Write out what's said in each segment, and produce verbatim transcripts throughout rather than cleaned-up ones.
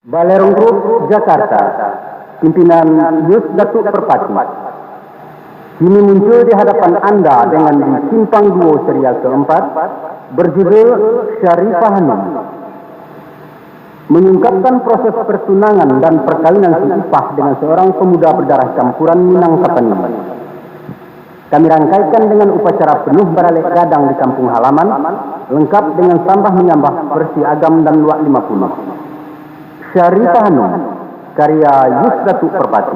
Balerong Group, Jakarta. Pimpinan Yus Datuk Perpati. Kini muncul di hadapan anda dengan di simpang duo serial keempat, berjudul Syarifah Hanum. Mengungkapkan proses pertunangan dan perkawinan si Ipah dengan seorang pemuda berdarah campuran Minangkabau ini. Kami rangkaikan dengan upacara penuh baralek gadang di kampung halaman, lengkap dengan sambah menyambah versi Agam dan Luak Lima Puluh. Syarifah Hanum, karya Yus Datuk Perpati.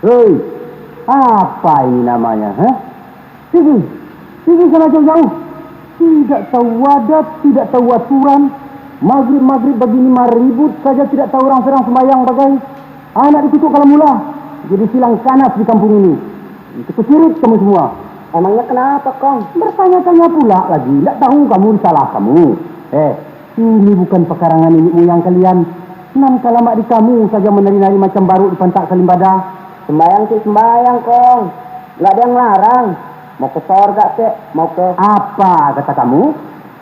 Hei, apa ini namanya, ha? Pigi, pigi sana jauh-jauh. Tidak tahu adat, tidak tahu aturan. Magrib-magrib bagini maribut saja, tidak tahu urang sadang sumbayang bagai. Anak dikutuk kalambulah, jadi silang kanas di kampuang ini. Itu kusirit kamu samua. Emangnya kenapa, Kong? Bertanya-tanya pula lagi, ndak tahu kamu disalah kamu. Eh, ini bukan pakarangan niniak muyang kalian. Nan ka lamak di kamu saja manari-nari macam baruak di pantak Salimbada. Sumbayang tu sumbayang, Kong. Ndak ado yang larang. Mau ke sorga kek, mau ke... Apa kata kamu?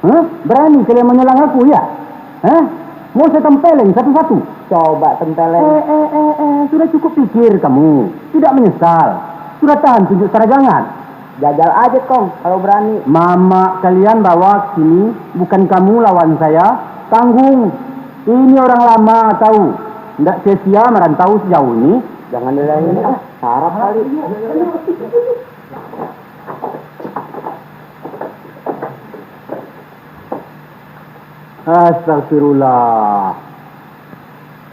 Hah? Berani kalian manyalang aku, ya? Hah? Mau saya tempeleng satu-satu? Coba tempeleng. Eh, eh, eh, eh, sudah cukup pikir kamu. Tidak menyesal. Sudah tahan tunjuk saragangan. Jajal aja, Kong, kalau berani. Mamak kalian bawa ke sini, bukan kamu lawan saya. Tanggung. Ini orang lama, tahu. Ndak sia-sia merantau sejauh ini. Jangan dilayani, ah. Sarap kali. Astagfirullah.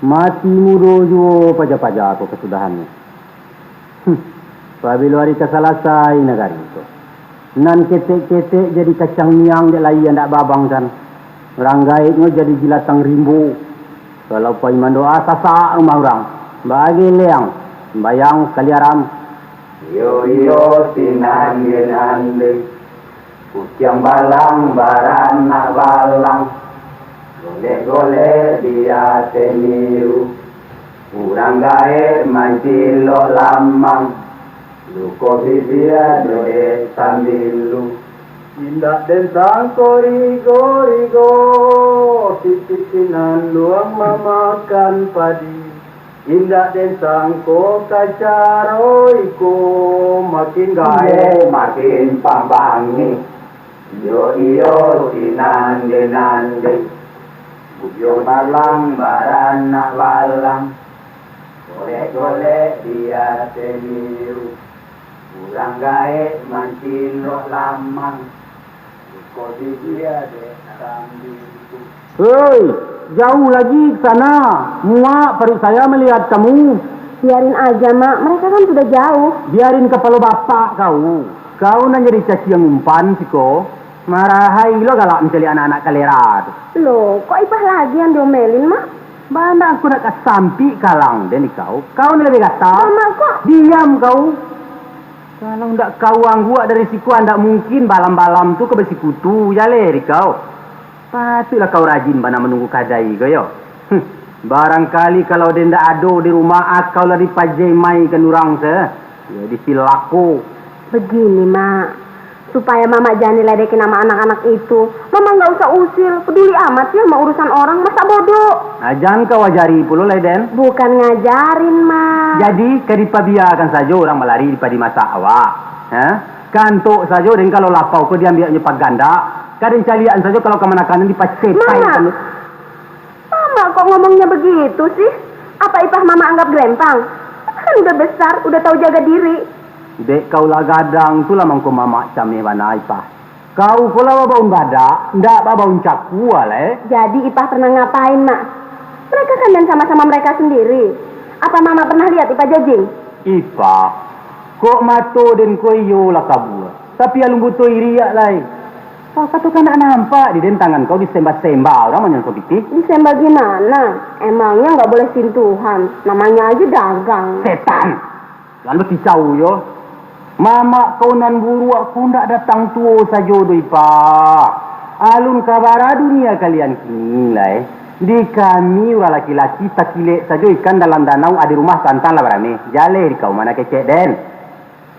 Mati mudo juo paja-paja ko kasudahannyo. Huh, pabilo ari ka salasai nagari ko? Nan ketek-ketek jadi kacang miang dek lai andak babang kan. Urang gaeknyo jadi jilatang rimbo. Kalau pai mandoa sasak rumah urang. Bageleang, sumbayang sakali aram. Iyo, iyo, sinan den andeh. Kuciang balang baranak balang, golek-golek di ateh miru. Urang gaek mancilok lamang, luko bibia dodek sambilu. Indak den sangko rigo-rigo, sitiak sinan luang mamakan padi. Indak den sangko ka caro iko, makin gaek makin pambangih. Iyo, iyo, sinan den andeh. Kuciang balang baranak balang, golek-golek di ateh miru. Urang gaek mancilok lamang, luko bibia dek sambilu. Hei, jauh lagi ka sana. Muak paruik saya malihat kamu. Biarin aja, Mak. Mereka kan sudah jauh. Biarin kapalo bapak kau. Kau nan jadi caciang umpan siko. Marahai lo galak mancaliak anak-anak kalera tu. Loh, kok Ipah lagi yang diomelin, Mak? Bana aku nak kasampik kalang den di kau. Kau ni lebih gatal. Mak, kok? Diam kau. Kalau ndak kau angguak dari siko, ndak mungkin balam-balam tu ka basikutu jaleh di kau. Patuiklah kau rajin bana manunggu kadai ko yo. Huh, barangkali kalau den ndak ado di rumah, akau lah dipajemaikan urang se, yo, disilako. Begini, Mak. Supaya Mamak jan diledekin sama anak-anak itu. Mamak nggak usah usil, peduli amat sih sama urusan orang, masa bodoh. Nah, jan kau ajari pulo lai, Den. Bukan ngajarin, Mak. Jadi, ka dipabiakan sajo urang balari dipadi masak awak. Ha? Kantok sajo, Den, kalau lapau ko diambiaknyo pagandak. Ka den caliakan sajo kalau kamanakan dipacepai. Mak! Mamak kok ngomongnya begitu sih? Apa Ipah Mamak anggap gelempang? Ipah kan udah besar, udah tahu jaga diri. Dek kau lah gadang, tu lah mangko Mamak cameh bana, Ipah. Kau ko lah babaun badak, ndak babaun cakua lai. Jadi Ipah pernah ngapain, Mak? Mereka kan dan sama-sama mereka sendiri. Apa Mamak pernah lihat Ipah jajing? Ipah, kok mato den ko iyo lah kabua, tapi alun buto iriak lai. Kau kato kan ndak nampak di den tangan kau disembah-sembah urang manyonso pitih? Disembah gimana? Emangnya nggak boleh sintuhan? Namanya aja dagang. Setan! Lalu kicau yo. Mamak kau nan buruak ko ndak datang tuo sajo doh, Ipah. Alun ka bara dunia kalian kini lai. Di kami urang laki-laki takilek sajo ikan dalam danau, ado rumah santan lah barameh. Jaleh di kau ma nan kecek den.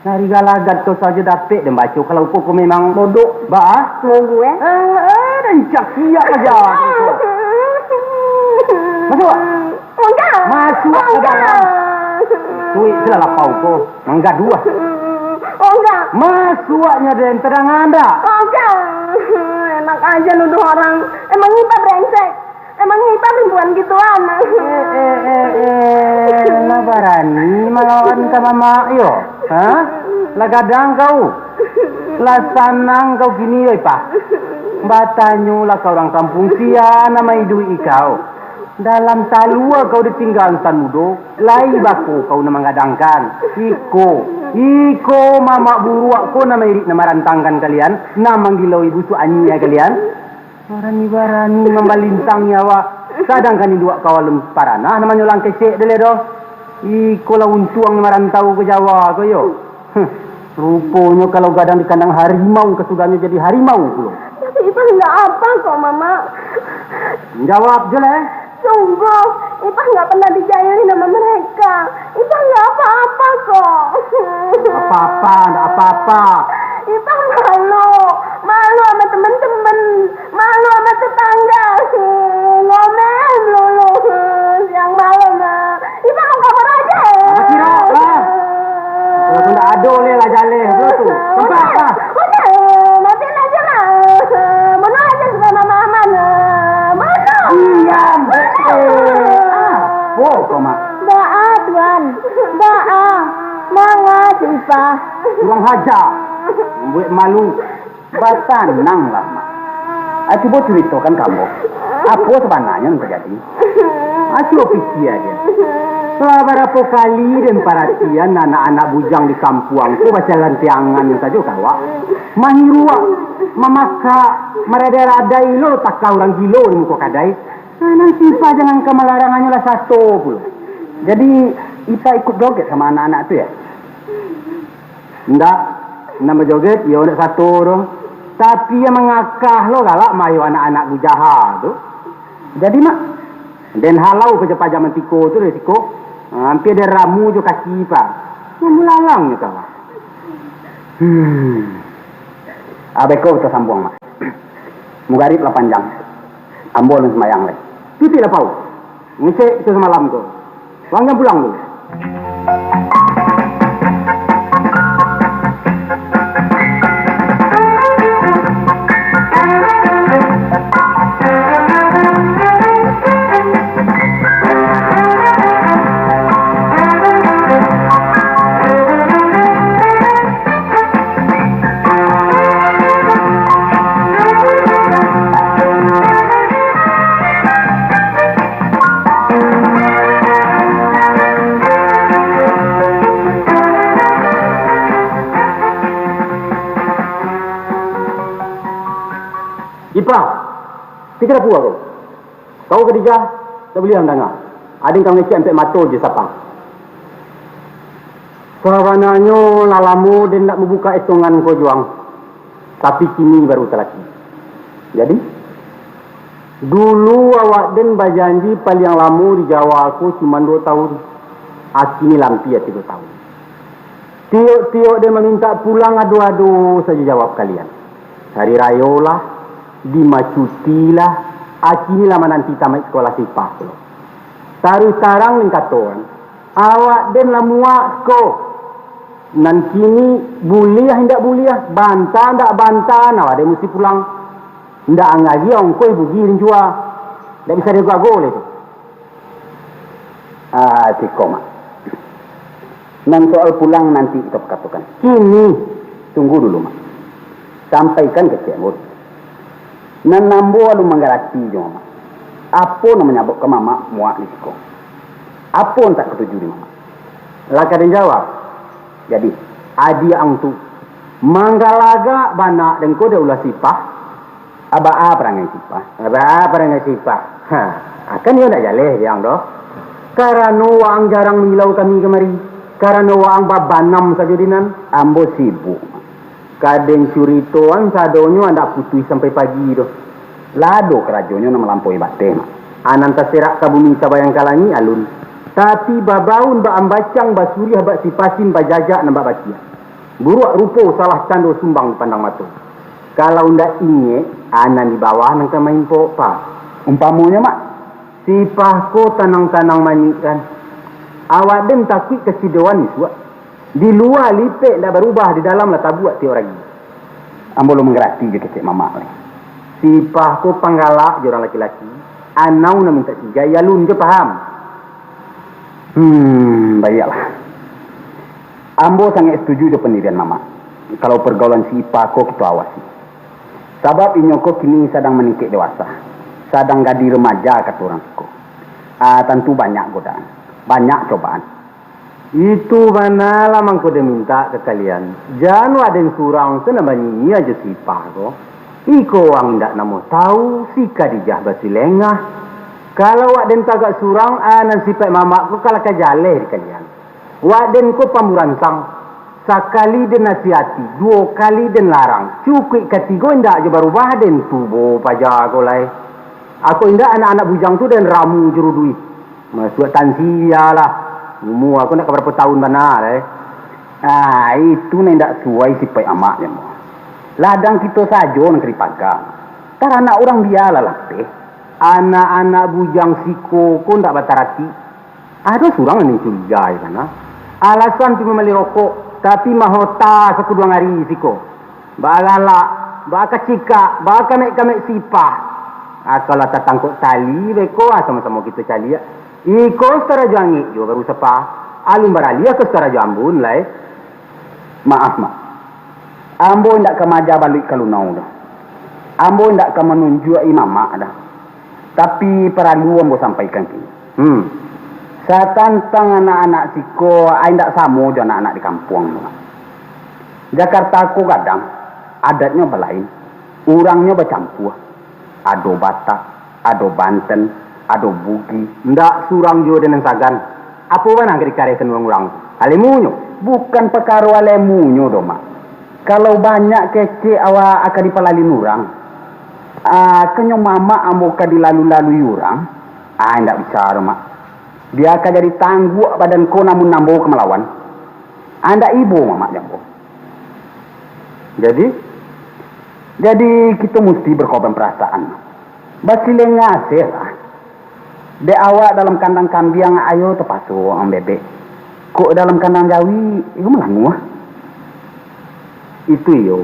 Dari galagat kau sajo dapek den baco, kalau kau ko memang bodoh. Ba ah? Mogu, eh? Eh, eh, rancak siap aja. Masuk. Masuak ka dalam. Tuik sila lapau ko, manggaduah. Masuaknyo den, tadangan ndak? Enak aja nuduh orang. Emang Ipah brengsek? Emang Ipah perempuan gituan? Eh, eh, eh, eh, lah barani malawan ka mamak yo? Ha? Lah gadang kau? Lah sanang kau kini yo, Ipah? Batanyolah ka urang kampuang, sia nan maiduik-i kau. Dalam talua kau ditingga insan mudo, lai bako kau nan manggadangkan. Iko, iko mamak buruak ko nan mairik, nan marantangkan kalian, nan manggilaui busuak anyia kalian. Barani-barani mambalintangi awak, sadangkan induak kau alun paranah namonyo lah kecek dek lai doh. Iko lah untuang nan marantau ka Jawa ko yo. Huh, ruponyo kalau gadang di kandang harimau, kasudahnyo jadi harimau pulo. Tapi Ipah ndak apa kok, Mamak. Jawab je lah. Sungguh, Ipah nggak pernah dijailin sama mereka. Ipah nggak apa-apa kok. Apa-apa, ndak apa-apa. Ipah malu, malu sama temen-temen, malu sama tetangga. Ngomel melulu, siang malam. Ipah mau kabur aja. Apa sih, Rok, lah? Kalau tu ndak ado leh lah jaleh, bro, tu. Tempat, ah. Udah, mati aja lah. Bunuh aja sudah mama aman. Bunuh. Diam, eh, eh. Ah, oh, kau, Mak. Doa, Tuan. Doa. Manga, Ipah. Kurang haja. Membuat malu. Batananglah, Mak. Ah, cubo curitokan ka ambo, apo sabananyo nan tajadi? Ah, cubo pikia den. Lah barapo kali den paratian anak-anak bujang di kampuang ko bacalantiangan sajo ka awak. Mahiruak, mamakak, maradai-radai lo takah urang gilo di muko kadai. Nah, nan si Ipah jangankan malarang, hanyolah sato pulo. Jadi, Ipah ikut joget sama anak-anak tu, ya? Ndak, nan bajoget, iyo ndak sato tu. Tapi, yang mangakah lo galak mah, iyo anak-anak bujaha tu. Jadi, Mak, den halau ka jo paja mantiko tu dari siko. Ha, ampia den ramu jo kaki Ipah. Mamulalang nyo kalah. Hmm. Ah, beko kita sambuang, Mak. Mugarib lah panjang. Ambo alun sumbayang lai. Tutuik lapau. Ngecek itu samalam tu. Wang jan pulang tu. Ipah, tingga pua ko. Kau Khadijah, tak buliah mandanga. Aden ka mangecek ampek mato jo sapang. Sabananyo lah lamo den ndak mambukak etongan ko juo, tapi kini baru talaki. Jadi, dulu awak den bajanji paliang lamo di Jawa ko cuman duo taun. Ah, kini lah ampia tigo taun. Tiok-tiok den mamintak pulang, ado-ado sajo jawab kalian. Hari rayo lah, dima cuti lah, a kini lah mananti tamaik sikolah Sipah pulo. Taruih tarang den katokan, awak den lah muak ko. Nan kini buliah indak buliah, banta indak banta, nan awak den musti pulang. Indak anggaria ongkoih bugi den jua. Indak bisa diago-ago lai tu. Ah, siko, Mak. Nan soal pulang nanti kito pakatokan. Kini, tunggu dulu, Mak. Sampaikan kecek Ambo. Nan ambo alun manggarati jo Mamak. Apo nan manyababkan Mamak muak di siko? Apo nan tak katuju di Mamak? Lah ka den jawab. Jadi, adiak ang tu manggalagak bana den ko dek ulah Sipah. Abaa parangai Sipah? Abaa parangai Sipah? Ha, akan iyo ndak jaleh di ang doh. Karano waang jarang mangilau kami kamari. Karano waang babanam sajo di nan. Ambo sibuk. Ka den curitoan sadonyo andak putuih sampai pagi doh. Lah ado karajonyo nan malampaui bateh, Mak. A nan taserak ka bumi tabayang ka langik alun. Tapi babaun bak ambacang, basuriah bak sipasin, bajajak nan bak bakiak. Buruak rupo salah cando sumbang dipandang mato. Kalau ndak ingek, a nan di bawah nan ka maimpok, Pa. Umpamonyo, Mak? Sipah ko tanang-tanang manyuik kan. Awak den takuik kasidoan isuak. Di lua lipek ndak barubah, di dalam lah tabuak tiok ragi. Ambo lo manggarati jo kecek Mamak lai. Sipah ko panggalak jo urang laki-laki, anau nan mintak sigai alun jo paham. Hmm, baiaklah. Ambo sangaik satuju jo pandirian Mamak. Kalau pargaulan Sipah ko kito awasi. Sabab inyo ko kini sadang maningkek dewasa, sadang gadih remaja kato urang siko. Ah, tantu banyak godaan, banyak cobaan. Itu bana lah mangko den mintak ka kalian. Jan wak den surang tu nan banyinyi ajo Sipah ko. Iko wak indak namuah tau, si Kadijah basilengah. Kalau wak den tagak surang, a nan sipaik Mamak ko ka lah ka jaleh di kalian. Wak den ko pamburansang. Sakali den nasihati, duo kali den larang. Cukuik katigo indak jo barubah, den tubo paja ko lai. Ako indak anak-anak bujang tu den ramu jo ruduih. Masuak tansi bialah. Umua ko ndak ka barapo taun bana lai. Ah, itu nan indak suai sipaik Amak, jan. Ladang kito sajo nan ka dipaga. Taranak urang bialah lapeh. Anak-anak bujang siko ko ndak bataratik. Ado surang nan curigai bana. Alasan pi mambali rokok, tapi mahota sakuduang ari siko. Bagalak, bakacikak, bakamek-kamek Sipah. Ah, kalau tatangkok tali beko, ah, samo-samo kito caliak. Iko sutarajo angek juo baru sapa. Alun baraliah ka sutarajo ambun lai. Maaf, Mak. Ambo indak ka maaja baluik ka lunau doh. Ambo indak ka manunjuak-i Mamak doh. Tapi paralu ambo sampaikan kini. Hmm. Satantang anak-anak siko, a indak samo jo anak-anak di kampuang tu, Mak. Jakarta ko gadang, adatnyo balain, urangnyo bacampua. Ado Batak, ado Banten, ado Bugih. Ndak surang juo den nan sagan. Apo bana ka dikarehkan urang-urang tu? Alemunyo. Bukan pakaro alemunyo doh, Mak. Kalau banyak kecek awak akan dipalalin urang. Ah, kanyo Mamak ambo ka dilalu-lalui urang. Ah, indak bisa doh, Mak. Bia ka jadi tangguak badan ko namun ambo ka malawan. Ah, indak ibo Mamak jo ambo. Jadi, jadi kito musti bakorban parasaan. Basilengah se lah. Dek awak dalam kandang kambiang, ayo tapaso ang bebek. Kok dalam kandang jawi, iyo malanguah. Itu iyo.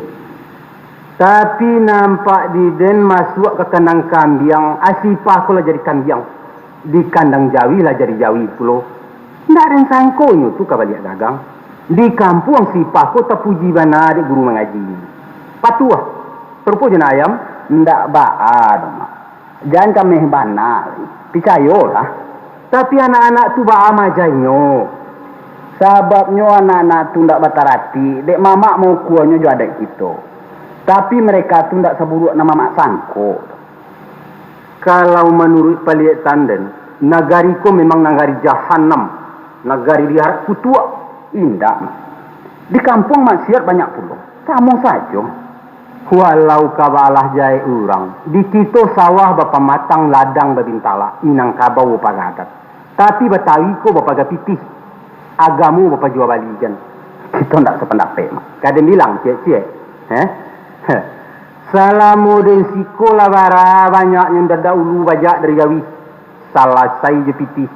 Tapi nampak di den masuak ka kandang kambiang, a Sipah ko lah jadi kambiang. Di kandang jawi lah jadi jawi pulo. Ndak den sangko inyo tu ka baliak dagang. Di kampuang Sipah ko tapuji bana dek guru mangaji. Patuah, sarupo jo nan ayam, ndak baa doh, Mak. Jan kameh bana, picayolah. Tapi anak-anak tu baa maaja inyo? Sababnyo anak-anak tu ndak bataratik, dek Mamak maukuanyo jo adaik kito. Tapi mereka tu ndak saburuak nan Mamak sangko. Kalau manuruik paliek tanden, nagari ko memang nagari jahanam, nagari diarak kutuak. Indak, Mak. Di kampuang maksiat banyak pulo. Samo sajo. Walau ka baalah jahek urang, di kito sawah bapamatang, ladang babintalak, Minangkabau bapagagat. Tapi Batawi ko bapaga pitih, agamo bapajua balikan. Kito ndak sapandapek, Mak. Ka den bilang, ciek-ciek. Eh? Heh. Salamo den siko lah bara banyaknyo ndak ulu bajak dari jawi. Salasai jo pitih.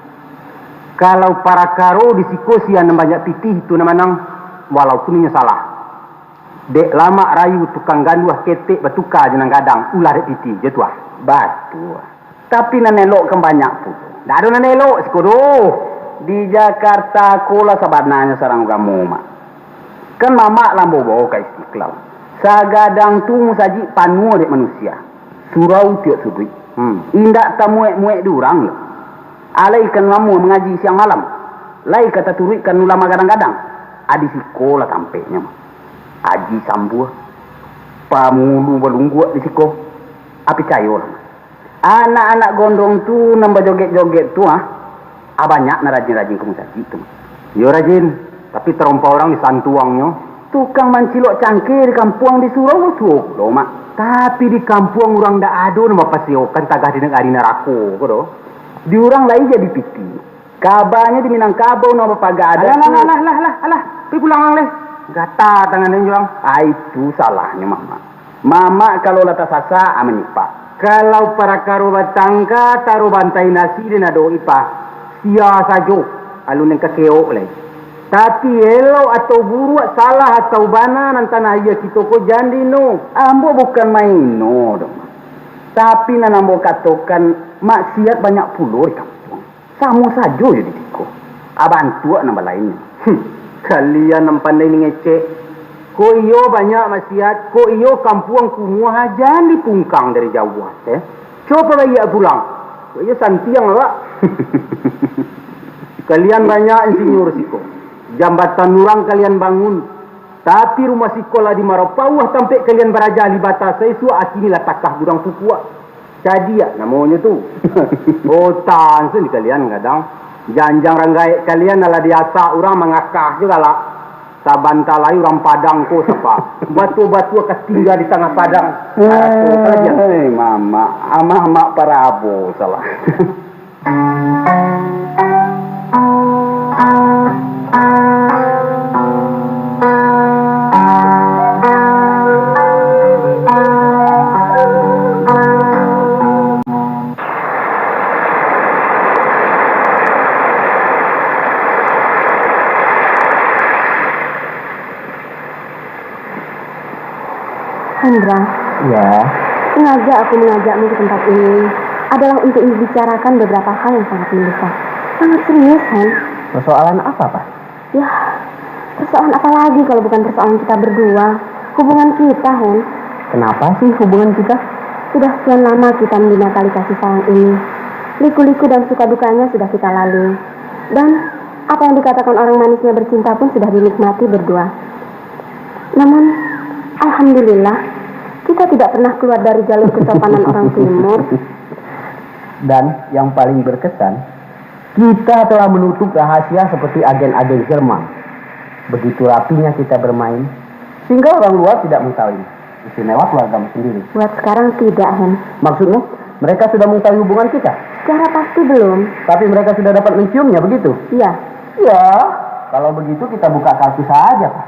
Kalau parakaro di siko sia nan banyak pitih tu nan manang, walaupun inyo salah. Dek lamak rayu tukang ganduah ketek batuka jo nan gadang, ulah dek pitih jo tu ah. Batua. Tapi nan elok kan banyak pulo. Ndak ado nan elok siko doh. Di Jakarta ko lah sabananyo sarang ugamo, Mak. Kan mamak lah ambo bao ka Istiqlal. Sagadang tu musajik panuah dek manusia. Surau tiok suduik. Hmm. Indak tamuek-muek di urang lo. Alai kan lamo mangaji siang malam. Lai ka taturuikkan ulama gadang-gadang. Adi siko lah tampeknyo, Mak. Aji Sambuah. Pangulu balungguak di siko. Ah, picayolah, Mak. Anak-anak gondrong tu nan bajoget-joget tu, ah, ah, banyak nan rajin-rajin ka musajik tu, Mak. Iyo rajin, tapi tarompa urang di santuangnyo. Tukang mancilok cangkeh di kampuang di surau ko suo pulo, Mak. Tapi di kampuang urang ndak ado nan bapasiokan tagah di nagari narako ko doh. Di urang lai jadi pitih. Kabanyo di Minangkabau nan bapaga adat. Alah, alah, tu. Alah, alah, alah, alah. Pai pulang ang leh. Gata tangan den jo ang. Ah, itu salahnyo, Mamak. Mamak kalau lah tasasak, ah, manyipak. Kalau parakaro batangka, taruh bantai nasi den ado ipah. Sia sajo, alun den kakeok lai. Tapi elok atau buruak, salah atau bana, nan tanah aia kito ko jan dino. Ambo bukan maino doh, Mak. Tapi nan ambo katokan, maksiat banyak pulo di kampuang. Samo sajo jo di siko. Ah, bantuak nan balain. Hmm, kalian nan pandai mangecek. Kok iyo banyak maksiat, kok iyo kampuang kumuah, jan dipungkang dari jauah, eh. Cubo baiak pulang. Kok iyo santiang awak. Kalian banyak insinyur siko. Jambatan urang kalian bangun. Tapi rumah siko lah di Marapauah tampek kalian baraja, Alibata saisuak, akini lah takah gudang pupuak. Cadiak namonyo tu. Botan sen di kalian kadang. Janjang rang gaek kalian alah diasak urang mangakah jo galak. Sabanta lai urang Padang ko sapa. Batua-batua ka tingga di tangah padang. Arato kalajian. Hei, mamak, mamak parabo salah. Hendra, Ya, sengaja aku mengajakmu ke tempat ini adalah untuk membicarakan beberapa hal yang sangat mendesak. Sangat serius, Hen. Persoalan apa, Pak? Ya, persoalan apa lagi kalau bukan persoalan kita berdua? Hubungan kita, Hen. Kenapa sih hubungan kita? Sudah sekian lama kita mendiakali kasih sayang ini. Liku-liku dan suka dukanya sudah kita lalui. Dan apa yang dikatakan orang manisnya bercinta pun sudah dinikmati berdua. Namun, alhamdulillah, kita tidak pernah keluar dari jalur kesopanan orang timur. Dan yang paling berkesan, kita telah menutup rahasia seperti agen-agen Jerman. Begitu rapinya kita bermain, sehingga orang luar tidak mengetahui. Istimewa keluargamu sendiri. Buat sekarang tidak, Hen. Maksudmu, mereka sudah mengetahui hubungan kita? Secara pasti belum. Tapi mereka sudah dapat menciumnya, begitu? Iya. Ya, kalau begitu kita buka kartu saja, Pak.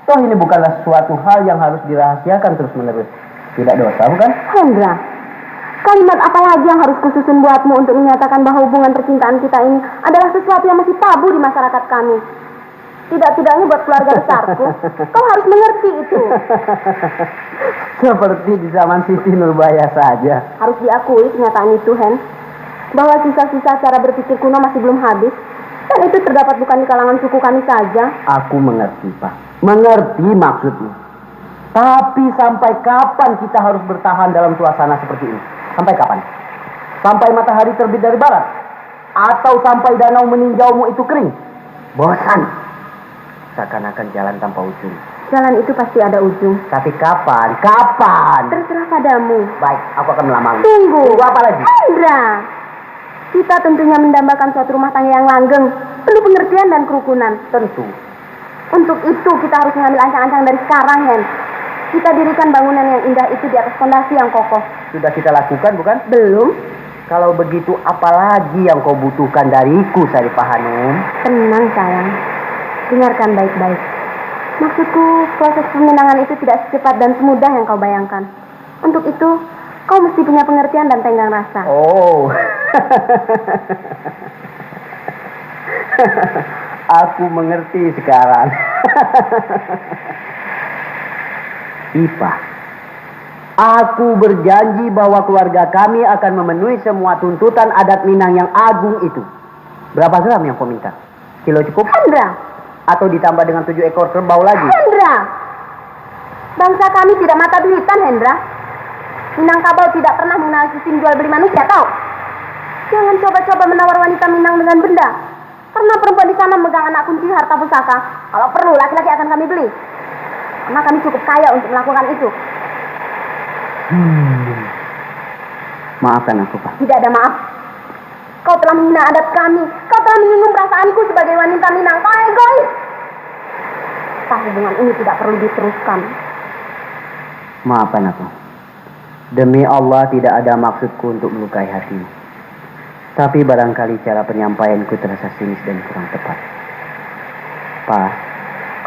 Toh ini bukanlah suatu hal yang harus dirahasiakan terus-menerus. Tidak dosa, bukan? Hendra, kalimat apa lagi yang harus kususun buatmu untuk menyatakan bahwa hubungan percintaan kita ini adalah sesuatu yang masih tabu di masyarakat kami? Tidak-tidaknya buat keluarga besarku, kau harus mengerti itu. Seperti di zaman Siti Nurbaya saja. Harus diakui kenyataan itu, Hen, bahwa sisa-sisa cara berpikir kuno masih belum habis, dan itu terdapat bukan di kalangan suku kami saja. Aku mengerti, Pak. Mengerti maksudmu. Tapi sampai kapan kita harus bertahan dalam suasana seperti ini? Sampai kapan? Sampai matahari terbit dari barat? Atau sampai danau meninjaumu itu kering? Bosan. Seakan-akan jalan tanpa ujung. Jalan itu pasti ada ujung. Tapi kapan? Kapan? Terserah padamu. Baik, aku akan melamang. Tunggu. Tunggu apa lagi? Hendra! Kita tentunya mendambakan suatu rumah tangga yang langgeng, penuh pengertian dan kerukunan. Tentu. Untuk itu, kita harus mengambil ancang-ancang dari sekarang, Hen. Kita dirikan bangunan yang indah itu di atas fondasi yang kokoh. Sudah kita lakukan, bukan? Belum. Kalau begitu, apa lagi yang kau butuhkan dariku, Saripah Hanum? Tenang, sayang. Dengarkan baik-baik. Maksudku, proses peminangan itu tidak secepat dan semudah yang kau bayangkan. Untuk itu, kau mesti punya pengertian dan tenggang rasa. Oh. Aku mengerti sekarang. Ipa, aku berjanji bahwa keluarga kami akan memenuhi semua tuntutan adat Minang yang agung itu. Berapa gram yang kau minta? Kilo cukup? Hendra. Atau ditambah dengan tujuh ekor kerbau lagi? Hendra! Bangsa kami tidak mata duitan, Hendra. Minangkabau tidak pernah mengenal sistem jual beli manusia, tahu? Jangan coba-coba menawar wanita Minang dengan benda. Karena perempuan di sana memegang anak kunci harta pusaka. Kalau perlu, laki-laki akan kami beli. Karena kami cukup kaya untuk melakukan itu. Hmm. Maafkan aku, Pak. Tidak ada maaf. Kau telah menghina adat kami. Kau telah menyinggung perasaanku sebagai wanita Minang. Kau egois. Entah, hubungan ini tidak perlu diteruskan. Maafkan aku. Demi Allah, tidak ada maksudku untuk melukai hatimu. Tapi barangkali cara penyampaianku terasa sinis dan kurang tepat. Pa,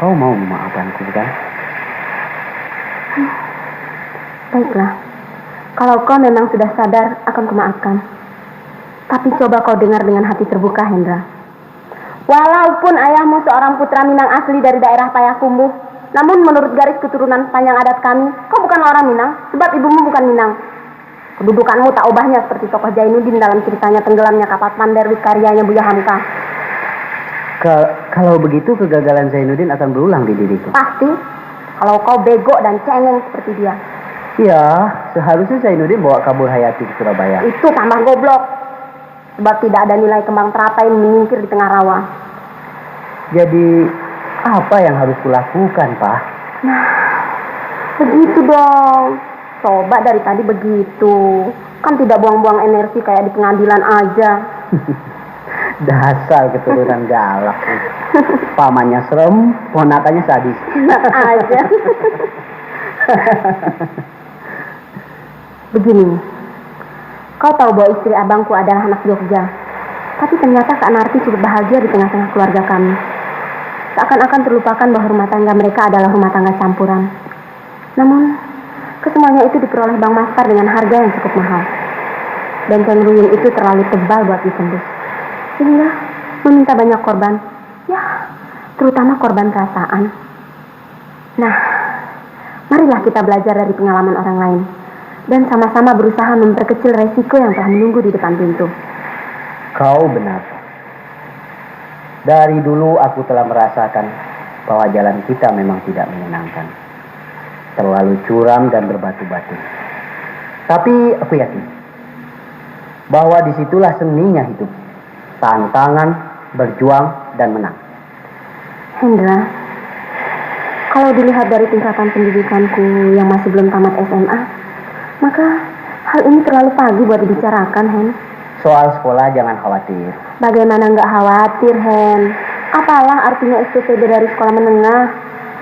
kau mau memaafkanku, bukan? Baiklah, kalau kau memang sudah sadar, akan kumaafkan. Tapi coba kau dengar dengan hati terbuka, Hendra. Walaupun ayahmu seorang putra Minang asli dari daerah Payakumbuh, namun menurut garis keturunan panjang adat kami, kau bukanlah orang Minang, sebab ibumu bukan Minang. Kedudukanmu tak ubahnya seperti tokoh Zainuddin dalam ceritanya tenggelamnya kapal Pandarwi karyanya Buya Hamka. Ka-, kalau begitu, kegagalan Zainuddin akan berulang di diriku. Pasti, kalau kau bego dan cengeng seperti dia. Ya, seharusnya Zainuddin bawa kabur Hayati ke Surabaya. Itu tambah goblok. Sebab tidak ada nilai kembang teratai menyingkir di tengah rawa. Jadi, apa yang harus kulakukan, Pak? Nah, begitu dong. Coba dari tadi begitu. Kan tidak buang-buang energi kayak di pengadilan aja. Dasar keturunan galak. Pamannya serem, ponakannya sadis. Enak aja. Begini, kau tahu bahwa istri abangku adalah anak Jogja, tapi ternyata Kak Narti cukup bahagia di tengah-tengah keluarga kami. Seakan-akan terlupakan bahwa rumah tangga mereka adalah rumah tangga campuran. Namun, kesemuanya itu diperoleh Bang Maskar dengan harga yang cukup mahal. Benteng ruyung itu terlalu tebal buat ditembus. Sehingga meminta banyak korban, ya, terutama korban perasaan. Nah, marilah kita belajar dari pengalaman orang lain dan sama-sama berusaha memperkecil resiko yang telah menunggu di depan pintu. Kau benar. Dari dulu aku telah merasakan bahwa jalan kita memang tidak menyenangkan. Terlalu curam dan berbatu-batu. Tapi aku yakin bahwa disitulah seninya hidup. Tantangan, berjuang, dan menang. Hendra, kalau dilihat dari tingkatan pendidikanku yang masih belum tamat S M A, maka hal ini terlalu pagi buat dibicarakan, Hen. Soal sekolah jangan khawatir. Bagaimana nggak khawatir, Hen? Apalah artinya S P P D dari sekolah menengah?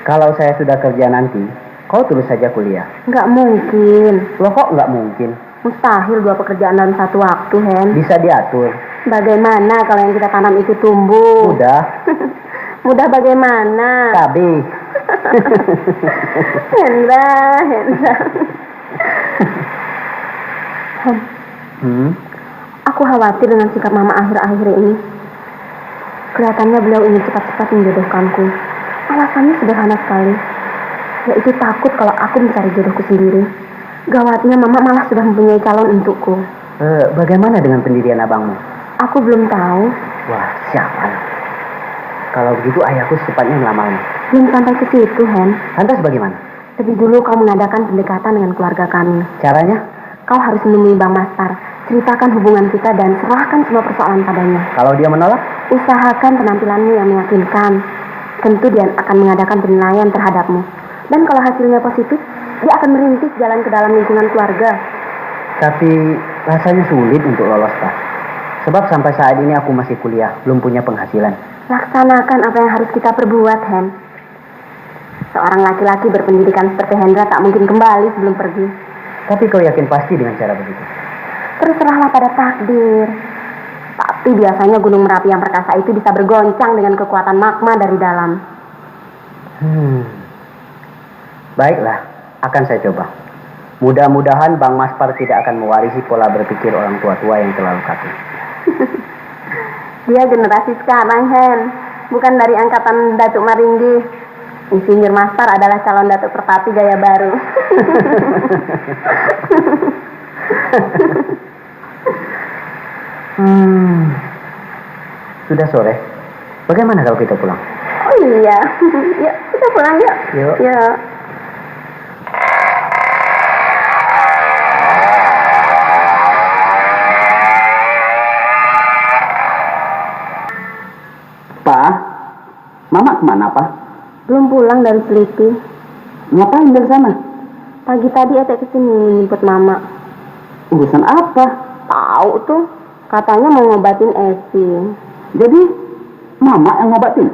Kalau saya sudah kerja nanti, kau terus saja kuliah. Nggak mungkin. Loh, kok nggak mungkin? Mustahil dua pekerjaan dalam satu waktu, Hen. Bisa diatur. Bagaimana kalau yang kita tanam itu tumbuh? Mudah. Mudah bagaimana? Cabe. Hendra, Hendra. Hen, hmm? Aku khawatir dengan sikap Mama akhir-akhir ini. Kelihatannya beliau ingin cepat-cepat menjodohkanku. Alasannya sederhana sekali, yaitu takut kalau aku mencari jodohku sendiri. Gawatnya, Mama malah sudah mempunyai calon untukku. Eh, bagaimana dengan pendirian abangmu? Aku belum tahu. Wah, siapa? Kalau begitu, ayahku secepatnya melamarmu. Belum sampai ke situ, Hen. Lantas bagaimana? Lebih dulu kau mengadakan pendekatan dengan keluarga kami. Caranya? Kau harus menemui Bang Mastar, ceritakan hubungan kita dan serahkan semua persoalan padanya. Kalau dia menolak? Usahakan penampilanmu yang meyakinkan. Tentu dia akan mengadakan penilaian terhadapmu. Dan kalau hasilnya positif, dia akan merintis jalan ke dalam lingkungan keluarga. Tapi rasanya sulit untuk lolos, Pak. Sebab sampai saat ini aku masih kuliah, belum punya penghasilan. Laksanakan apa yang harus kita perbuat, Hen. Seorang laki-laki berpendidikan seperti Hendra tak mungkin kembali sebelum pergi. Tapi kau yakin pasti dengan cara begitu? Terserahlah pada takdir. Tapi biasanya gunung Merapi yang perkasa itu bisa bergoncang dengan kekuatan magma dari dalam. Hmm. Baiklah, akan saya coba. Mudah-mudahan Bang Maspar tidak akan mewarisi pola berpikir orang tua-tua yang terlalu kaku. Dia generasi sekarang, Hen. Bukan dari angkatan Datuk Maringgih. Insinyur Maspar adalah calon Datuk Perpati gaya baru. Hmm, sudah sore. Bagaimana kalau kita pulang? Oh iya, yuk kita pulang yuk. Yuk. Yuk. Pa, Mamak kemana, Pa? Belum pulang dari Selipi. Ngapain dari sana? Pagi tadi Etek kesini menjemput Mamak. Urusan apa? Tahu tuh, katanya mau ngobatin Esi. Jadi, Mamak yang ngobatin?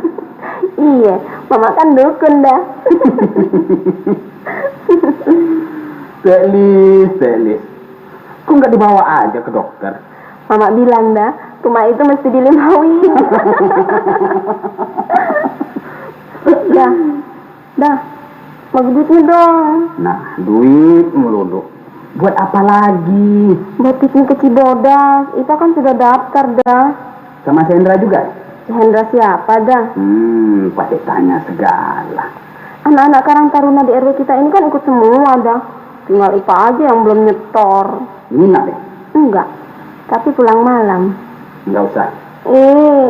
Iya, Mamak kan dukun dah. Teklis, teklis. Kok nggak dibawa aja ke dokter? Mamak bilang dah, rumah itu mesti dilimaui. Dah, dah, bagi duitnya dong. Nah, duit melulu. Buat apa lagi? Buat piknik ke Cibodas. Ipa kan sudah daftar dah. Sama si Hendra juga? Si Hendra siapa dah? Hmm, pakai tanya segala. Anak-anak Karang Taruna di R W kita ini kan ikut semua dah. Tinggal Ipa aja yang belum nyetor. Nginap ya? Enggak. Tapi pulang malam. Enggak usah. Eh,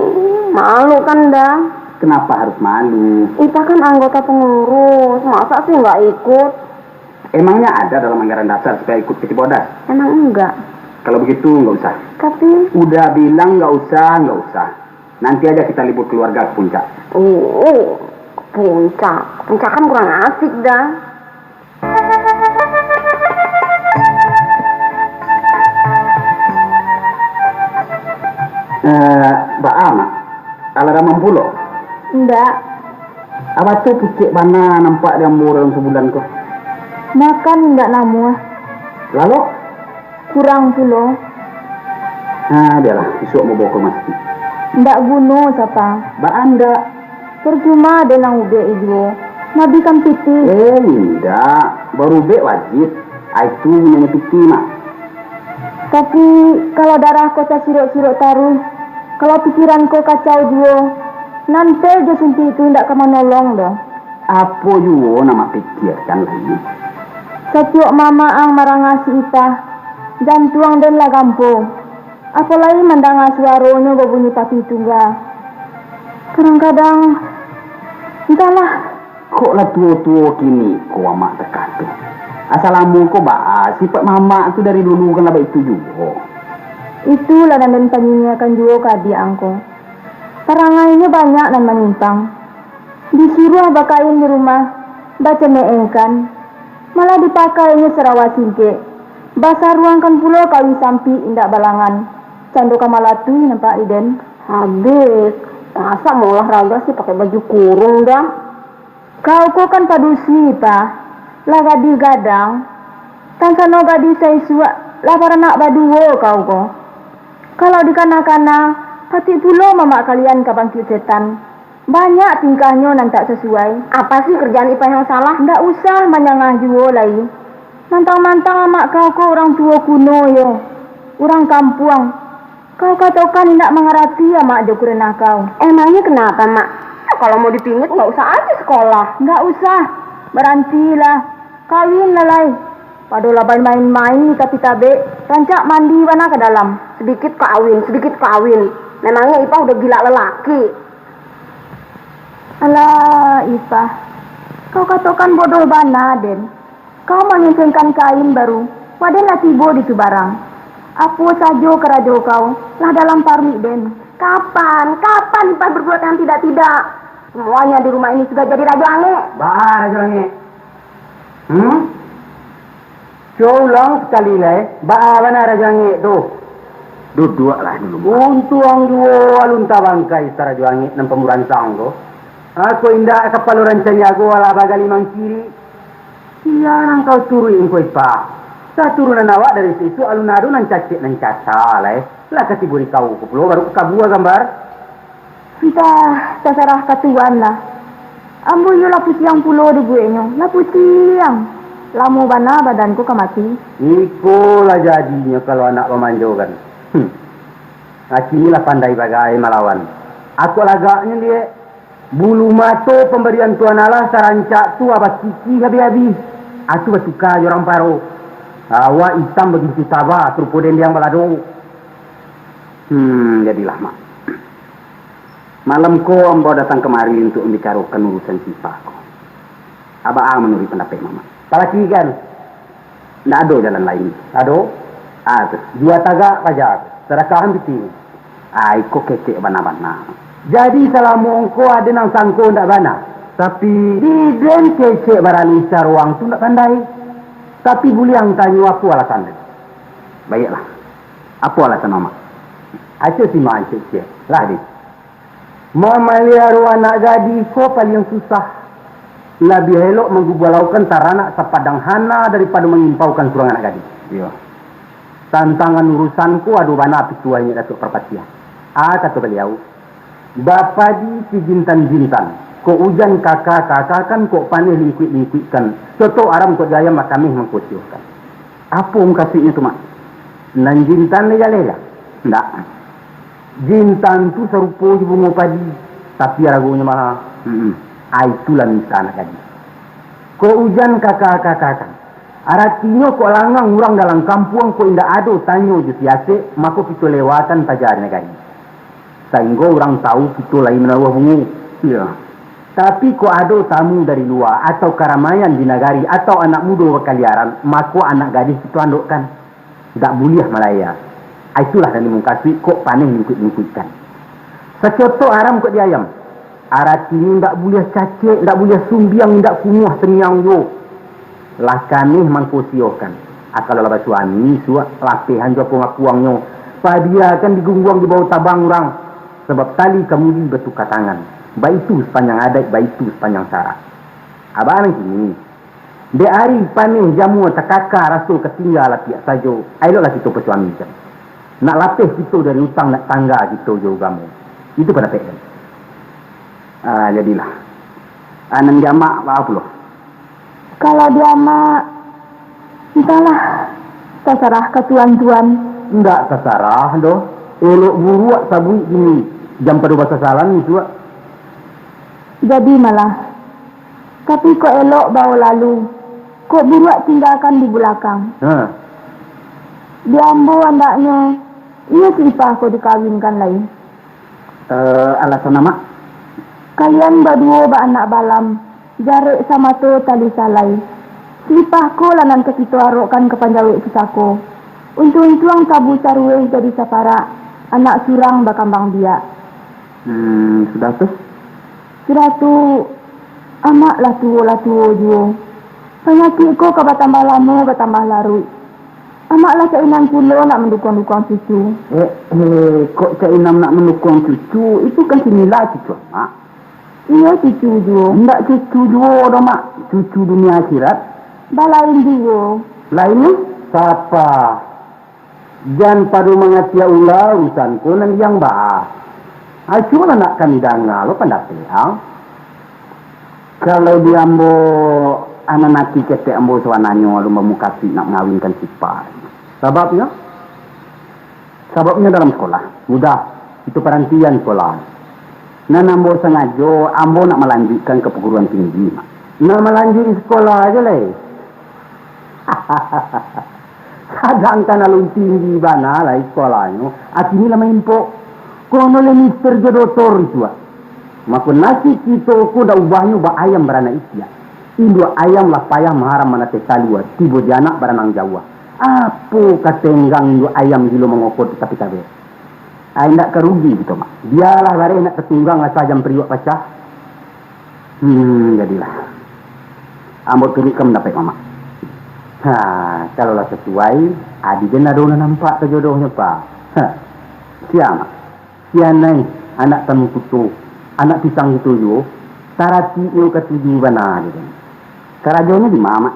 malu kan dah. Kenapa harus malu? Ipa kan anggota pengurus, masa sih nggak ikut? Emangnya ada dalam anggaran dasar supaya ikut ke Cibodas? Emang enggak. Kalau begitu, nggak usah. Tapi udah bilang nggak usah, nggak usah. Nanti aja kita libur keluarga ke puncak. Oh, ke puncak. Puncak kan kurang asik dah. Eh, baa, Mak? Alah damam pulo? Indak. Abah tu pucek bana nampak di ambo dalam sabulan ko. Makan indak namuah. Lalu? Kurang pulo. Ah, bialah, isuak ambo bawa ka masjid. Indak guno, Sapa. Baa indak? Percuma den nan ubek juo, mabikan pitih. Eh, indak. Barubek wajib. Ai tu gunonyo pitih, Mak. Tapi, kalau darah ko tasirok-sirok taruih, kalau pikiran ko kacau juo, nan pil jo suntik tu indak ka manolong doh. Apo juo nan Mak pikiakan lai? Satiok Mamak ang marangah si Ipah, jantuang den lah gampo. Apolai mandanga suaronyo babunyi pati tungga. Kadang-kadang, antahlah. Kok lah tuo-tuo kini ko Amak takah tu? Asa lamo ko baa, sipaik Mamak tu dari dulu kan lah baitu juo. Itulah nan den pangingiakan juo ka adiak ang ko. Parangainyo banyak nan manyimpang. Disuruah bakain di rumah, bacenek engkan, malah dipakainyo sarawa singkek, basaruangkan pulo kawi sampik indak balangan, cando ka malatuih nampak di den. Habis, masa mau olahraga sih pakai baju kurung dah? Kau ko kan padusi, Pah, lah gadih gadang, tansano gadih saisuak lah baranak baduo kau ko. Kalau dikana-kana, patik pulo mamak kalian ka bangkik setan. Banyak tingkahnyo nan tak sasuai. Apa sih kerjaan Ipah yang salah? Ndak usah manyangah juo lai. Mantang-mantang amak kau ko urang tuo kuno yo, urang kampuang. Kau katokan indak mangarati amak jo kurenah kau. Emangnya kenapa, Mak? Kalau mau dipingit, nggak usah aja sekolah. Nggak usah. Barantilah. Kawinlah lai. Pado lah bamain-main di tapi tabek, rancak mandi bana ka dalam. Sedikit kawin, sedikit kawin. Memangnya Ipah udah gila lelaki? Alah, Ipah. Kau katokan bodoh bana, den. Kau manginsengkan kain baru, waden lah tibo di subarang. Apo sajo karajo kau, lah dalam paruik den. Kapan, kapan Ipah berbuat yang tidak-tidak? Semuanya di rumah ini sudah jadi rajo angek. Baa rajo angek? Hmm? Cubo ulang sakali lai, baa bana rajo angek tu? Duduaklah dulu, Mak. Untuang juo alun tabangkai sarajo angek nan pamuransang tu. Ako indak kapalo rancak jago alah bagali mangkiri. Sia nan kau turuik ngko Ipah. Saturunan awak dari isuak-isuak alun ado nan cacek nan caca lai. Lah ka tibo di kau ko pulo baru ka kabua gambar. Entah, tasarah ka Tuan lah. Ambo iyo lah putiang pulo dibueknyo, lah putiang. Lamo bana badan ko ka mati. Iko lah jadinyo kalau anak bamanjokan. Hmm. Aki ni lah pandai bagai malawan. Ako lagaknyo liek. Bulu mato pambarian Tuhan Allah sarancak tu abah kikih abih-abih. Atu batuka jo urang paro. Awak itam bagincu taba sarupo dendiang balado. Hmm, jadilah, Mak. Malam ko ambo datang kamari untuak mambicarokan urusan Sipa ko. Abah manuruik pandapek Mamak. Palakikan, ndak ado jalan lain. Ado? Ah, tu. Jua tagak paja tu. Sadakahan pitih. Ah, iko kecek bana-bana. Jadi, salamo ko ado nan sangko ndak bana. Tapi, di den kecek barani saruang tu ndak pandai. Tapi, buliah ang tanyo apo alasan den? Baiaklah. Apo alasan Mamak? Aco simak cek-cek. Lah, di. Mamaliaro anak gadih ko paliang susah. Labiah elok manggubalaukan taranak sapadang hana daripado mangimpaukan surang anak gadih. Iyo. Tantangan urusan ko ado bana pituahnyo Datuak Parpatiah. A, kato baliau, bapadi si jintan-jintan, kok ujan kaka-kakakan, kok paneh lingkuik-lingkuikkan, cotok aram kok di ayam, makameh mangkosiokan. Apo mukasuiknyo tu, Mak? Nan jintan lai jaleh kah? Ndak. Jintan tu sarupo jo bungo padi, tapi aragonyo maha. Mm-mm. Ah, itulah misa anak gadih. Kok ujan kaka-kakakan. Aratinyo kok langang urang dalam kampuang, kok indak ado tanyo jo siasek, mako kito lewakan paja di nagari. Sainggo urang tahu kito lai manaruah bungo. Iyo. Tapi kok ado tamu dari lua, atau karamaian di nagari, atau anak mudo bakaliaran, mako anak gadih kito andokkan. Ndak buliah malaya. Ah, itulah nan dimukasuik kok paneh lingkuik-lingkuikkan. Sacotok aram kok di ayam. Aratinyo ndak buliah cacek, ndak buliah sumbiang, ndak kumuah taniang juo. Lah kaneh mangkosiokan. Ah, kalau lah basuami, suak lapehan jo apo makuangnyo. Padiakan digungguang di bawah tabang urang. Sabab tali kamudi batuka tangan. Baitu sapanjang adaik, baitu sapanjang sarak. Abah nan kini. Dek ari paneh jamua takaka raso ka tingga lapiak sajo, eloklah kito pasuamikan. Nak lapeh kito dari utang, nak tangga kito jo ugamo. Itu pandapek den. Ah, jadilah. Ah, nan di amak baa pulo? Kalau di amak, entahlah, tasarah ka tuan-tuan. Ndak tasarah doh. Elok buruak sabuik kini, jan pado basasalan isuak. Jadi malah. Tapi kok elok bawo lalu, kok buruak tinggakan di bulakang. Ha. Di ambo andaknyo, iyo si Ipah ko dikawinkan lai. Eh, alasan amak? Kalian baduo baanak balam, jarek samato tali salai. Si Ipah ko lah nan ka kito arokkan ka panjawek pusako. Untuang-untuang tabu sarueh jadi saparak, anak surang bakambang biak. Hmm, sudah tu? Sudah tu, amak lah tuo, lah tuo juo. Panyakik ko ka batambah lamo, batambah laruik. Amak lah cak inam pulo nak mandukuang-dukuang cucu. Eh, eh, kok cak inam nak mandukuang cucu? Itu kan si Mila cucu amak. Iyo, cucu juo. Ndak cucu juo doh, Mak. Cucu dunia akhirat. Balain juo. Lainnyo? Sapa? Jan pado mangatiak ula urusan ko nan diang baa. Ai, cubolah nak kami danga lo pandapek ang. Kalau di ambo, anak naki ketek ambo sabananyo alun bamukasuik nak mangawinkan Sipa. Sababnyo? Sababnyo dalam sekolah. Mudah, itu parantian sekolah. Nan ambo sangajo, ambo nak malanjuikkan ka paguruan tinggi, Mak. Nak malanjuik sekolah ajo lai. Sadangkan alun tinggi bana lai sekolahnyo, atini lah maimpok. Kono lai mister jo dotor isuak. Mako nasib kito ko dak ubahnyo bak ayam baranak itiak. Induak ayam lah payah maharam manateh talua, tibo di anak baranang jauah. Apo ka tenggang induak ayam gilo mangokot di tapi tabek? Ai, indak ka rugi kito, Mak. Bialah bareh nak tatunggang asa jam pariuak pacah. Hmm, jadilah. Ambo turuikkan pandapek Mamak. Ha, kalau lah sasuai, adi den ado nan nampak ka jodohnyo, Pa. Ha, sia, Mak. Sia nai, anak tanu kuto, anak pisang kito juo, taratiknyo katuju bana jo den. Karajonyo di ma, Mak?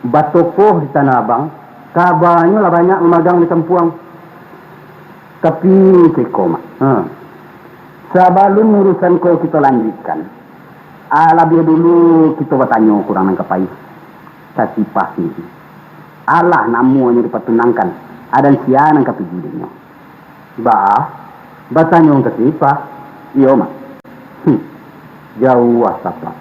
Batokoh di Tanah Abang, kabanyo lah banyak mamagang di kampuang. Tapi, ceko, Mak. Ha. Sabalun urusan ko kito lanjuikkan, Ah, labiah dulu kito batanyo ka urang nan ka pai. Ka Sipah sandiri. Alah namonyo dipatunangkan, adan sia nan katuju dek nyo. Ba, batanyo ka Sipah. Iyo, Mak. Hmm. Jauah sapak.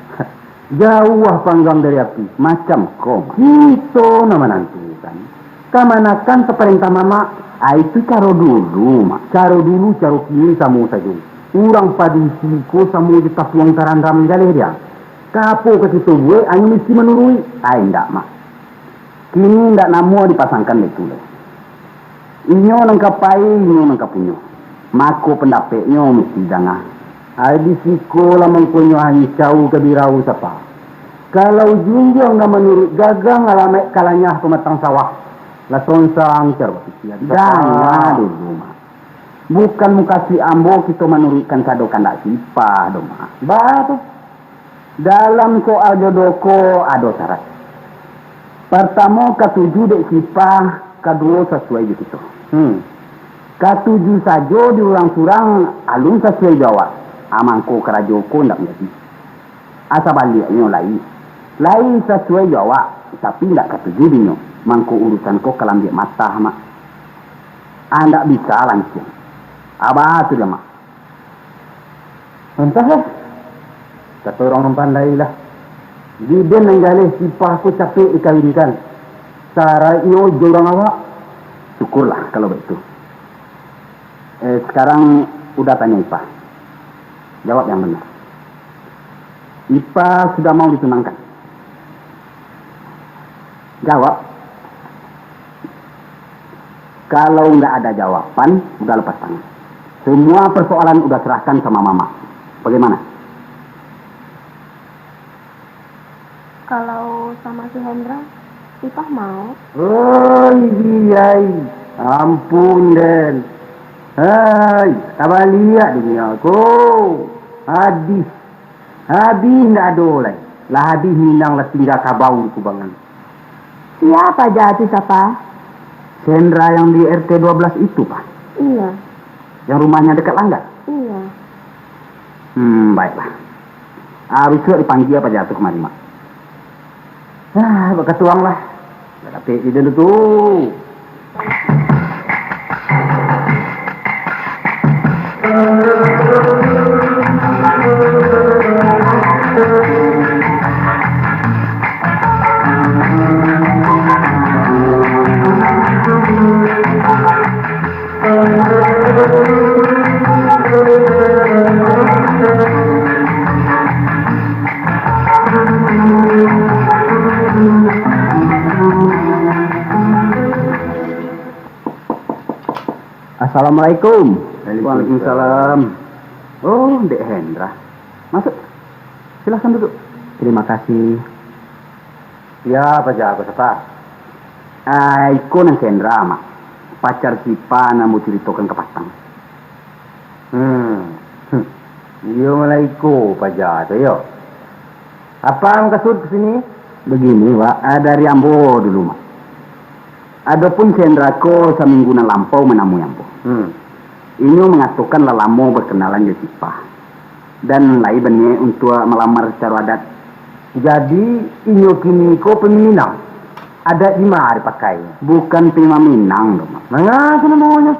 Jauah panggang dari api. Macam ko, Mak. Kito nan manantukan. Kamanakan saparentah Mamak. Ah, itu caro dulu, Mak. Caro dulu, caro kini samo sajo. Urang padusi ko samo jo tapuang tarandam jaleh dia. Ka apo ka kito buek, hanyo musti manuruik. Ai, indak, Mak. Kini indak namuah dipasangkan baitu lai. Inyo nan ka pai, inyo nan ka punyo. Mako, pandapeknyo musti danga. Ai, di siko lah mangkonyo hancau ka birau sapa. Kalau junjuang nan manuruik gagang, alamaik kalanyah pamatang sawah. Lah sonsang caro bapikia. Danga dulu, Mak. Bukan mukasuik ambo kito manuruikkan sado kandak Sipah doh, Mak. Ba tu. Dalam soal jodoh ko ado syarat. Partamo, katuju dek Sipah, kaduo, sasuai jo kito. Hmm. Katuju sajo di urang surang, alun sasuai jo awak. Ah, mangko karajo ko ndak manjadi. Ah, sabaliaknyo lai, lai sasuai jo awak, tapi ndak katuju dinyo, mangko urusan ko ka lambiak matah, Mak. Ah, ndak bisa lantiang. Abah tu dah, Mak. Antahlah. Kato urang nan pandai lah. Di den nan jaleh Sipah ko capek dikawinkan. Saraiknyo jo urang awak. Syukurlah kalau baitu. Eh, sekarang udah tanya Ipah. Jawab yang benar. Ipah sudah mau ditunangkan? Jawab. Kalau nggak ada jawaban, udah lepas tangan. Semua persoalan udah serahkan sama Mamak. Bagaimana? Kalau sama si Hendra, Ipah mau? Oi, Biai. Ampun, Den. Hai, tabaliak dunia ko. Hadih. Hadih ndak ado lai. Lah hadih Minang lah tingga kabau di kubangan. Siapa aja tu, siapa? Sendra yang di R T dua belas itu, Pak? Iya. Yang rumahnya dekat langgar? Iya. Hmm, baiklah. Ah, besok dipanggil apa jatuh kemari, Mak? Ah, bakatuang lah. Dah dapik ide lu tu. Assalamualaikum. Waalaikumsalam. Oh, Dek Hendra. Masuk. Silahkan duduk. Terima kasih. Ya, paja ko, sapa? Ah, iko nan si Hendra, Mak. Pacar Sipa nan ambo caritokan kapatang. Hmm. Hmm. Iyo, malah iko paja tu, yo. Apa mukasuik ka sini? Begini, Wak. Ah, dari ambo dulu, Mak. Adopun si Hendra ko saminggu nan lampau manamui ambo. Hmm. Inyo mangatokan lah lamo bakenalan jo Sipa. Dan lai baniaik untuak malamar sacaro adat. Jadi, inyo kini ko paminang? Adat di ma dipakai? Bukan paminang doh, Mak. Manga tu namonyo?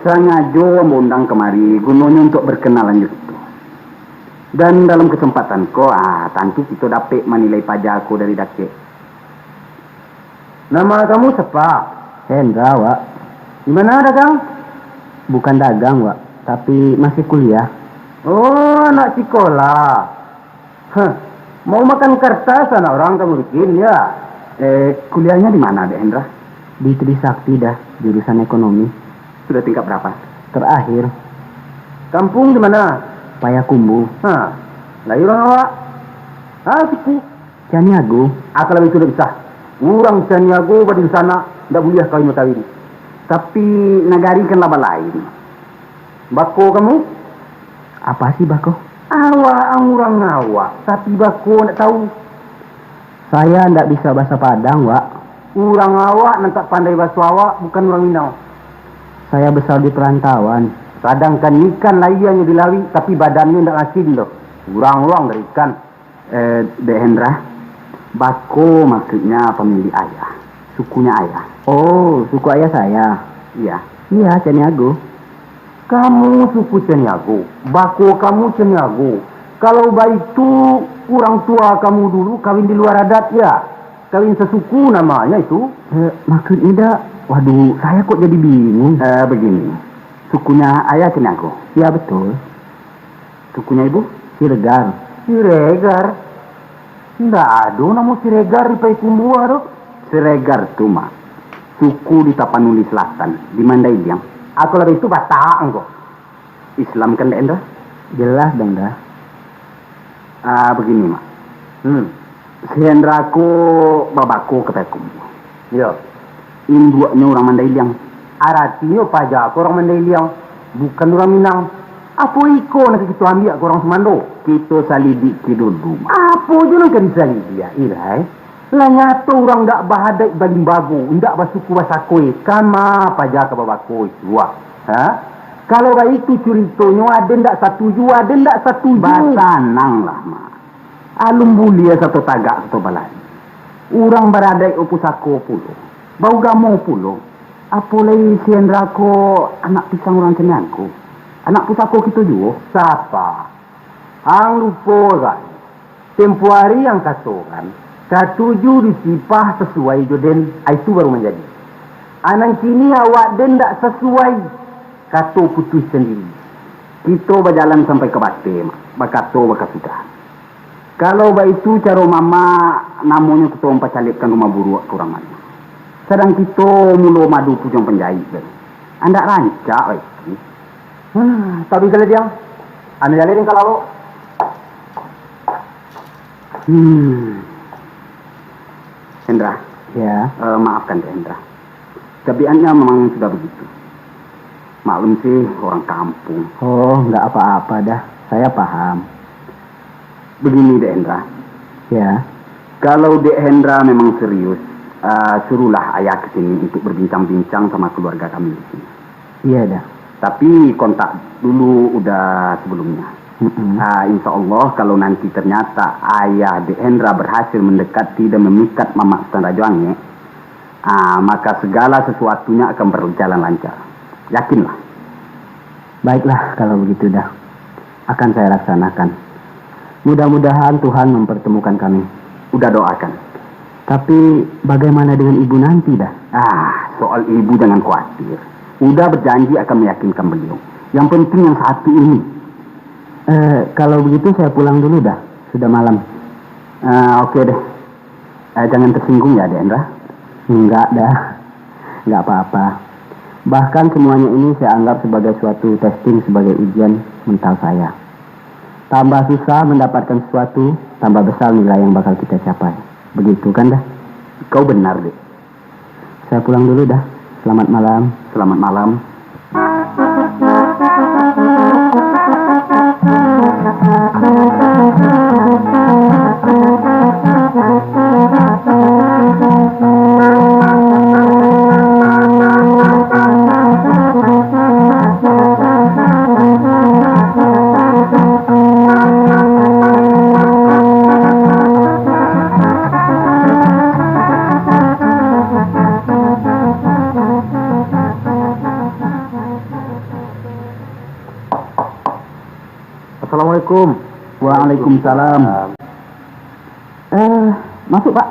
Sangajo ambo undang kamari, gunonyo untuak bakenalan jo kito. Dan dalam kasempatan ko, ah, tantu kito dapek manilai paja ko dari dakek. Nama kamu siapa? Hendra, Wak. Di mana dagang? Bukan dagang, Wak, tapi masih kuliah. Oh, anak sikolah. Hah, mau makan kartas anak orang kamu bikin, ya? Eh, kuliahnya di mana, Dek Hendra? Di Trisakti dah, jurusan ekonomi. Sudah tingkat berapa? Terakhir. Kampung di mana? Payakumbuh. Hah, lai urang awak? Ah, suku. Caniago. Ah, kalau itu ndak bisa. Urang Caniago badunsanak, ndak buliah kawin bakawin. Tapi nagari kan lah balain. Bako kamu? Apa sih bako? Awak ang urang awak, tapi bako ndak tahu. Saya ndak bisa bahasa Padang, Wak. Urang awak nan tak pandai baso awak bukan urang Minang. Saya besar di perantauan. Sadangkan ikan lahianyo di lauik, tapi badannyo ndak asin doh. Urang-urang dari ikan. Eh, Dek Hendra, bako maksudnya pamilik ayah, sukunya ayah. Oh, suku ayah saya. Iya. Iya, Caniago. Kamu suku Caniago, bako kamu Caniago. Kalau baitu, urang tua kamu dulu kawin di luar adat, ya? Kawin sasuku namanya itu. Eh, maksudnya, Dak? Waduh, saya kok jadi bingung. Eh, begini, sukunya ayah Caniago? Ya, betul. Sukunya ibu? Siregar. Siregar? Ndak ado namo Siregar di Payakumbuah tu. Siregar tu, Mak, suku di Tapanuli Selatan, di Mandailiang. Aku lah itu Batak engko. Islam kan, Dek Hendra? Jelas, Dek Hendra. Ah, begini, Mak. Hmm. Si Hendra ko babako ka Payakumbuah. Iyo. Induaknyo urang Mandailiang. Aratinyo paja ko urang Mandailiang, bukan urang Minang. Apo iko nan ka kito ambiak ka urang sumando? Kito salidiak dulu, Mak. Apo jo nan ka disalidiak, Irai? Lah nyato urang ndak baadaik balimbago, ndak basuku basako, kama paja ka babako isuak. Ha? Kalau baitu curitonyo, aden ndak satuju, aden ndak satuju. Basananglah, Mak. Alun buliah sato tagak sato balari. Urang baradaik pusako pulo, baugamo pulo. Apo lai si Hendra ko anak pisang urang Caniago? Anak pusako kito juo. Sapa? Ang lupo gai. Tempo ari ang katokan, katuju disipah sasuai jo den, a itu baru manjadi. A nan kini awak den ndak sasuai, kato putuih sandiri. Kito bajalan sampai ka bateh, Mak, bakato bakasudahan. Kalau baitu caro Mamak, namonyo kito mampacaliakkan rumah buruak ka urang banyak. Sadang kito mulo madu pujuang panjaik, den. Andak rancak baitu. Hmm, tapi kalau diang, anu jaleh den ka lalok. Hmm. Hendra. Ya. Eh, maafkan dek Hendra. Tabiatnya memang sudah begitu. Maklum sih, orang kampung. Oh, nggak apa-apa dah. Saya paham. Begini, Dek Hendra. Ya. Kalau Dek Hendra memang serius, ah, suruhlah ayah ke sini untuk berbincang-bincang sama keluarga kami di sini. Iya, dah. Tapi kontak dulu udah sebelumnya. Mm-mm. Ah, insya Allah, kalau nanti ternyata ayah Dek Hendra berhasil mendekati dan memikat Mamak Sutan Rajo Angek, ah, maka segala sesuatunya akan berjalan lancar. Yakinlah. Baiklah, kalau begitu, dah. Akan saya laksanakan. Mudah-mudahan Tuhan mempertemukan kami. Udah doakan. Tapi, bagaimana dengan ibu nanti, dah? Ah, soal ibu jangan khawatir. Udah berjanji akan meyakinkan beliau. Yang penting yang satu ini. Eh, kalau begitu, saya pulang dulu, dah. Sudah malam. Ah, oke deh. Eh, jangan tersinggung ya, Dek Hendra. Enggak, dah. Enggak apa-apa. Bahkan semuanya ini saya anggap sebagai suatu testing, sebagai ujian mental saya. Tambah susah mendapatkan sesuatu, tambah besar nilai yang bakal kita capai. Begitu kan, dah? Kau benar, Dek. Saya pulang dulu, dah. Selamat malam. Selamat malam. Assalamualaikum. Waalaikumsalam. Eh, masuk, Pak.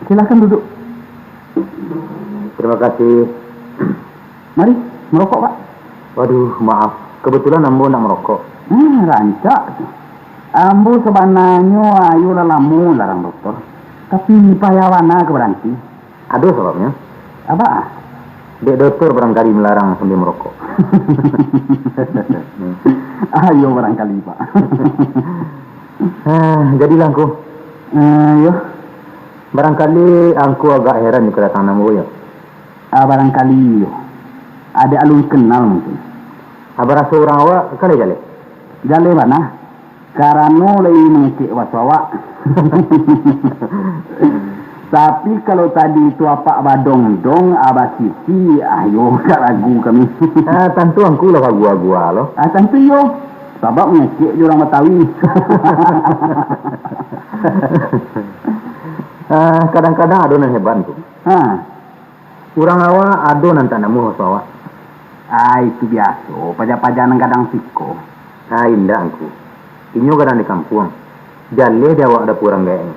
Silahkan duduk. Terima kasih. Mari, merokok, Pak. Waduh, maaf. Kebetulan ambo nak merokok. Hmm, rancak. Ambo sabananyo ayo lah lamo larang dokter. Tapi payah bana ka baranti. Ado sababnyo. Apa? Dek dokter barangkali melarang sambil merokok. Ayo barangkali, Pak. Ah, jadilah angku. Eh, yo. Barangkali angku agak heran jo kedatangan ambo, yo. Ah, barangkali, yo. Ado alun kenal mungkin. Ah, baraso urang awak, ka lai jaleh? Jaleh bana. Karano lai mangecek baso awak. Tapi kalau tadi tu apak badongdong, abah sisi, ah, yo, agak ragu kami. Ah, tantu angku lah ragu-ragu lo. Ah, tantu iyo. Sabab ngecek jo urang Batawi. Ah, kadang-kadang ado nan hebat tu. Ha. Urang awak ado nan tak namuah baso awak. Ah, itu biaso, paja-paja nan gadang siko. Ah, indak, angku. Inyo gadang di kampuang. Jaleh di awak dapua urang gaeknyo.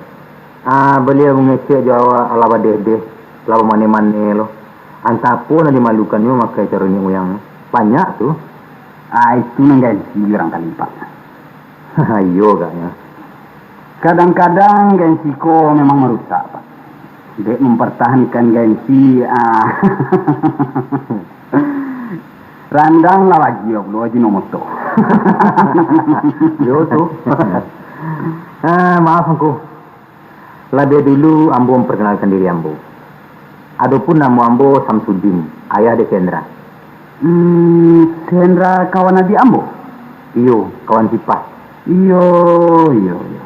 Ah, baliau mangecek jo awak alah badeh-deh, alah bamaneh-maneh lo. Antah apo nan dimalukannyo makai caro niniak muyang. Banyak tu. Ah, itu nan gengsi urang kali, Pak. Iyo agaknyo. Kadang-kadang gengsi ko memang marusak, Pak. Dek mempertahankan gengsi, ah, randang lah lagi, ya Allah, Ajinomoto. Yo tu. Ah, maaf, angku. Labiah dulu ambo memperkenalkan diri ambo. Adopun namo ambo Samsudin, ayah dek Sendra. Hmm, Sendra kawan adiak ambo? Iyo, kawan Sipah. Iyo, iyo, iyo.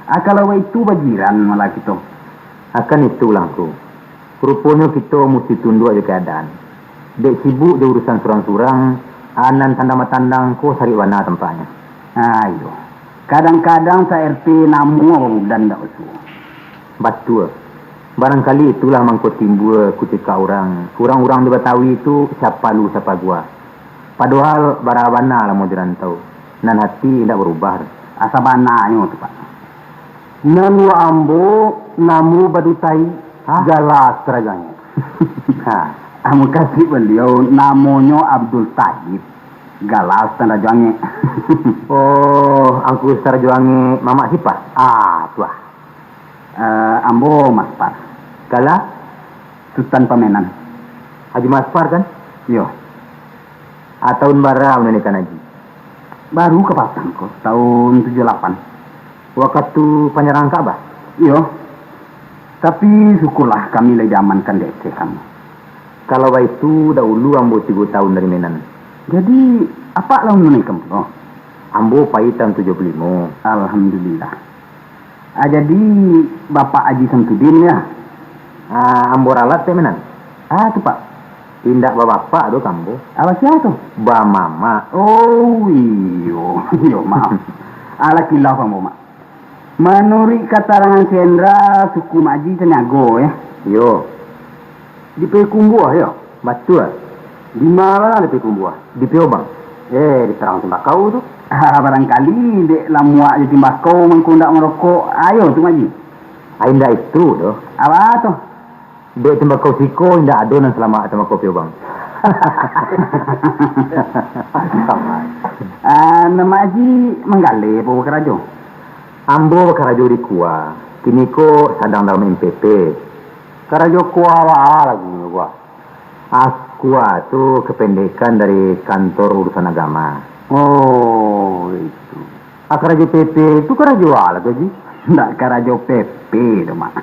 Ah, kalau baitu bajiran malah kito. Akan itulah, angku. Ruponyo kito musti tunduak jo keadaan. Dek sibuk jo urusan surang-surang, ah, nan tandang-matandang ko sarik bana tampaknyo. Ah, iyo. Kadang-kadang sa-R T namuah babulan indak basuo. Batua. Barangkali itulah mangko timbua kucekak urang, urang-urang di Batawi tu siapa lu siapa gua. Padohal bara bana lamo di rantau, nan hati indak barubah. Asa bananyo tu, Pak. Nan wa ambo namo Badu Tai, ha? Galas tarajuangnyo. Ha. Amun kasih baliau namonyo Abdul Taib, galas tarajuangnyo. Oh, angku tarajuangnyo Mamak Sipah? Ah, tuah. Eh, ambo Maspar. Kala? Sutan Pamenan. Haji Maspar, kan? Iyo. Ah, tahun bara manunaikan haji? Baru ka patang ko, tahun tujuah lapan. Wakatu panyarangan Ka'bah? Iyo. Tapi, syukurlah kami lai diamankan dek Syekh kami. Kalau baitu, dahulu ambo tigo tahun dari Menan. Jadi, apak lah manunaikan pulo? Ambo pai tahun tujuah puluah limo. Alhamdulillah. Ah, jadi, Bapak Haji Samsudin, ya? Ah, ambo ralat, Tek Menan. Ah, tu, Pak. Indak babapak tu ka ambo. Alah, sia tu? Bamamak. Oh, iyo. Iyo, maaf. Alah, kilaf ambo, Mak. Manuruik katarangan Sendra, suku Mak Haji Caniago, ya? Iyo. Di Payakumbuah, yo? Batua. Di ma lah di Payakumbuah? Di Piobang. Eh, di Parang Timbakau tu. Ah, barangkali dek lamuak jo timbakau mangko ndak marokok, ayo tu, Mak Haji. Ah, indak itu doh. Apo tu? Dek timbakau siko indak ado nan salamak timbakau Piobang. Ah, nan Mak Haji manggaleh apo bakarajo? Ambo bakarajo di KUA, kiniko sadang dalam M P P. Karajo KUA baa lagunyo, KUA? Ah, KUA tu kependekan dari Kantor Urusan Agama. Oh, itu. Ah, karajo P P tu karajo a lah tu, Ji? Ndak karajo P P tu, Mak.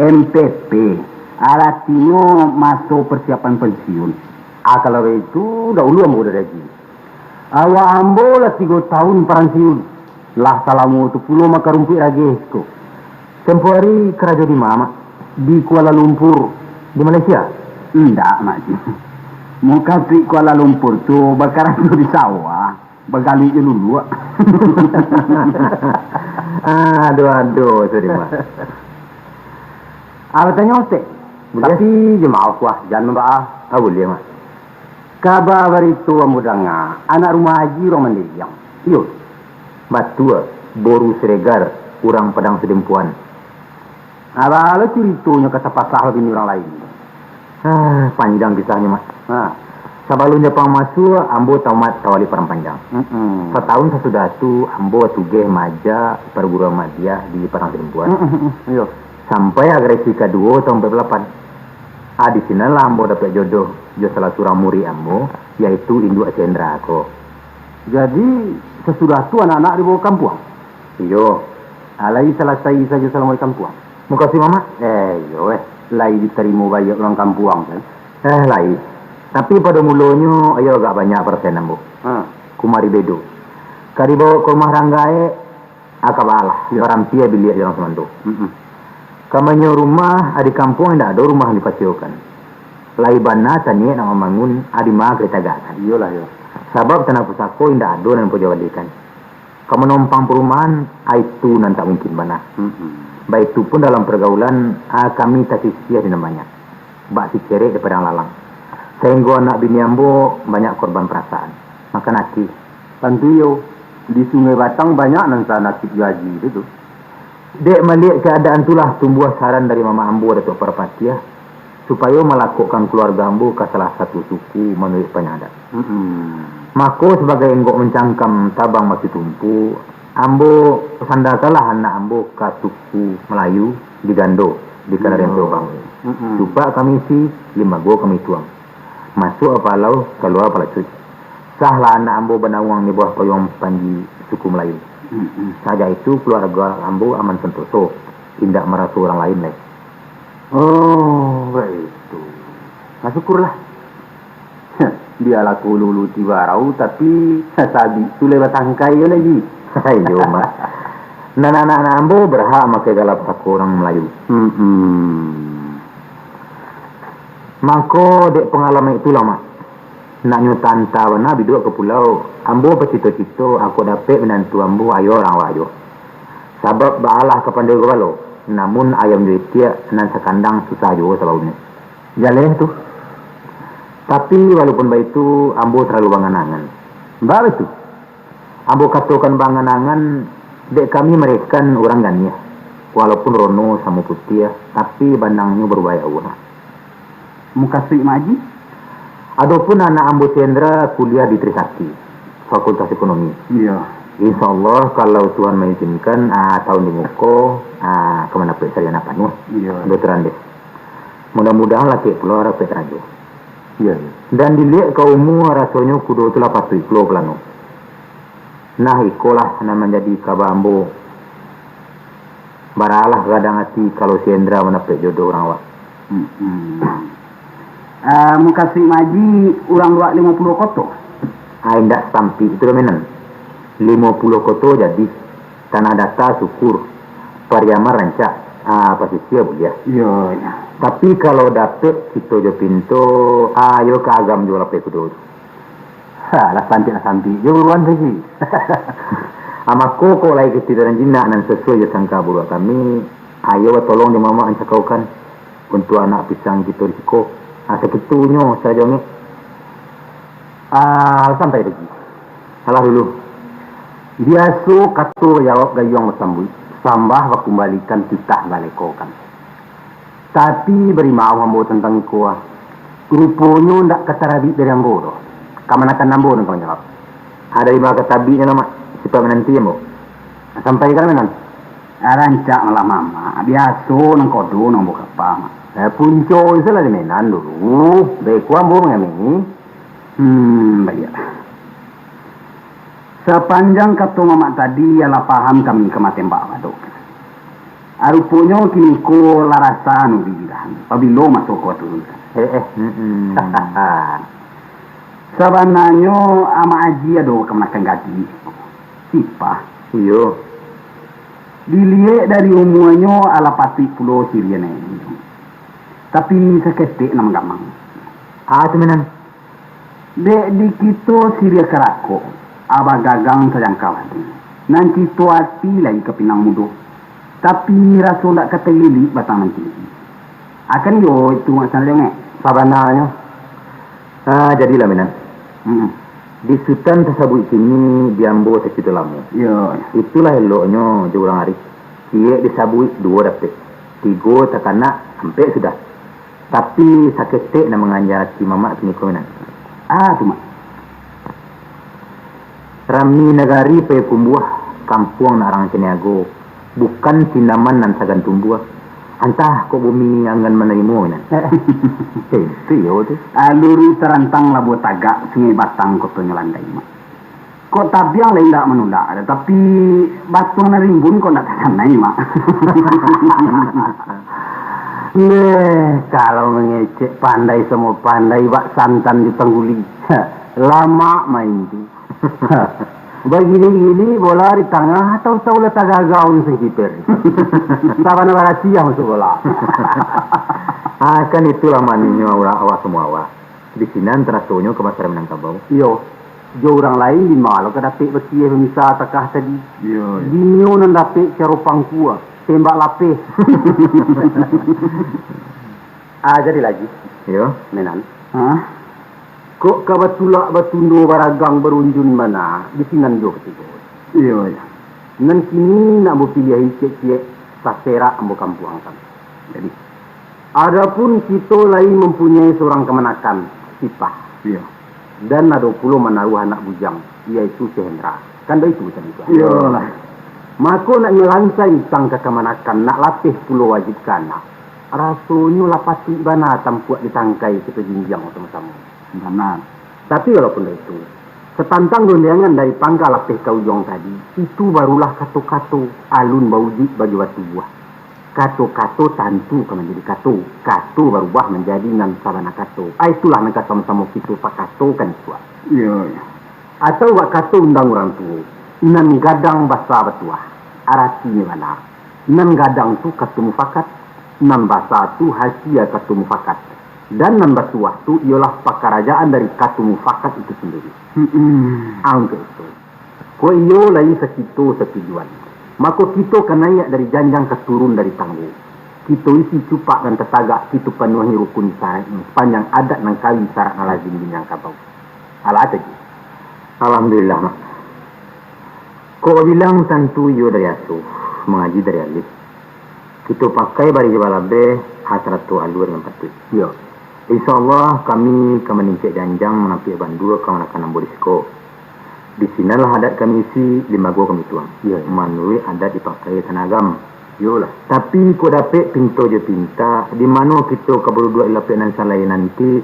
M P P. Aratinyo maso persiapan pensiun. Ah, kalau itu, dahulu ambo udah gaji. Awak ambo lah tigo tahun paransiun, lah salamo tu pulo makan rumpuik rageh ko. Tempo hari karajo di ma, Mak? Di Kuala Lumpur, di Malaysia? Indak, Mak Ji. Mun ka di Kuala Lumpur tu bakarajo di sawah, bagaluik jo luluak. Aduh, aduh, sorry, Mak. Ah, batanyo, Tek. Buliah. Tapi, jo maaf, wah, jan mambaa. Ah, buliah, Mak. Kaba barito ambo danga, anak rumah Haji urang Mandiriang. Iyo. Batua, boru Siregar, urang Padang Sidempuan. Alah, lo curitonyo ka tapasah bini urang lain. Ah, panjang kisahnyo, Mak. Ha. Sabalun Japang masuak, ambo tamat tawalib Padang Panjang. Mm-mm. Satahun sasudah tu, ambo batugeh maaja di parguruan Ahmadiyah di Padang Sidempuan. Mm-mm, mm-mm. Iyo. Sampai agresif kaduo tahun ampek puluah lapan. Ah, di sinanlah ambo dapek jodoh jo salah surang murid ambo, yaitu induak Sendra ko. Jadi, sasudah tu anak-anak dibawa ka kampuang? Iyo. Ah, lai salasai sajo salamo di kampuang? Mukasuik Mamak? Eh, iyo, eh. Lai ditarimo baiak urang kampuang, kan? Eh, lai. Tapi pado mulonyo, iyo agak banyak parasaian ambo. Ha. Kumari bedo. Ka dibawa ka rumah rang gaek, ah, ka baa lah, iyo, barampia biliak jo urang sumando. Mm-mm. Ka manyewa rumah, a di kampuang indak ado rumah dipasewokan. Lai bana taniaik nak mambangun, a di ma ka ditagakkan. Iyolah, iyo. Sabab tanah pusako indak ado nan dipajuwalikan. Ka manompang parumahan, a itu nan tak mungkin bana. Mm-mm. Baitu pun dalam pargaulan, a kami tasisiah di nan banyak. Bak sicerek di padang lalang. Sainggo anak bini ambo banyak korban parasaan. Makan ati. Tantu iyo, di Sungai Batang banyak nan sanasib jo Aji tu, tu. Dek maliek kaadaan tu lah tumbuah saran dari mamak ambo Datuak Parpatiah, supayo malakokkan kaluarga ambo ka salah satu suku manuruik panyadak. Mm-mm. Mako, sabagai enggok mancangkam tabang batu tumpu, ambo sandakanlah anak ambo ka suku Malayu di Gando, di Kanarian Iyo. Sobang. Mm-mm. Cupak kami isi, limbago kami tuang. Masuak palau, kalua palacuik. Sahlah anak ambo banawang di bawah payuang panji suku Malayu. Mm-mm. Sajak itu, kaluarga ambo aman santoso, indak maraso urang lain lai. Oh, baitu. Nah, syukurlah. Bialah kulu-ulu tibarau, tapi sabik tu lai batangkai yo lagi. Iyo, Mak. Nan anak-anak ambo berhak makai gala pusako urang Malayu. Mm-mm. Mangko, dek pangalaman itulah, Mak, naknyo tanta bana biduak ka pulau, ambo bacito-cito, ako dapek minantu ambo ayo urang awak juo. Sabab baalah ka pandai gapalo, namun ayam jo itiak nan sakandang susah juo sabaunyo. Jaleh tu. Tapi, walaupun baitu, ambo talalu bangan-angan. Baa baitu? Ambo katokan bangan-angan, dek kami mareka urang ganiah. Walaupun rono samo putiah, tapi banangnyo barubaik awak. Mukasuik Mak Aji? Adopun anak ambo si Hendra kuliah di Trisakti, Fakultas Ekonomi. Iyo. Insya Allah, kalau Tuhan maizinkan, ah, tahun di muko, ah, ka mandapek sarjana panuah. Iyo. Doktorandus. Mudah-mudahan lah kek pulo dapek karajo. Iyo, iyo. Dan diliek ka umua, rasonyo kudo tu lah patuik pulo ka lano. Nah, ikolah nan manjadi kaba ambo. Baralah gadang ati kalau si Hendra mandapek jodoh urang awak. Mm-mm. Ah, mukasuik Mak Aji urang luak limo puluah koto? Ah, indak satampik itu doh, Minan. Limo puluah koto jadi, Tanah Data sukur, Pariaman rancak, ah, pasisia buliah. Iyo, iyo. Tapi kalau dapek kito jo pinto, ah, yo ka agam juo lapeh kudo tu. Ha, lah santiak, lah santiak jo buruan tu, Ji. Ah, mako, kok lai katidaran jinak nan sasuai jo sangka buruak kami, ayo batolong di mamak ancakaukan untuak anak pisang kito di siko. Ah, sakitunyo sajo, Ngek. Ah, santai tu, Ji. Alah dulu. Biaso kato bajawab gayuang basambuik, sambah bakumbalikan titah balekokan. Tapi, bari maaf ambo tantang iko, ah. Ruponyo ndak ka tarabik dari ambo doh. Kamanakan ambo nan tangguang jawab. Ado di ma ka tabiknyo lah, Mak, sipaik mananti ambo. Sampaikan, Minan. Ah, rancak malah mamak. Biaso nan kodo nan ambo kapa, Mak. Eh, punco isulah di Minan dulu. Beko ambo mangami. Hmm, baiak. Sapanjang kato mamak tadi, alah paham kami ka matembak badok. Ah, ruponyo kini ko lah rasa anu di lidah, pabilo maso ko turun. Eh, eh, mm-mm. Sabananyo, Amak Aji ado kamanakan gadih, Sipah. Iyo. Diliek dari umuanyo, alah patuik pulo siriah naiak. Tapi saketek nan manggamang. Ah, tu, Minan. Dek di kito siriah karakok, abah gagang sajangka batu. Nan cito ati lai ka pinang mudo, tapi raso ndak ka talilik batang nan tinggi. Akan iyo itu maksudnyo, Ngek. Sabananyo, ah, jadilah, Minan. Mm-mm. Di Sutan tasabuik kini, di ambo tacito lamo. Iyo. Itulah eloknyo jo urang arif. Ciek disabuik, duo dapek. Tigo takanak, ampek sudah. Tapi, saketek nan manganjal ati mamak kiniko, Minan. Ah, tu, Mak. Rami nagari Payakumbuah, kampuang nak rang caniago, bukan tanaman nan sagan tumbuah. Antah kok bumi anggan manarimo, Minan. Eh. Eh, itu iyo tu. Aluri tarantang labuah tagak, Sungai Batang kotonyo landai, Mak. Kok tabiang lah indak manulak, tapi batuang nan rimbun kok ndak takanai, Mak. Leh, kalau mangecek pandai samo pandai bak santan di tangguli. Lamak main tu. Bagini-gini bola di tangah, tahu-tahu lah tagagau ni sangkiper. Sabana barasiah masuk bola. Ah, kan itulah manisnyo awak, awak samua awak. Di sinan tarasonyo kabasaran Minangkabau. Iyo, jo urang lain di ma lo ka dapek bakieh bamisa takah tadi. Iyo, iyo. Dinyo nan dapek caro pangkua, tembak lapeh. Ah, jadi lagi. Iyo. Menan. Hah? Kok ka batulak batundo baragang barunjun bana, di sinan jo katigo. Iyo, iyo. Nan kini nak ambo piliahi ciek-ciek, saserak ambo kampuangkan. Jadi, adapun kito lai mampunyai surang kamanakan, Sipah. Iyo. Dan ado pulo manaruah anak bujang, yaitu Syekh Hendra. Kan baitu cando tu? Iyolah. Mako nak nyo lansai utang ka kamanakan, nak lapeh pulo wajib ka anak. Rasonyo lah patuik bana tampuak di tangkai kito jinjiang samo-samo. Bana. Tapi walaupun baitu, satantang gondengan dari pangka lapeh ka ujuang tadi, itu barulah kato-kato alun baujuik bagi batubuah. Kato-kato tantu ka manjadi kato, kato barubah manjadi nan sabana kato. Ah, itulah nan ka samo-samo kito pakatokan isuak. Iyo, iyo. Atau bak kato undang urang tuo, nan gadang basa batuah. Aratinyo bana, nan gadang tu kato mufakat, nan basa tu hasia kato mufakat, dan nan batuah tu iyolah pakarajaan dari kato mufakat itu sandiri. Mm-mm. Angkek itu. Kok iyo lai sakito satujuan, mako kito ka naiak dari janjang ka turun dari tanggo. Kito isi cupak nan tatagak, kito panuahi rukun saraiknyo sapanjang adat nan kawi sarak nan lazim di Minangkabau. Alah, Haji. Alhamdulillah, Mak. Kok babilang tantu iyo dari asuh, mangaji dari alih. Kito pakai bari jo balabeh, ha sarato alua dengan patuik. Iyo. Insya Allah, kami ka maningkek janjang, manampiak bandua kamanakan ambo di siko. Di sinanlah adat kami isi, limbago kami tuang. Iyo, iyo. Manuruik adat dipakai Tanah Agam. Iyolah. Tapi, kok dapek pinto jo pinta, di mano kito ka baduduak di lapek nan salai nanti,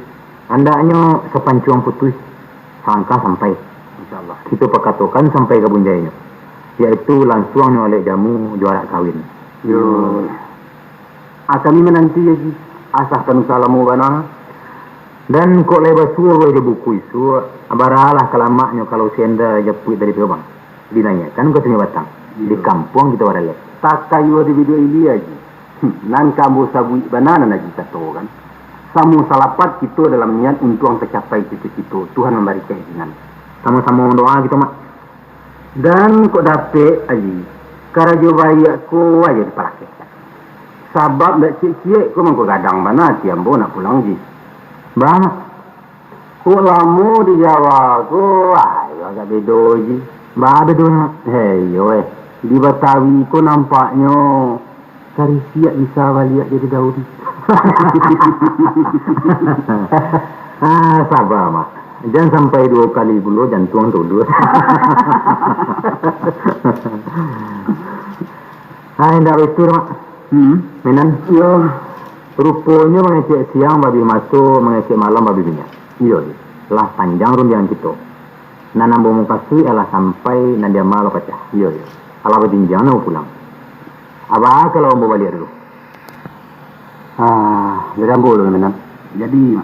andaknyo sapancuang putuih, salangkah sampai. Insya Allah. Kito pakatokan sampai ka bunjainyo, yaitu lansuang nyo alek jamu jo arak kawin. Yo. Ah, kami mananti, Haji. Asah ka Nusa lamo bana. Dan kok lai basuo jo buku isuak, baralah ka lamaknyo kalau senda japuik dari Piobang. Dinaiakkan ka Sungai Batang. Iyo. Di kampuang kito baralek. Takai wah di biduak ilia, Ji. Hmm, nan ka ambo sabuik bana nan Aji katokan. Samo salapat kito dalam niat untuang tacapai cito-cito, Tuhan mambari kaizinan. Samo-samo mandoa kito, Mak. Dan kok dapek, Aji, karajo baiak ko ajo dipalakehkan. Sabab dak ciek-ciek ko mangko gadang bana ati ambo nak pulang, Ji. Baa, Mak? Kok lamo di Jawa ko, ah, iyo agak bedo, Ji. Baa bedonyo? Heh, iyo, eh. Di Batawi ko nampaknyo karisiak bisa baliak jadi daun. Ah, saba, Mak. Jan sampai duo kali pulo jantuang tulus. Ah, indak baitu, Mak. Hmm? Minan? Iyo. Ruponyo mangecek siang babih maso, mangecek malam babih minyak. Iyo, Ji. Lah panjang rundiangan kito. Nan ambo mukasuik alah sampai, nan di ama lo pacah. Iyo, iyo. Alah bajinjiang nak pulang. Abah, kalau ambo baliak dulu. Ah, jadi ambo dulu, Minan. Jadi,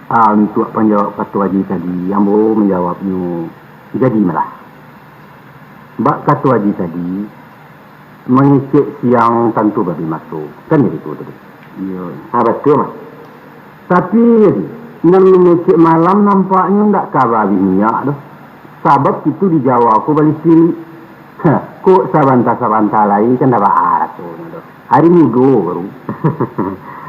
ah, untuak panjawab kato Aji tadi, ambo manjawabnyo jadi malah. Bak kato Aji tadi, mangecek siang tantu babih maso. Kan jadi tu tadi. Iyo. Ah, batua, Mak. Tapi, Aji, nan mangecek malam nampaknyo ndak ka babih minyak doh. Sabab kito di Jawa ko balistrik. Hah, kok sabanta-sabanta lai kan ndak baa rasonyo doh. Ari mudo baru.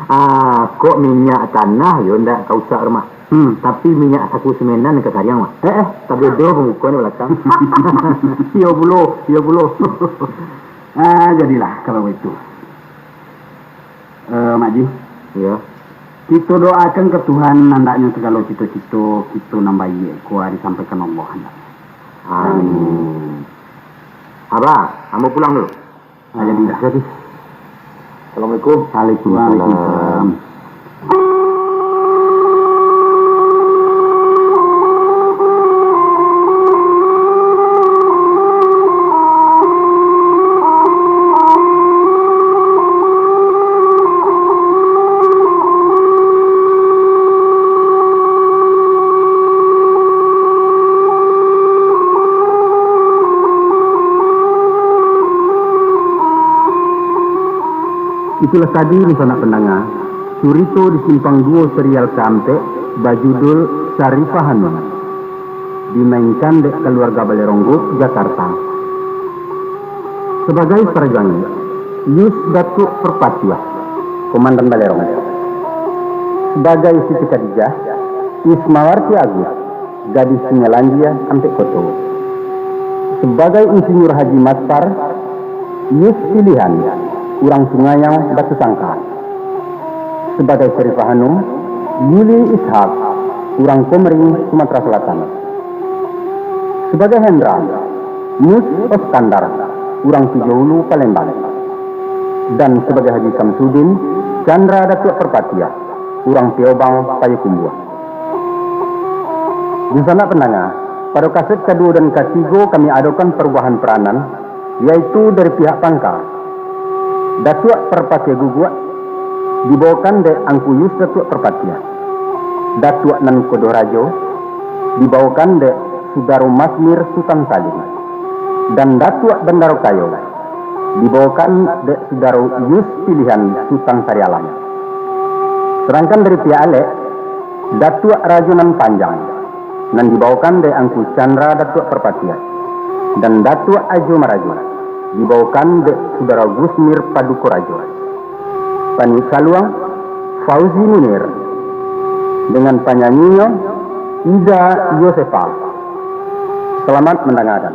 Ah, kok minyak tanah yo ndak ka usak rumah. Hmm. Tapi minyak saku semenan ka kariang, Mak. Eh, eh. Tabedo pamukon balakang. Iyo pulo, iyo pulo. Ah, jadilah kalau baitu. Eh, Mak Ji. Iyo. Kito doakan ka Tuhan, andaknyo sagalo cito-cito kito nan baiak ko disampaikan Allah, andaknyo. Amin. Abah, ambo pulang dulu. Ah, jadi dah. Jadi. Assalamualaikum. Waalaikumsalam. Waalaikumsalam. Itulah tadi, dunsanak pandanga, curito di Simpang Duo serial kaampek, bajudul Sarifah Hanum, dimainkan dek Kaluarga Balerong Group, Jakarta. Sabagai sarjangik, Yus Datuak Parpatiah, Komandan Balerong. Sabagai Siti Khadijah, Ismawarti Agus, gadih Sungai Lanjia, Ampek Koto. Sabagai Insinyur Haji Maspar, Yus Pilihan, urang Sungayang, Batusangka. Sabagai Sarifah Hanum, Yuli Ishak, urang Komering, Sumatera Selatan. Sabagai Hendra, Mus Oskandar, urang Tujuah Ulu, Palembang. Dan sabagai Haji Samsudin, Chandra Datuak Parpatiah, urang Piobang, Payakumbuah. Dunsanak pandanga, pado kaset kaduo dan katigo kami adokan parubahan peranan, yaitu dari pihak pangka. Datuak Parpatiah Guguak dibaokan dek Angku Yus Datuak Parpatiah. Datuak Nan Kodo Rajo dibaokan dek Sudaro Masmir Sutan Salim. Dan Datuak Bandaro Kayo dibaokan dek Sudaro Yus Pilihan Sutan Sarialam. Sadangkan dari pihak alek, Datuak Rajo Nan Panjang, nan dibaokan dek Angku Chandra Datuak Parpatiah, dan Datuak Ajo Marajo, dibaokan dek Sudaro Gusmir Paduko Rajo. Panuik saluang, Fauzi Munir, dengan panyanyinyo, Ida Yosefa. Salamat mandangakan.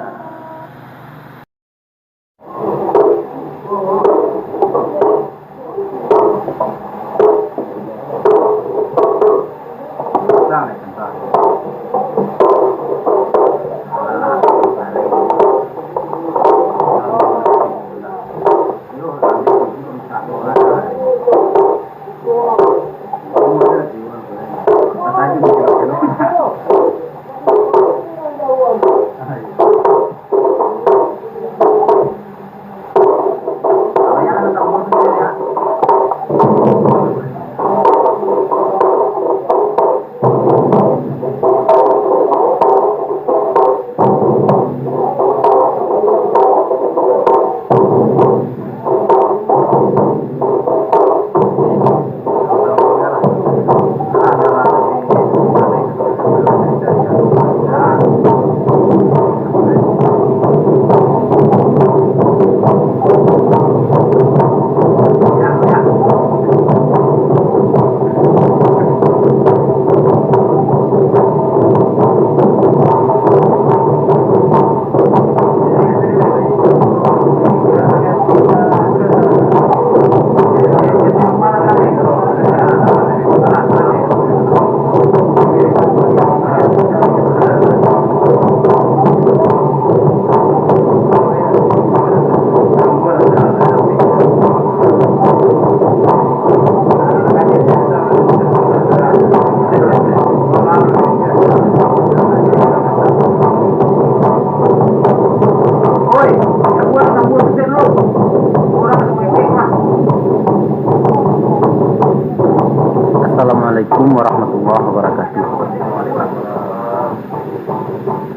Assalamualaikum warahmatullahi wabarakatuh.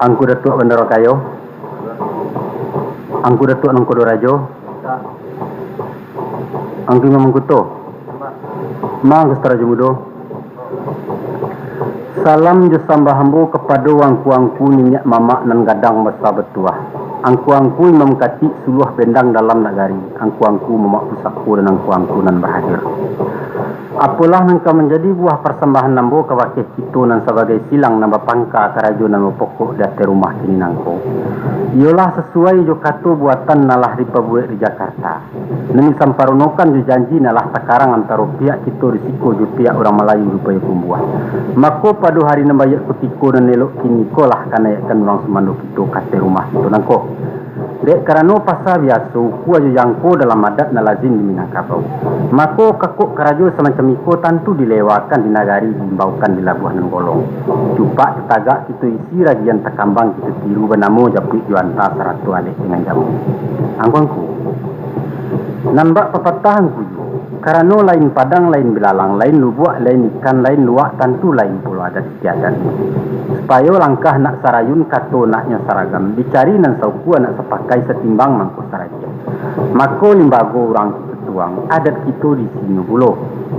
Angku Datuak Bandaro Kayo, Angku Datuak Nan Kodo Rajo, Angku Imam Mangkuto, Mangku Sarajo Mudo. Salam jo sambah ambo kapado angku-angku niniak mamak nan gadang basa batuah, angku-angku imam katik suluah bendang dalam nagari, angku-angku mamak pusako dan angku-angku nan bahadir. Apolah nan ka manjadi buah parsambahan ambo kabake kito nan sabagai silang nan bapangka karajo nan bapokok di ateh rumah kini nangko, iyolah sasuai jo kato buatan nan lah dipabuwek di Jakarta, nan disamparonokan jo janji nan lah takarang antaro pihak kito di siko jo pihak urang Malayu di Payakumbuah. Mako, pado hari nan baiak kutiko nan elok kiniko lah ka nayiakkan urang sumando kito ka ateh rumah kito nangko. Dek karano pasa biaso, ukua jo jangko dalam adat nan lazim di Minangkabau. Mako, kakok karajo samacam iko tantu dilewakan di nagari, diimbaukan di labuah nan golong. Cupak jo tagak kito isi, ragian takambang kito tiru, banamo japuik jo anta sarato alek dengan jamu. Angku-angku, nan bak papatah angku juo, karano lain padang, lain bilalang, lain lubuak, lain ikan, lain luwak, tantu lain pulo adat istiadat. Supayo langkah nak sarayun, kato naknyo saragam, dicari nan saukua, nak sapakai, satimbang mangko saragiah. Mako, limbago urang kito tu Wang, adat kito di siko pulo.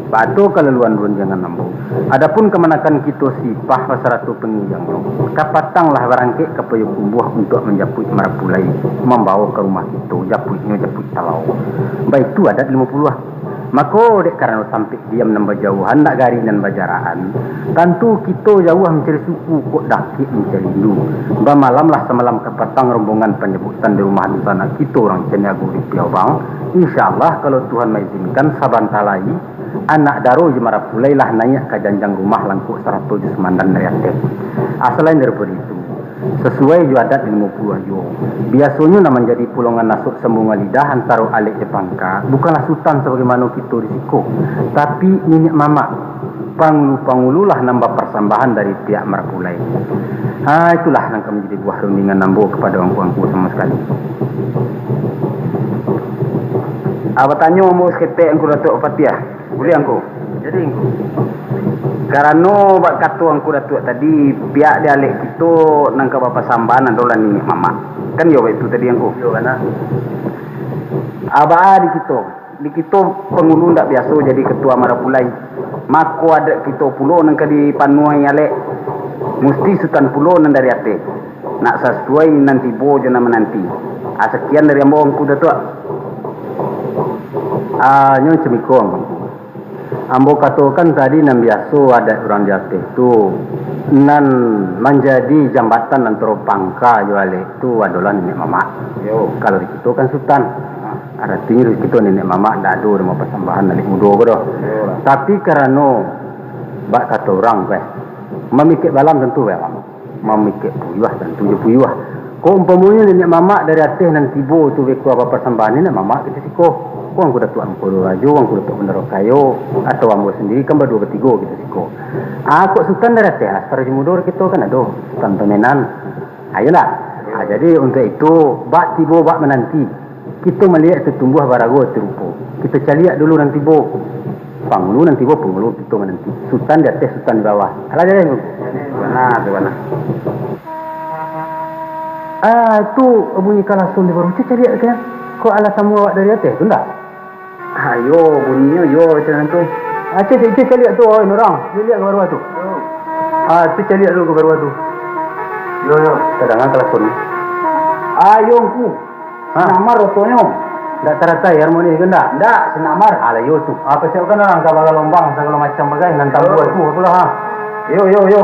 Baa tu kalaluan rundiangan ambo. Adapun kamanakan kito sipah basarato pangijangnyo, kapatang lah barangkek ka Payokumbuah untuak manjapuik marapulai, mambawo ka rumah kito, japuiknyo japuik talao. Baitu adat limo puluah. Mako, dek karano tampek diam nan bajauhan, ndak gari nan bajarakan, tantu kito jauah mancari suku, kok dakek mancari indu. Bamalamlah samalam kapatang rombongan panjapuikan di rumah dunsanak kito urang Caniago di Piaubang. Insya Allah, kalau Tuhan maizinkan, sabanta lai, anak daro jo marapulai lah naiak ka janjang rumah langkok sarato jo sumandan dari ateh. Ah, salain daripado itu, sasuai jo adat limo puluah juo, biasonyo nan manjadi pulongan asuak sambungan lidah antaro alek jo pangka, bukanlah sutan sabagaimano kito di siko, tapi niniak mamak, pangulu-pangulu lah nan baparsambahan dari pihak marapulai. Ha, itulah nan ka manjadi buah rundiangan ambo kapado angku-angku samo sakali. Ah, batanyo ambo saketek, Angku Datuak Patiah. Buliah, Angku? Jadi, Angku. Karano bak kato Angku Datuak tadi, pihak di alek kito nan ka bapasambahan adolah niniak mamak. Kan iyo baitu tadi, Angku? Iyo, bana. Ah, baa di kito. Di kito pangulu ndak biaso jadi katua marapulai. Mako, adat kito pulo nan ka dipanuahi alek, musti sutan pulo nan dari ateh. Nak sasuai nan tibo jo nan mananti. Ah, sakian dari ambo, Angku Datuak. Ah, nyo cemiko, Angku. Ambo katokan tadi, nan biaso adat urang di ateh tu, nan manjadi jambatan antaro pangka jo alek tu adolah niniak mamak. Yo. Kalau di kito kan sutan. Ah. Aratinyo di kito niniak mamak ndak ado dek mampasambahan alek mudo ko doh. Yo lah. Tapi karano bak kato urang, beh, mamikek balam tantu balam. Mamikek puyuah, tantu jo puyuah. Kok umpamonyo niniak mamak dari ateh nan tibo tu beko apo pasambahan niniak mamak kito siko. Kok Angku Datuak Angku Rajo, Angku Datuak Bendaro Kayo, atau ambo sandiri kan baduo batigo kito siko. Ah, kok sutan dari ateh, ah, sarajo mudo kito kan ado, sutan pamenan. Ayolah. Ah, jadi untuak itu, bak tibo, bak mananti. Kito maliek tu tumbuah barago tu rupo. Kito caliak dulu nan tibo. Pangulu nan tibo, pangulu kito mananti. Sutan di ateh, sutan di bawah. Alah, jalan tu. Bana tu, bana. Ah, tu bunyi kalason di barucu caliak kan. Kok alah tamu awak dari ateh tu ndak? Ayo, bunyinyo yo macam tu. Ah, cek, cek, cek, caliak tu, oi, urang. Caliak ka bawah tu. Ah, tu caliak dulu ka bawah tu. Yo, yo. Tadanga kalason. Ayo, Ngku. Ha. Sinamar otonyo. Ndak taratai harmoni ko ndak? Ndak, sinamar. Alah, iyo tu. Apa siapkan urang ka bagalombang, sagalo macam bagai, nan tambua tu, apolah, ha. Yo, yo, yo.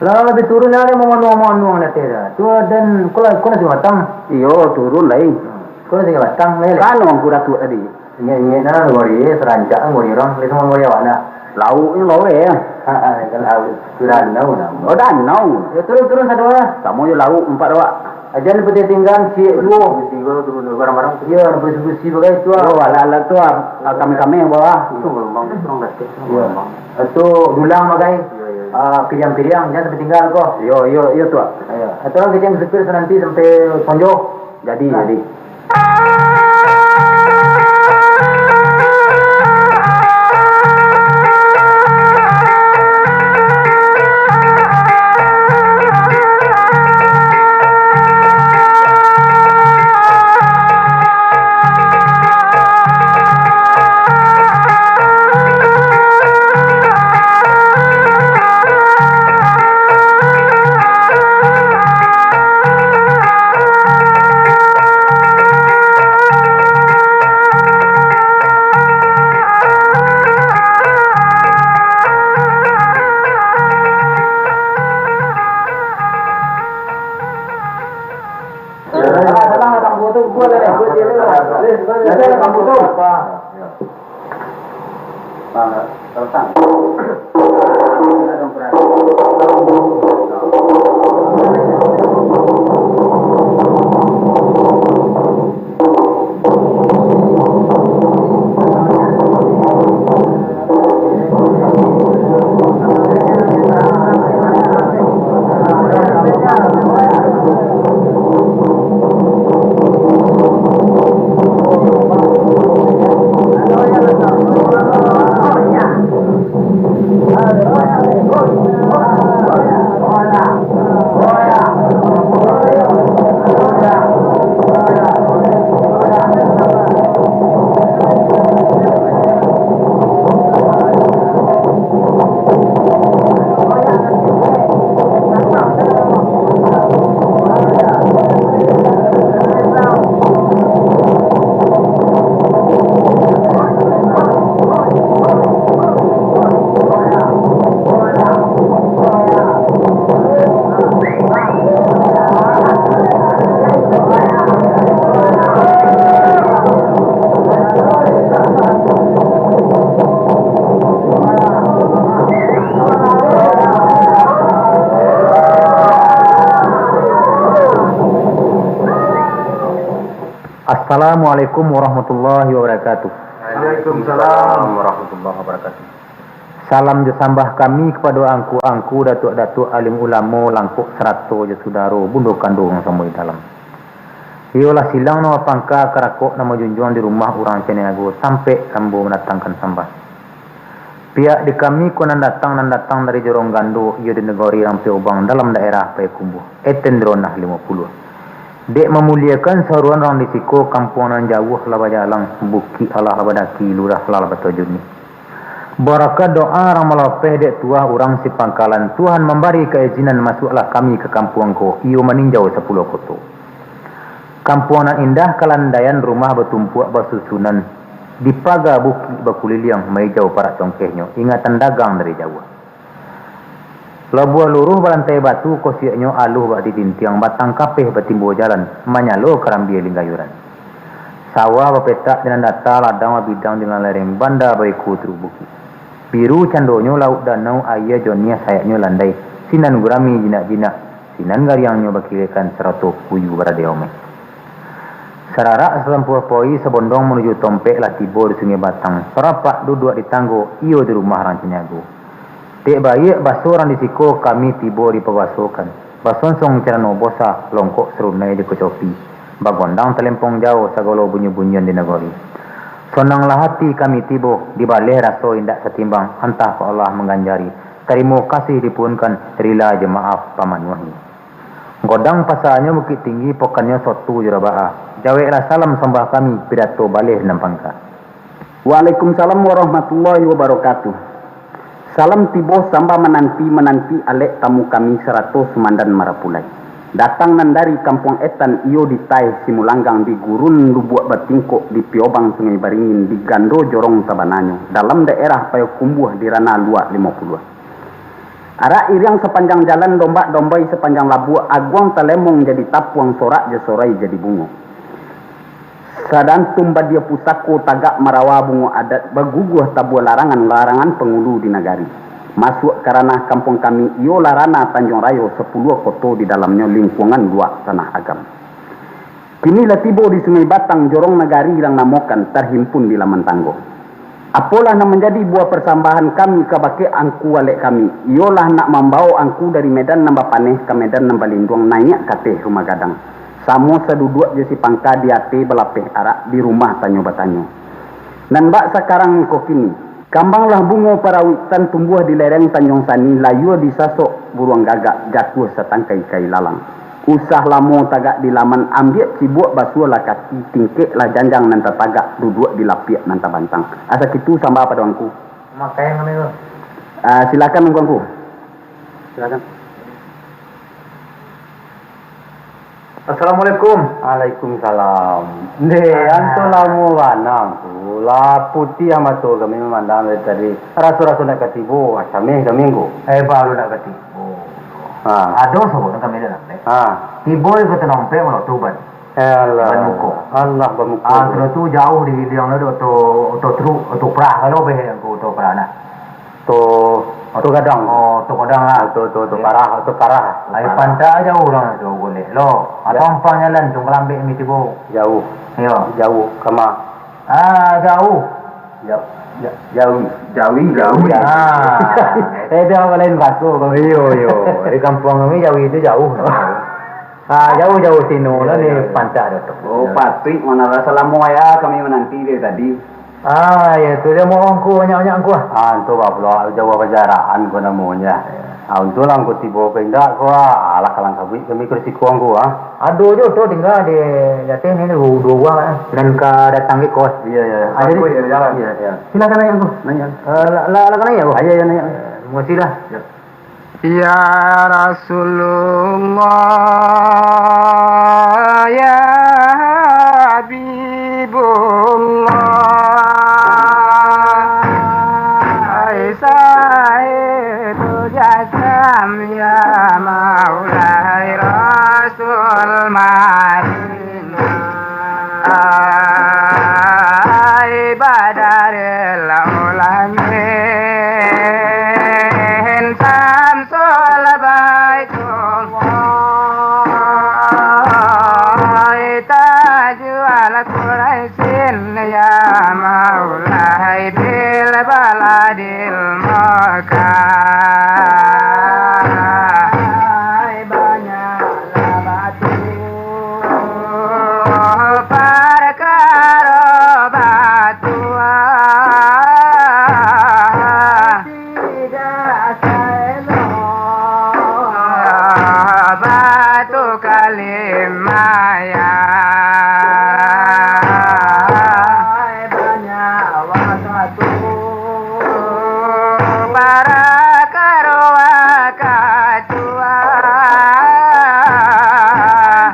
Lah, labiah turun lah, manuang-manuang di ateh dah. Tu, den, ko lah, ko nasi batang? Iyo, turun lai. Ko nasi batang, lai, lai. Kan Angku Datuak tadi. Ingek-ingek nah, gori, sarancak, gori urang, lai samo gori awak nah. Lauknyo laweh, yo. Ha, ha, kan lauk. Tu danau nah. Oh, danau. Yo, turun, turun sado lah. Samo jo lauk, ampek awak. Ajan putih tinggal, ciek duo. Putih tinggal, turun barang-barang. Iyo, bersih-bersih bagai tu, ah. Yo, alat-alat tu, ah, kami-kami bawa. Tu gelombang, tu urang dah cek, tu gelombang. Itu dulang bagai. Iyo, iyo, iyo. Ah, piriang-piriang, jan sampai tinggal ko. Iyo, iyo, iyo, tu, ah. Iyo. Atau urang kecil supir nanti sampai Ponjo. Jadi, nah. Jadi. Assalamualaikum warahmatullahi wabarakatuh. Waalaikumsalam warahmatullahi wabarakatuh. Salam jo sambah kami kapado angku-angku, datuak-datuak, alim ulamo, langkok sarato jo sudaro, bundo kanduang samo di dalam. Iyolah silang nan bapangka, karakok nan bajunjuang di rumah urang Caniago, tampek ambo mandatangkan sambah. Pihak di kami ko nan datang, nan datang dari Jorong Gando, iyo di nagori Rampia Ubang, dalam daerah Payakumbuah, Etendronah limo puluah. Dek mamuliakan saruan urang di siko, kampuang nan jauah lah bajalang, bukik alah lah badaki, lurah lah lah batojuni. Barakat doa urang malapeh dek tuah urang sipangkalan, Tuhan mambari kaizinan masuaklah kami ka kampuang ko, iyo maninjau sapuluah koto. Kampuang nan indah kalandaian, rumah batumpuak basusunan, di paga bukik bakuliliang, maijau parak congkehnyo, ingatan dagang dari jauah. Labuah luruih balantai batu, kosiaknyo aluih bak ditintiang, batang kapeh batimbo jalan, manyalo karambia linggayuran. Sawah bapetak di nan data, ladang babidang di nan lereng, banda baiko turuk bukik. Biru candonyo lauik danau, aia joniah sayaknyo landai, sinan gurami jinak-jinak, sinan gariangnyo bakilekkan, sarato kuyu baradai omeh. Sararak satampuah poi, sabondong manuju tompek, lah tibo di Sungai Batang, sarapak duduak di tanggo, iyo di rumah urang Caniago. Dek baiak baso urang di siko, kami tibo dipabasokan. Basonsong carano bosa, longkok sarunai jo kacopi, bagondang talempong jao, sagalo bunyi-bunyian di nagori. Sonanglah ati kami tibo, dibaleh raso indak satimbang, antah kok Allah mangganjari, tarimo kasih dipuhunkan, rila jo maaf pamanuahi. Godang pasanyo Bukik Tinggi, pokannyo soto jo rabaa. Jaweklah salam sambah kami, pidato baleh nan pangka. Waalaikumsalam warahmatullahi wabarakatuh. Salam tibo sambah mananti-mananti, alek tamu kami sarato sumandan marapulai. Datang nan dari Kampuang Etan, iyo di Taeh Simulanggang, di gurun Lubuak Batingkok, di Piobang Sungai Baringin, di Gando Jorong sabananyo, dalam daerah Payokumbuah di Ranah Luak limo puluah. Arak iriang sapanjang jalan, dombak dombai sapanjang labuak, aguang talemong jadi tapuang, sorak jo sorai jadi bungo. Sadantum badia pusako, tagak marawa bungo adat, baguguah tabua larangan, larangan pangulu di nagari. Masuak ka ranah kampuang kami, iyolah ranah Tanjuang Rayo, sapuluah koto di dalamnyo, lingkuangan Luak Tanah Agam. Kini lah tibo di Sungai Batang, jorong nagari urang namokan, tarhimpun di laman tanggo. Apolah nan manjadi buah parsambahan kami kabake angku alek kami, iyolah nak mambao angku dari Medan nan bapaneh ka Medan nan balinduang, naiak ka ateh rumah gadang. Samo saduduak jo sipangka, di ateh balapeh arak, di rumah tanyo batanyo. Nan bak sakarang ko kini, kambanglah bungo parawiktan, tumbuah di lereng Tanjuang Sani, layua disasok buruang gagak, jatuah satangkai kai lalang. Usah lamo tagak di laman, ambiak cibuak basuahlah kaki, tingkeklah janjang nan tatagak, duduak di lapiak nan tabantang. Asa kitu sambah pado angku. Makai yang kami tu. Ah, silakan angku-angku. Silakan. Assalamualaikum. Waalaikumsalam. Ndeh, ah, antu lamo bana tu. Lah putiah mato kami mamandang dari tadi. Raso-raso nak ka tibo, ah, cameh kami angku. Eh, baru nak ka tibo. Ha. Ado sabuik nan kami dah nampak. Ha. Tibo di Kota Nompek, Malok Tuban. Alah. Bamuko. Alah, bamuko. Ah, sudah tu jauh di Iliang tu, oto, oto truk, oto prah, kalau beh oto prah nak. Oto, oto gadang. Oh, oto gadang lah. Oto, oto, oto parah, oto parah. Ai, parah. Pantai jauh lah tu golek lo. Atau ampang jalan tu, kalambek mi tibo. Jauh. Iyo. Jauh, kama. Ah, jauh. Ja-, ja-, jawi. Jawi, jawi. Ah. Eh, dah lain baso kami. Iyo, iyo. Di kampuang kami jawi tu jauh. Ah, jauh-jauh sino lah ni, iyo, iyo, pantai dah tu. Oh, patuik, mana rasa lamo ya kami menanti dari tadi. Ah, ya tu dia mau angku, banyak-banyak angku ah. Ah, tu bah pulo jauh pajaraan ko namonyo. Ah, untuang lah angku tibo ko indak ko, ah, alah kalang kabuik kami ka risiko angku ah. Ado jo tu tingga di jateh ni, duo, duo buah ah. Nan ka datang ke kos. Iyo, iyo. Ah, jadi, iyo, jalan. Iyo, iyo. Silakan naik angku. Naik. Eh, la, la, la ka naik angku? Ah, iyo, iyo, naik. Eh, terima kasih lah. Iyo. Ya Rasulullah, ya Habibullah, ai Sahibul Jasam, ya Maulai Rasul Madinah. Ai Badaril Ulamin, Samsul Baitullah, ai Tajul Quraisyin, ya Maulai bil baladil Makkah. Ai banyak Parkaro batua tidak saelo batu kalimaya. Banyak wakatu. Parkaro wakatu.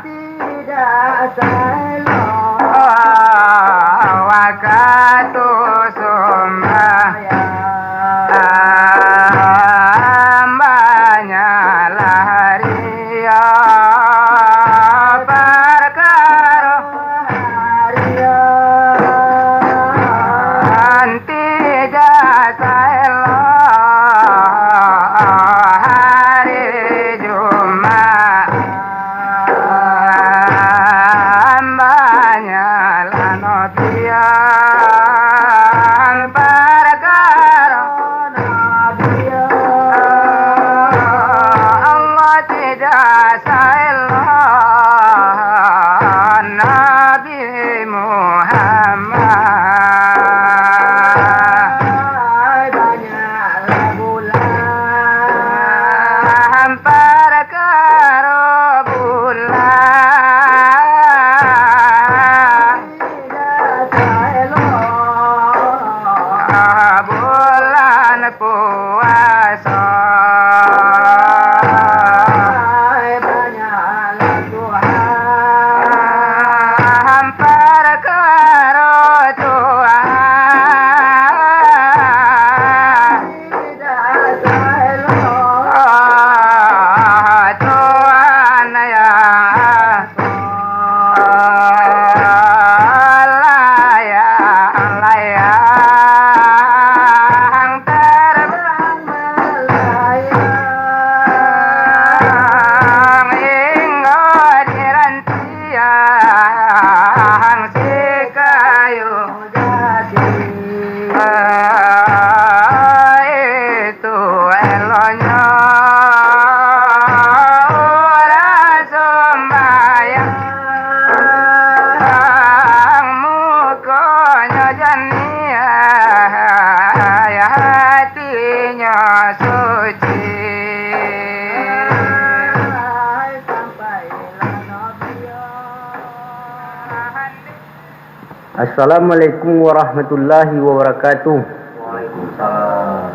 Tidak saelo wakatu sumbayang. Banyak lari parkaro. Anti jasa elok hari Jumaat. Banyak lah nobian parkaro. Allah tidak salah Nabi Muhammad. Banyaklah bulan parkaro bulan. Bulan puaso. Parkaro Tuhan. Tuhan yang layang-layang terbang melayang hingga di rantiang si kayu jati. Itu eloknya urang sumbayang, mukonyo janiah, hatinyo suci. Assalamualaikum warahmatullahi wabarakatuh. Waalaikumsalam.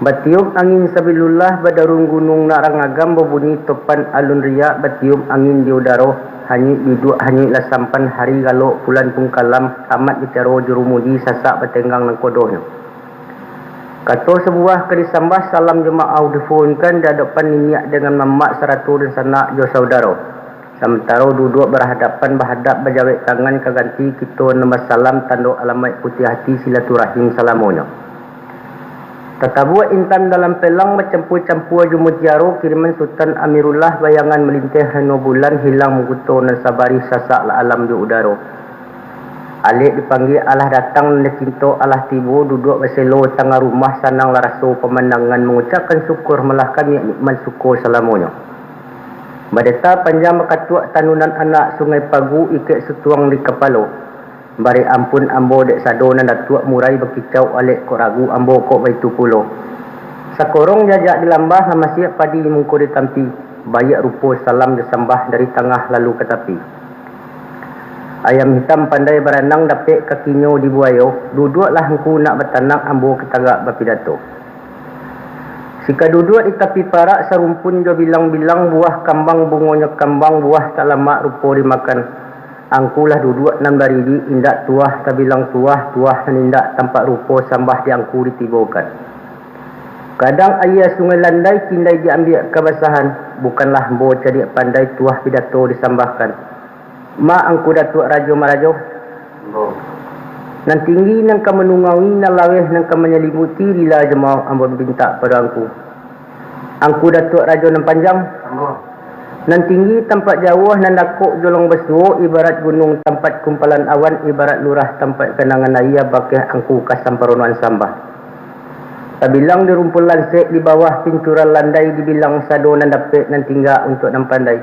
Batiup angin sabilullah, badarung gunung nak rang agam, babunyi topan alun riak, batiup angin di udaro, hanyuik duduak, hanyuik lah sampan, hari galok, bulan pun kalam, tamat bicaro, jurumudi, sasak batenggang nangkodohnyo. Kato sabuah ka disambah, salam jo maaf dipuhunkan, di adapan niniak dengan mamak, sarato dunsanak jo saudaro. Samantaro duduak barhadapan bahadap, bajawek tangan ka ganti, kito nan basalam tando alamaik, putiah ati silaturahim salamonyo. Tatabuak intan dalam pelang, bacampua-campua jo mutiaro, kiriman Sutan Amirullah, bayangan malinteh reno bulan, hilang mangkuto nan sabarih, sasak lah alam jo udaro. Alek dipanggia alah datang, nan dicinto alah tibo, duduak baselo tangah rumah, sanang lah raso pamandangan, mangucapkan syukur, malah kami nikmat suko salamonyo. Badeta panjang bakatuak, tanunan anak Sungai Pagu, ikek sutuang di kapalo. Barek ampun ambo dek sado nan datuak, murai bakicau alek kok ragu, ambo kok baitu pulo. Sakorong jajak di lambah, hamasiak padi mungko ditampi, baiak rupo salam jo sambah, dari tangah lalu ka tapi. Ayam hitam pandai baranang, dapek kakinyo di buayo, duduaklah angku nak batanang, ambo ka tagak bapidato. Sikaduduak di tapi parak, sarumpun jo bilang-bilang, buah kambang bungonyo kambang, buah tak lamak rupo dimakan. Angku lah duduak nan bariri, indak tuah tabilang tuah, tuah nan indak tampak rupo, sambah di angku ditibokan. Gadang aia Sungai Landai, kindai diambiak kabasahan, bukanlah ambo cadiak pandai, tuah pidato disambahkan. Ma angku Datuak Rajo Marajo. Ambo. Nan tinggi nan ka manungaui, nan laweh nan ka manyalimuti, rila jamaah ambo mintak pado angku. Angku Datuak Rajo Nan Panjang. Ambo. Nan tinggi tampat jauah, nan dakok jolong basuo, ibarat gunuang tampat kumpalan awan, ibarat lurah tampat ganangan aia, bakeh angku ka samparonoan sambah. Tabilang di rumpun lansek, di bawah pincuran landai, dibilang sado nan dapek, nan tingga untuak nan pandai.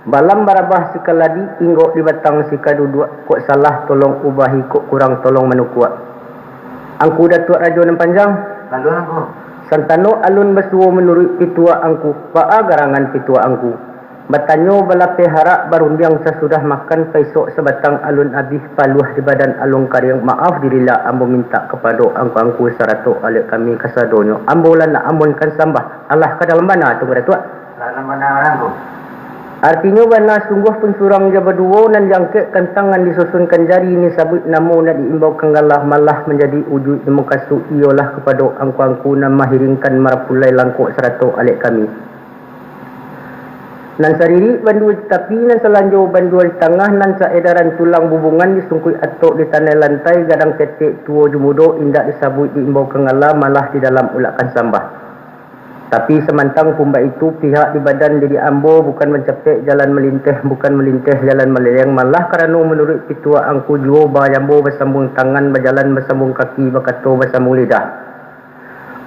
Balam barabah sikaladi, inggok di batang sikaduduak, kok salah tolong ubahi, kok kurang tolong manukuak. Angku Datuak Rajo Nan Panjang. Lalu angku. Santano alun basuo manuruik pituah angku, baa garangan pituah angku. Batanyo balapeh arak, barundiang sasudah makan, paisok sabatang alun abih, paluah di badan alun kariang, maaf dirila ambo mintak kapado angku-angku sarato alek kami kasadonyo, ambo lah nak amonkan sambah, alah ka dalam bana tu, Datuak. Dalam bana urang tu. Artinyo bana sungguah pun surang jo baduo, nan diangkek kantang nan disusunkan jari, nan disabuik namo nan diimbaukan gala, malah manjadi ujuik nan mukasuik, iyolah kapado angku-angku nan mahiringkan marapulai langkok sarato alek kami. Nan saririk bandua di tapi, nan salanjo bandua di tangah, nan saedaran tulang bubungan, disungkuik atok di tanai lantai, gadang ketek tuo jo mudo, indak disabuik diimbaukan gala, malah di dalam ulakkan sambah. Tapi samantang pun baitu, pihak di badan diri ambo bukan mancapek jalan malinteh, bukan malinteh jalan maleleng, malah karano manuruik pituah angku juo, bajambo basambuang tangan, bajalan basambuang kaki, bakato basambuang lidah.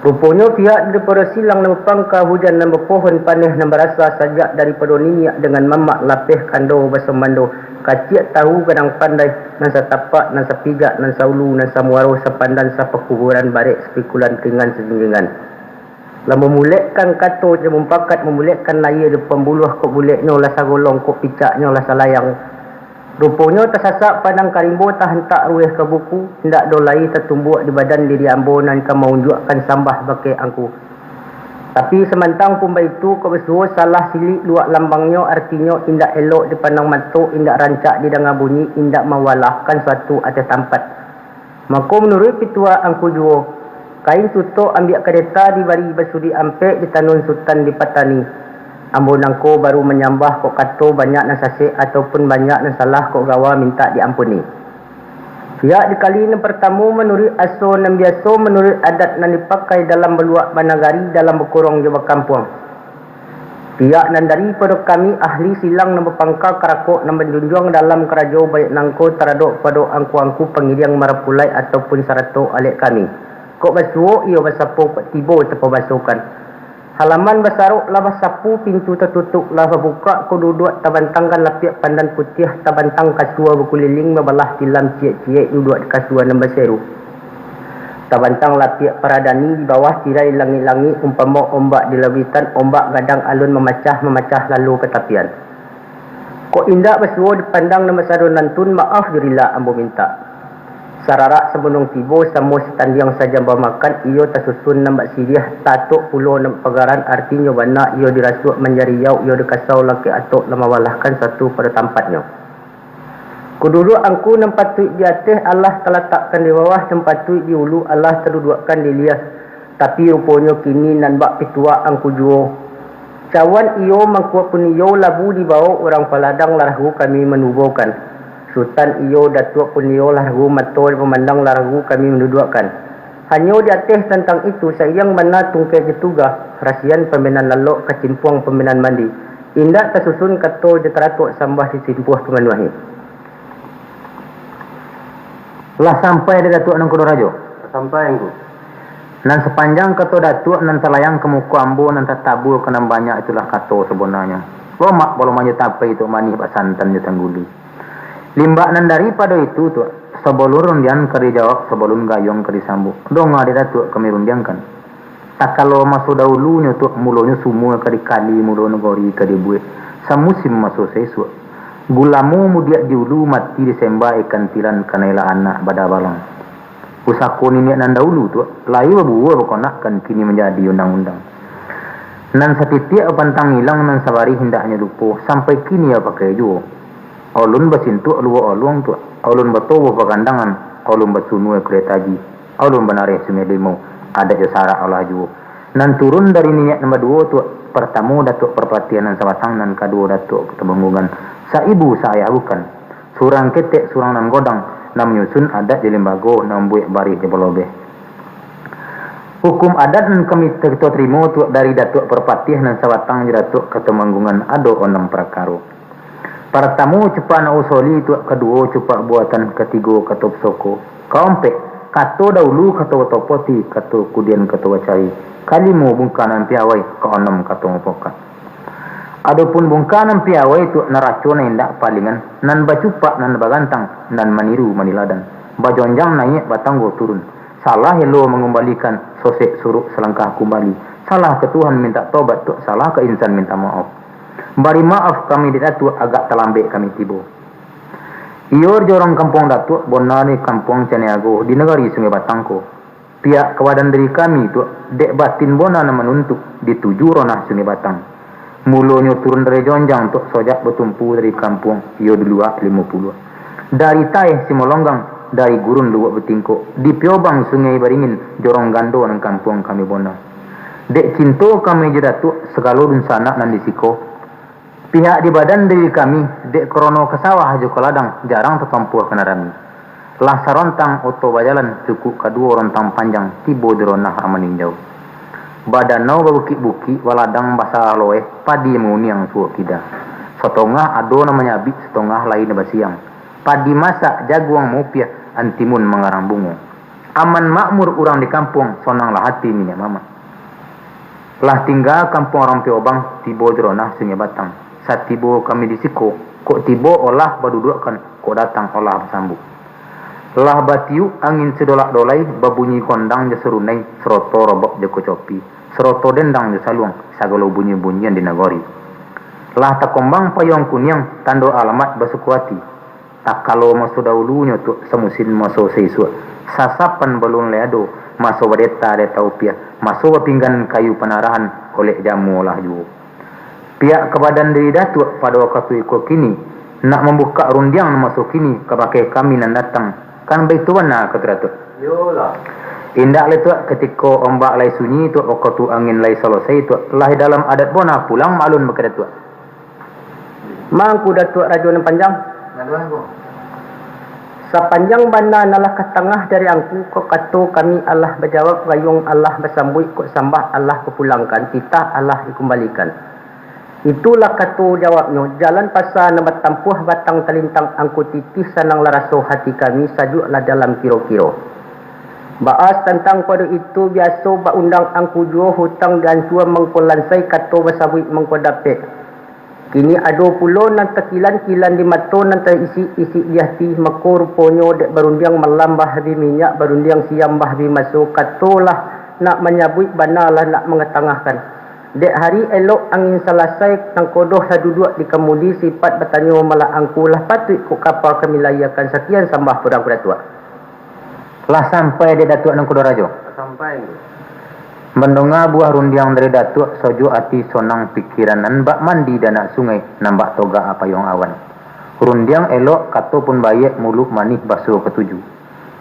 Ruponyo pihak daripado silang nan bapangka, hujan nan bapohon, paneh nan barasa sajak daripado niniak dengan mamak, lapeh kando basambando, kaciak tahu gadang pandai, nan satapak, nan sapijak, nan saulu, nan samuaro, sapandan, sapakuburan, barek sapikulan, ringan sajinjingan. Lah mamulekkan kato jo mumpakat, mamulekkan layia jo pambuluah, kok buleknyo lah sagolong, kok picaknyo lah salayang. Ruponyo tasasak padang ka rimbo, tahantak ruweh ka buku, indak doh lai tatumbuak di badan diri ambo nan ka maunjuakkan sambah bakeh angku. Tapi samantang pun baitu, kok basuo salah silik luak lambangnyo, artinyo indak elok dipandang mato, indak rancak didanga bunyi, indak mawalahkan suatu ateh tampat. Mako, manuruik pituah angku juo, kain sutok ambiak kadeta dibari basudik ampek, ditanun sutan dipatani. Ambo nangko baru manyambah, kok kato banyak nan sasek ataupun banyak nan salah, kok gawa mintak diampuni. Pihak dikali nan partamo, manuruik aso nan biaso, manuruik adat nan dipakai dalam baluak banagari, dalam bakurong jo bakampuang. Pihak nan daripado kami ahli silang nan bapangka, karakok nan manjunjuang dalam karajo, baiak nangko taradok pado angku-angku pangiriang marapulai ataupun sarato alek kami. Kok basuo iyo basapo, kok tibo tapabasokan. Halaman basarok lah basapu, pintu tatutuik lah babukak, kok duduak tabantangkan lapiak pandan putiah, tabantang kasua bakuliling, babalah tilam ciek-ciek, duduak di kasua nan baseru. Tabantang lapiak paradani, di bawah tirai langik-langik, umpamo ombak di lauitan, ombak gadang alun mamacah-mamacah lalu ka tapian. Kok indak basuo dipandang nan basado nantun, maaf jo rila ambo mintak. Sararak sabunuang tibo, samo satandiang sajamba makan, iyo tasusun nan bak siriah, tatok pulo nan bak pagaran, artinyo bana iyo dirasuak manjadi yau, iyo dikasau langkek atok, lah mawalahkan satu pado tampatnyo. Kududuak angku nan patuik di ateh, alah talatakkan di bawah, nan patuik di ulu, alah taduduakkan di liah. Tapi ruponyo kini nan bak pituah angku juo, Cawan iyo, mangkuak pun iyo, labu dibao urang paladang, lah ragu kami manubokan. Sutan iyo, datuak pun iyo, lah ragu mato dipamandang, lah ragu kami manduduakkan. Hanyo di ateh tantang itu, sairiang bana tungkek jo tugah, rasian pambenan lalok, kacimpuang pambenan mandi, indak tasusun kato jo taratuak, sambah disimpuah pamanuahi. Lah sampai dek Datuak Nangku Dorajo? Sampai, Angku. Nan sapanjang kato Datuak nan talayang ka muko ambo, nan tatabua ka nan banyak, itulah kato sabananyo. Lomak balomanyo tapai tu, manih bak santan jo tangguli. Limbak nan daripado itu tu, sabalun rundiang ka dijawab, sabalun gayuang ka disambuak, donga dek Datuak kami rundiangkan. Takalo maso dahulunyo tu, mulonyo sumua ka dikali, mulo nagori ka dibuek, samusim maso saisuak. Gulamo mudiak di ulu, mati disemba ikan tilan, kanailah anak badabalang. Pusako niniak nan dahulu tu, lai babuah bakonakkan, kini manjadi undang-undang. Nan satitiak bapantang ilang, nan sabarih hendaknyo lupo, sampai kini bapakai juo. Alun basintuak luak aluang tu, alun batoboh pagandangan, alun basunua kuretaji, alun banareh Sungai Limau, adat jo sarak alah juo. Nan turun dari niniak nan baduo tu, partamo Datuak Parpatiah nan sabatang, nan kaduo Datuak Katumanggungan, saibu saayah bukan. Surang ketek, surang nan godang, nan manyusun adat jo limbago, nan mambuek barih jo balobeh. Hukum adat nan kami kito tarimo tu dari Datuak Parpatiah nan sabatang jo Datuak Katumanggungan ado onam parakaro. Partamo, cupak nak usoli tu, kaduo, cupak buatan, katigo, kato pusako, kaompek, kato dahulu, kato batopoti, kato kudian, kato bacari, kalimo, bungka nan piawai, kaonom, kato mupokat. Adopun bungka nan piawai tu, naraco nan indak palingan, nan bacupak nan bagantang, nan maniru maniladan, bajonjang naiak, batanggo turun. Salah elo mangumbalikan, sosek suruk salangkah kumbali. Salah ka Tuhan mintak tobat tu, salah ka insan mintak maof. Bari maaf kami dek Datuak, agak talambek kami tibo. Iyo, jorong kampuang Datuak, bona di kampuang Caniago, di nagari Sungai Batang ko. Pihak ka badan diri kami tu, dek batin bona nan manuntuk, dituju ranah Sungai Batang. Mulonyo turun dari jonjang tu, sojak batumpu dari kampuang, iyo di Luak Limo Puluah. Dari Taeh Simolonggang, dari Gurun Luak Batingkok, di Piobang Sungai Baringin, jorong gando nan kampuang kami bona. Dek cinto kami jo Datuak, sagalo dunsanak nan di siko. Pihak di badan diri kami, dek karono ka sawah jo ka ladang, jarang tatompuah ka nan rami. Lah sarontang oto bajalan, cukuik kaduo rontang panjang, tibo di ranah Ramaninjau. Badanau babukik-bukik, baladang basaloeh, padi manguniang suok kida. Satongah ado nan manyabik, satongah lai nan basiang. Padi masak, jaguang maupiah, antimun mangarang bungo. Aman makmur urang di kampuang, sonanglah ati niniak mamak. Lah tingga kampuang urang Piobang, tibo di ranah Sungai Batang. Satibo kami di siko, kok tibo olah baduduakkan, kok datang olah basambuak. Lah batiuk angin sidolak-dolai, babunyi kondang jo sarunai, saroto robok jo kocopi, saroto dendang jo saluang, sagalo bunyi-bunyian di nagori. Lah takombang payuang kuniang, tando alamat basuko ati. Takalo maso dahulunyo tu, samusin maso saisuak, sasapan balun lai ado, maso badeta-deta upiah, maso bapinggan kayu panarahan, olek jamu lah juo. Pihak ka badan diri Datuak pado wakatu iko kini, nak mambukak rundiang nan maso kini, kabake kami nan datang, kan baitu bana kato Datuak? Iyolah. Indak lai Tuak, katiko ombak lai sunyi Tuak, wakatu angin lai salosai Tuak, lah dalam adat bona pulang maklun bake Datuak. Mangku Datuak Rajo nan Panjang. Sapanjang bana nan lah ka tangah dari angku, kok kato kami alah bajawab, gayuang alah basambuik, kok sambah alah kupulangkan, titah alah dikumbalikan. Itulah kato jawabnyo, jalan pasa nan batampuah, batang talintang angku titih, sananglah raso hati kami, sajuaklah dalam kiro-kiro. Baa tantang pado itu, biaso baundang angku juo, hutang diansua mangko lansai, kato basabuik mangko dapek. Kini ado pulo nan takilan-kilan di mato, nan taisik-isik di ati, mako ruponyo dek barundiang malam bah bi minyak, barundiang siang bah bi maso, katolah nak manyabuik, banalah nak mangatangahkan. Dek hari elok angin salasai, nangkodoh lah duduak di kamudi, sipat batanyo malah angku, lah patuik kok kapa kami layiakan, sakian sambah pulang Datuak. Lah sampai dek Datuak Nangku Dorajo? Sampai, Ngku. Mandonga buah rundiang dari Datuak, sajuak ati, sonang pikiran, nan bak mandi di anak sungai, nan bak tagak payuang awan. Rundiang elok, kato pun baiak, muluik manih, baso katuju.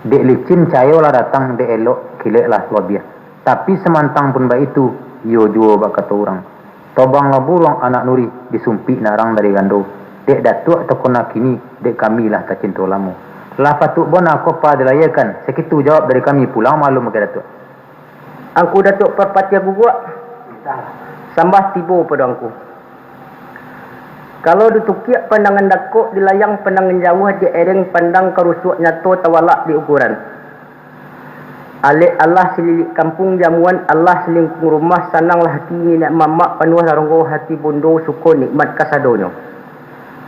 Dek licin cayo lah datang, dek elok kilek lah labiah. Tapi samantang pun baitu, iyo juo bak kato urang. Tobanglah buruang anak nuri, disumpik narang dari rando. Dek Datuak takona kini, dek kami lah tacinto lamo. Lah patuik bona ko padilayakan, sakitu jawab dari kami, pulang maklum ka Datuak. Angku Datuak Parpatiah Guguak, sambah tibo pado angku. Kalau ditukiak pandangan dakok, dilayang pandangan jauah, di ereng pandang karusuak, nyato tawalak di ukuran. Alek alah salilik kampuang, jamuan alah salingkuang rumah, sananglah hati niniak mamak, panuahlah ronggo hati bundo, suko nikmat kasadonyo.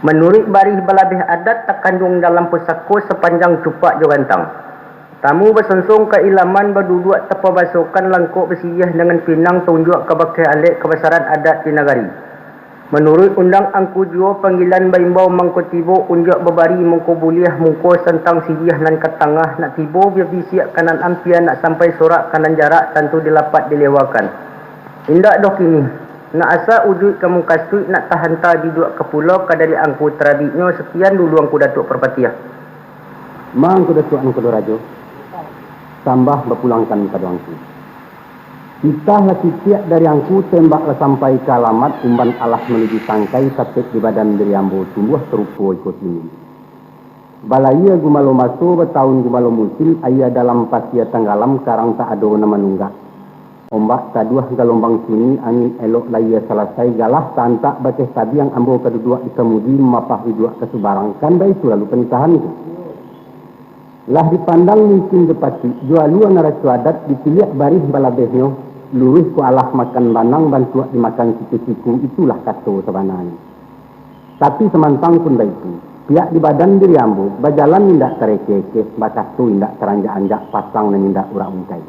Manuruik barih balabeh adat, takanduang dalam pusako, sapanjang cupak jo gantang. Tamu basonsong ka ilaman, baduduak tapabasokan, langkok basiriah dangan pinang, taunjuak ka bakeh alek, kabasaran adat di nagari. Manuruik undang angku juo, panggilan baimbau mangko tibo, unjuak babari mangko buliah, muko santang siriah nan ka tangah, nak tibo babisiak ka nan ampia, nak sampai sorak ka nan jarak, tantu dilapat dilewakan. Indak doh kini, nak asa ujuik ka mukasuik, nak tahanta diduak ka pulo, ka dari angku tarabiknyo, sakian dulu Angku Datuak Parpatiah. Ma Angku Datuak Angku Dorajo, sambah bapulangkan pado angku. Pitah lah ciciak dari angku, tembak lah sampai ka alamat, umban alah manuju tangkai, satek di badan diri ambo, tumbuah sarupo iko kini. Balayia gumalo maso, bataun gumalo musim, aia dalam pasia tanggalam, karang tak ado nan manunggak. Ombak taduah galombang sunyi, angin elok layia salasai, galah taantak bakeh tabiang, ambo ka duduak di kamudi, mamapah duduak ka subarang, kan baitu lalu panitahan tu. Lah dipandang mungkin jo patik, jo alua naraco adat, dipiliak barih balabehnyo, luruih ko alah makan banang, bantuak dimakan siku-siku, itulah kato sabananyo. Tapi samantang pun baitu, pihak di badan diri ambo, bajalan indak tareke-eke, bakato indak taranjak-anjak, pasang nan indak urak ungkai.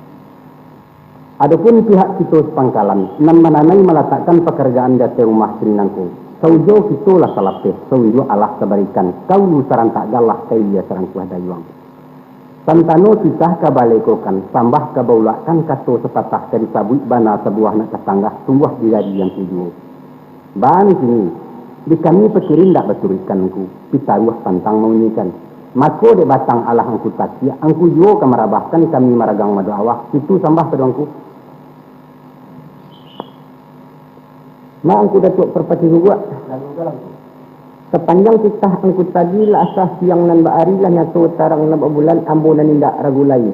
Adopun pihak kito sapangkalan, nan mananai malatakkan pakarajaan di ateh rumah kini nangko, saujo kito lah salapeh, saunjuak alah tabarikan, kaulu sarantak galah, kailia sarangkuah dayuang. Santano titah ka baalekokan, sambah ka baulakkan, kato sapatah ka disabuik, bana sabuah nak tatanggah, tumbuah di ari nan tujuah. Baa kini, di kami pakiri indak baturuikkan Angku, pitaruah pantang maunyikan. Mako dek batang alah Angku takiak, Angku juo ka marabahkan, kami maragang madoa awak, itu sambah pado Angku. Ma Angku Datuak Parpatiah Guguak. Sapanjang titah Angku tadi lah asa siang nan baari, lah nyato tarang nan babulan, ambo nan indak ragu lai.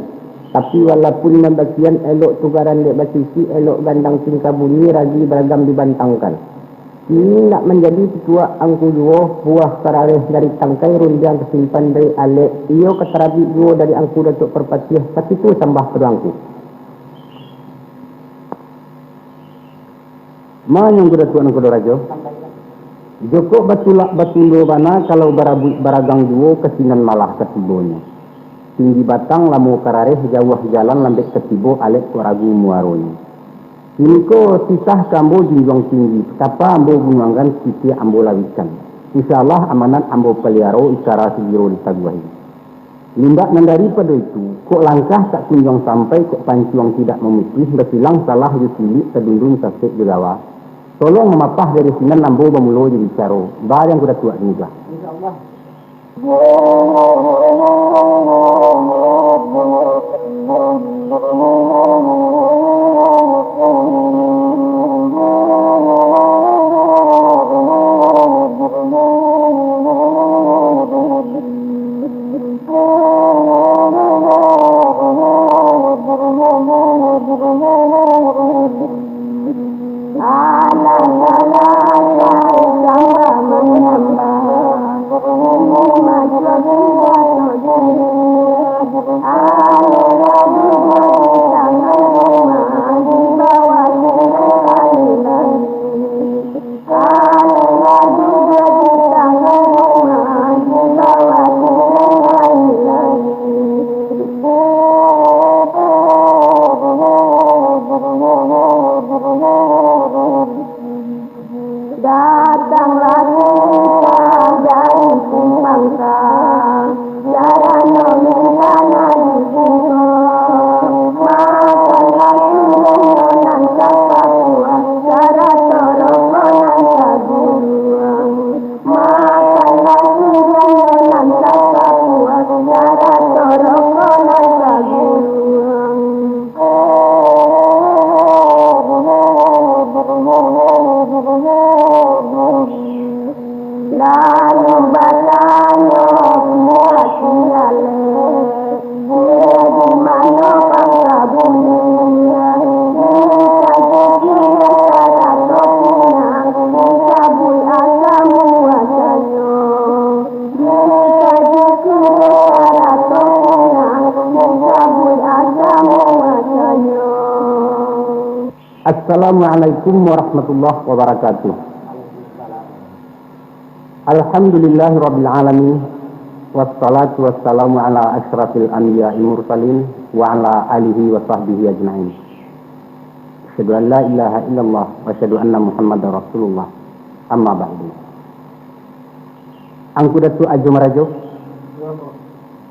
Tapi walaupun nan bakian, elok tugaran dek basisi, elok gandang tingkah bunyi, ragi baragam dibantangkan. Kini nak manjadi pituah Angku juo, buah karareh dari tangkai, rundiang tasimpan dari alek, iyo ka tarabik juo dari Angku Datuak Parpatiah, sakitu sambah pado Angku. Ma Angku Datuak Angku Dorajo. Jokok batulak batundo bana, kalau barabuik baragang juo, ka sinan malah ka tibonyo. Tinggi batang lamo karareh, jauah jalan lambek ka tibo, alek kok ragu muaronyo. Kini ko titah ka ambo junjuang tinggi, kapa ambo bunuangkan, titiak ambo lawikkan. Insya Allah amanat ambo paliaro, ikara sugiro ditaguahi. Indak nan daripado itu, kok langkah tak kunjuang sampai, kok pancuang tidak mamupih, basilang salah jo cilik, tadundun sasek jo gawa. Tolong mamapah dari sinan, ambo bamulo jo bicaro, baa Angku Datuak dimudah. Insya Allah. Assalamualaikum warahmatullahi wabarakatuh. Alhamdulillahirabbil alamin. Wassalatu wassalamu ala asyrafil anbiya'i mursalin wa ala alihi wa sahbihi ajma'in. Asyhadu an la ilaha illallah wa asyhadu anna Muhammadar Rasulullah. Amma ba'du. Angku Datuak Ajo Marajo,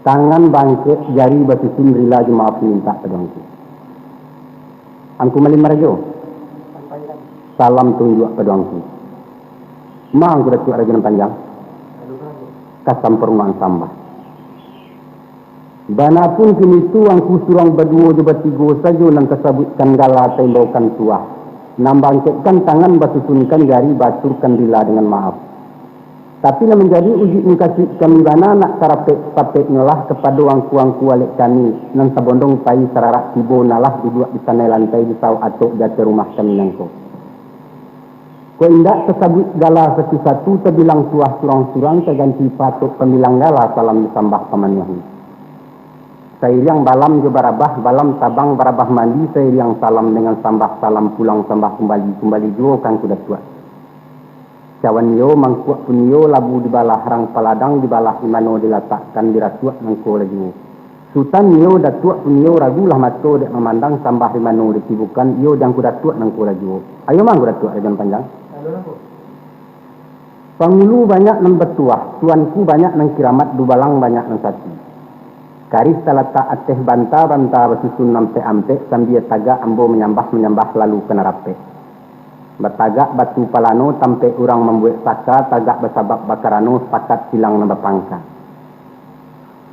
tangan bangkek, jari basusun, rila jo maaf mintak pado angku. Angku Malin Marajo, salam tunjuak pado angku. Ma angku Datuak Rajo Nan Panjang, ka sampurnoan sambah. Bana pun kini tu angku surang baduo jo batigo sajo nan tasabuikkan gala taimbaukan tuah, nan bangkekkan tangan basusunkan jari baaturkan rila dengan maaf. Tapi nan manjadi ujuik mukasuik kami bana nak karapek-sapeknyo lah kapado angku-angku alek kami nan sabondong pai sararak tibo nan lah duduak di sanai lantai di saok atok di ateh rumah kami nangko. Kok indak tasabuik gala satu-satu, tabilang tuah surang-surang, taganti patok pambilang gala salam disambah pamanuahi. Sairiang balam jo barabah, balam tabang barabah mandi, sairiang salam dengan sambah, salam pulang sambah kumbali, kumbali juo ka angku Datuak. Cawan iyo, mangkuak pun iyo, labu dibalah, rang paladang dibalah, di mano dilatakkan dirasuak nangko lah juo. Sutan iyo, datuak pun iyo, ragu lah mato dek mamandang, sambah di mano ditibukan, iyo di angku Datuak nangko lah juo. Ayo ma angku Datuak Rajo Nan Panjang. Pangulu banyak nan batuah, tuanku banyak nan kiramat, dubalang banyak nan sati. Karih talatak ateh banta-banta basusun ampek-ampek, sambia tagak ambo manyambah-manyambah lalu ka nan rapek. Batagak batu palano tampek urang mambuek saka, tagak basabab bakarano sakat silang nan bapangka.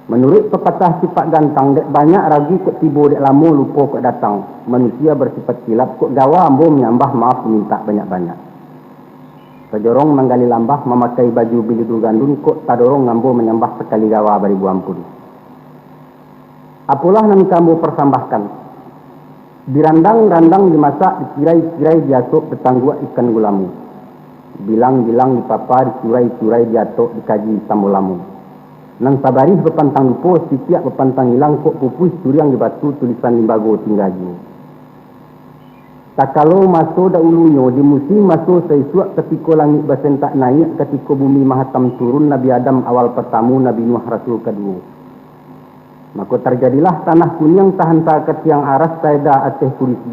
Manuruik papatah sipak gantang, dek banyak ragu kok tibo, dek lamo lupo kok datang. Manusia basipat kilap, kok gawa ambo manyambah maaf mintak banyak-banyak. Sajorong manggali lambah, mamakai baju bilidu gandun, kok tadorong ambo manyambah sakali gawa baribu ampun. Apolah nan ka ambo parsambahkan. Dirandang-randang dimasak, dikirai-kirai diasok, batangguak ikan gulamo. Bilang-bilang dipapa, dicurai-curai diatok, dikaji sambo lamo. Nan sabarih bapantang lupo, sitiak bapantang ilang, kok pupuih curiang di batu, tulisan limbago tingga juo. Sakalo maso daulunyo, di musim maso saisuak, katiko langik basentak naiak, katiko bumi mahatam turun, Nabi Adam awal partamo, Nabi Nuh rasul kaduo. Mako tarjadilah tanah kuniang tahanta ka tiang aras, taeda ateh kurisi.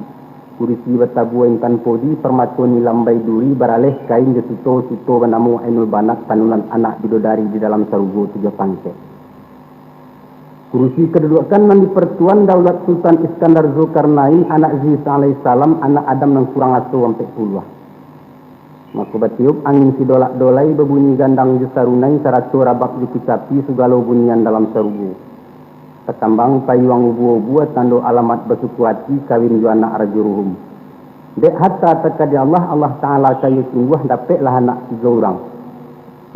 Kurisi batabua intan podi, parmato nilam baiduri, baraleh kain jo suto, suto banamo Ainul Banat, tanunan anak bidodari di dalam sarugo tujuah pangkek. Kurisi kadudukan nan dipartuan daulat Sultan Iskandar Zulkarnain, anak Ziz alaihissalam, anak Adam nan kurang aso ampek puluah. Mako batiup angin sidolak-dolai, babunyi gandang jo sarunai, sarato rabab jo kucapi, sagalo bunian dalam sarugo. Takambang payuang ubua-ubua, tando alamat basuku ati, kawin jo anak Rajo Ruhum. Dek harta takadi Allah, Allah Ta'ala kayo sungguah, dapeklah anak tigo urang.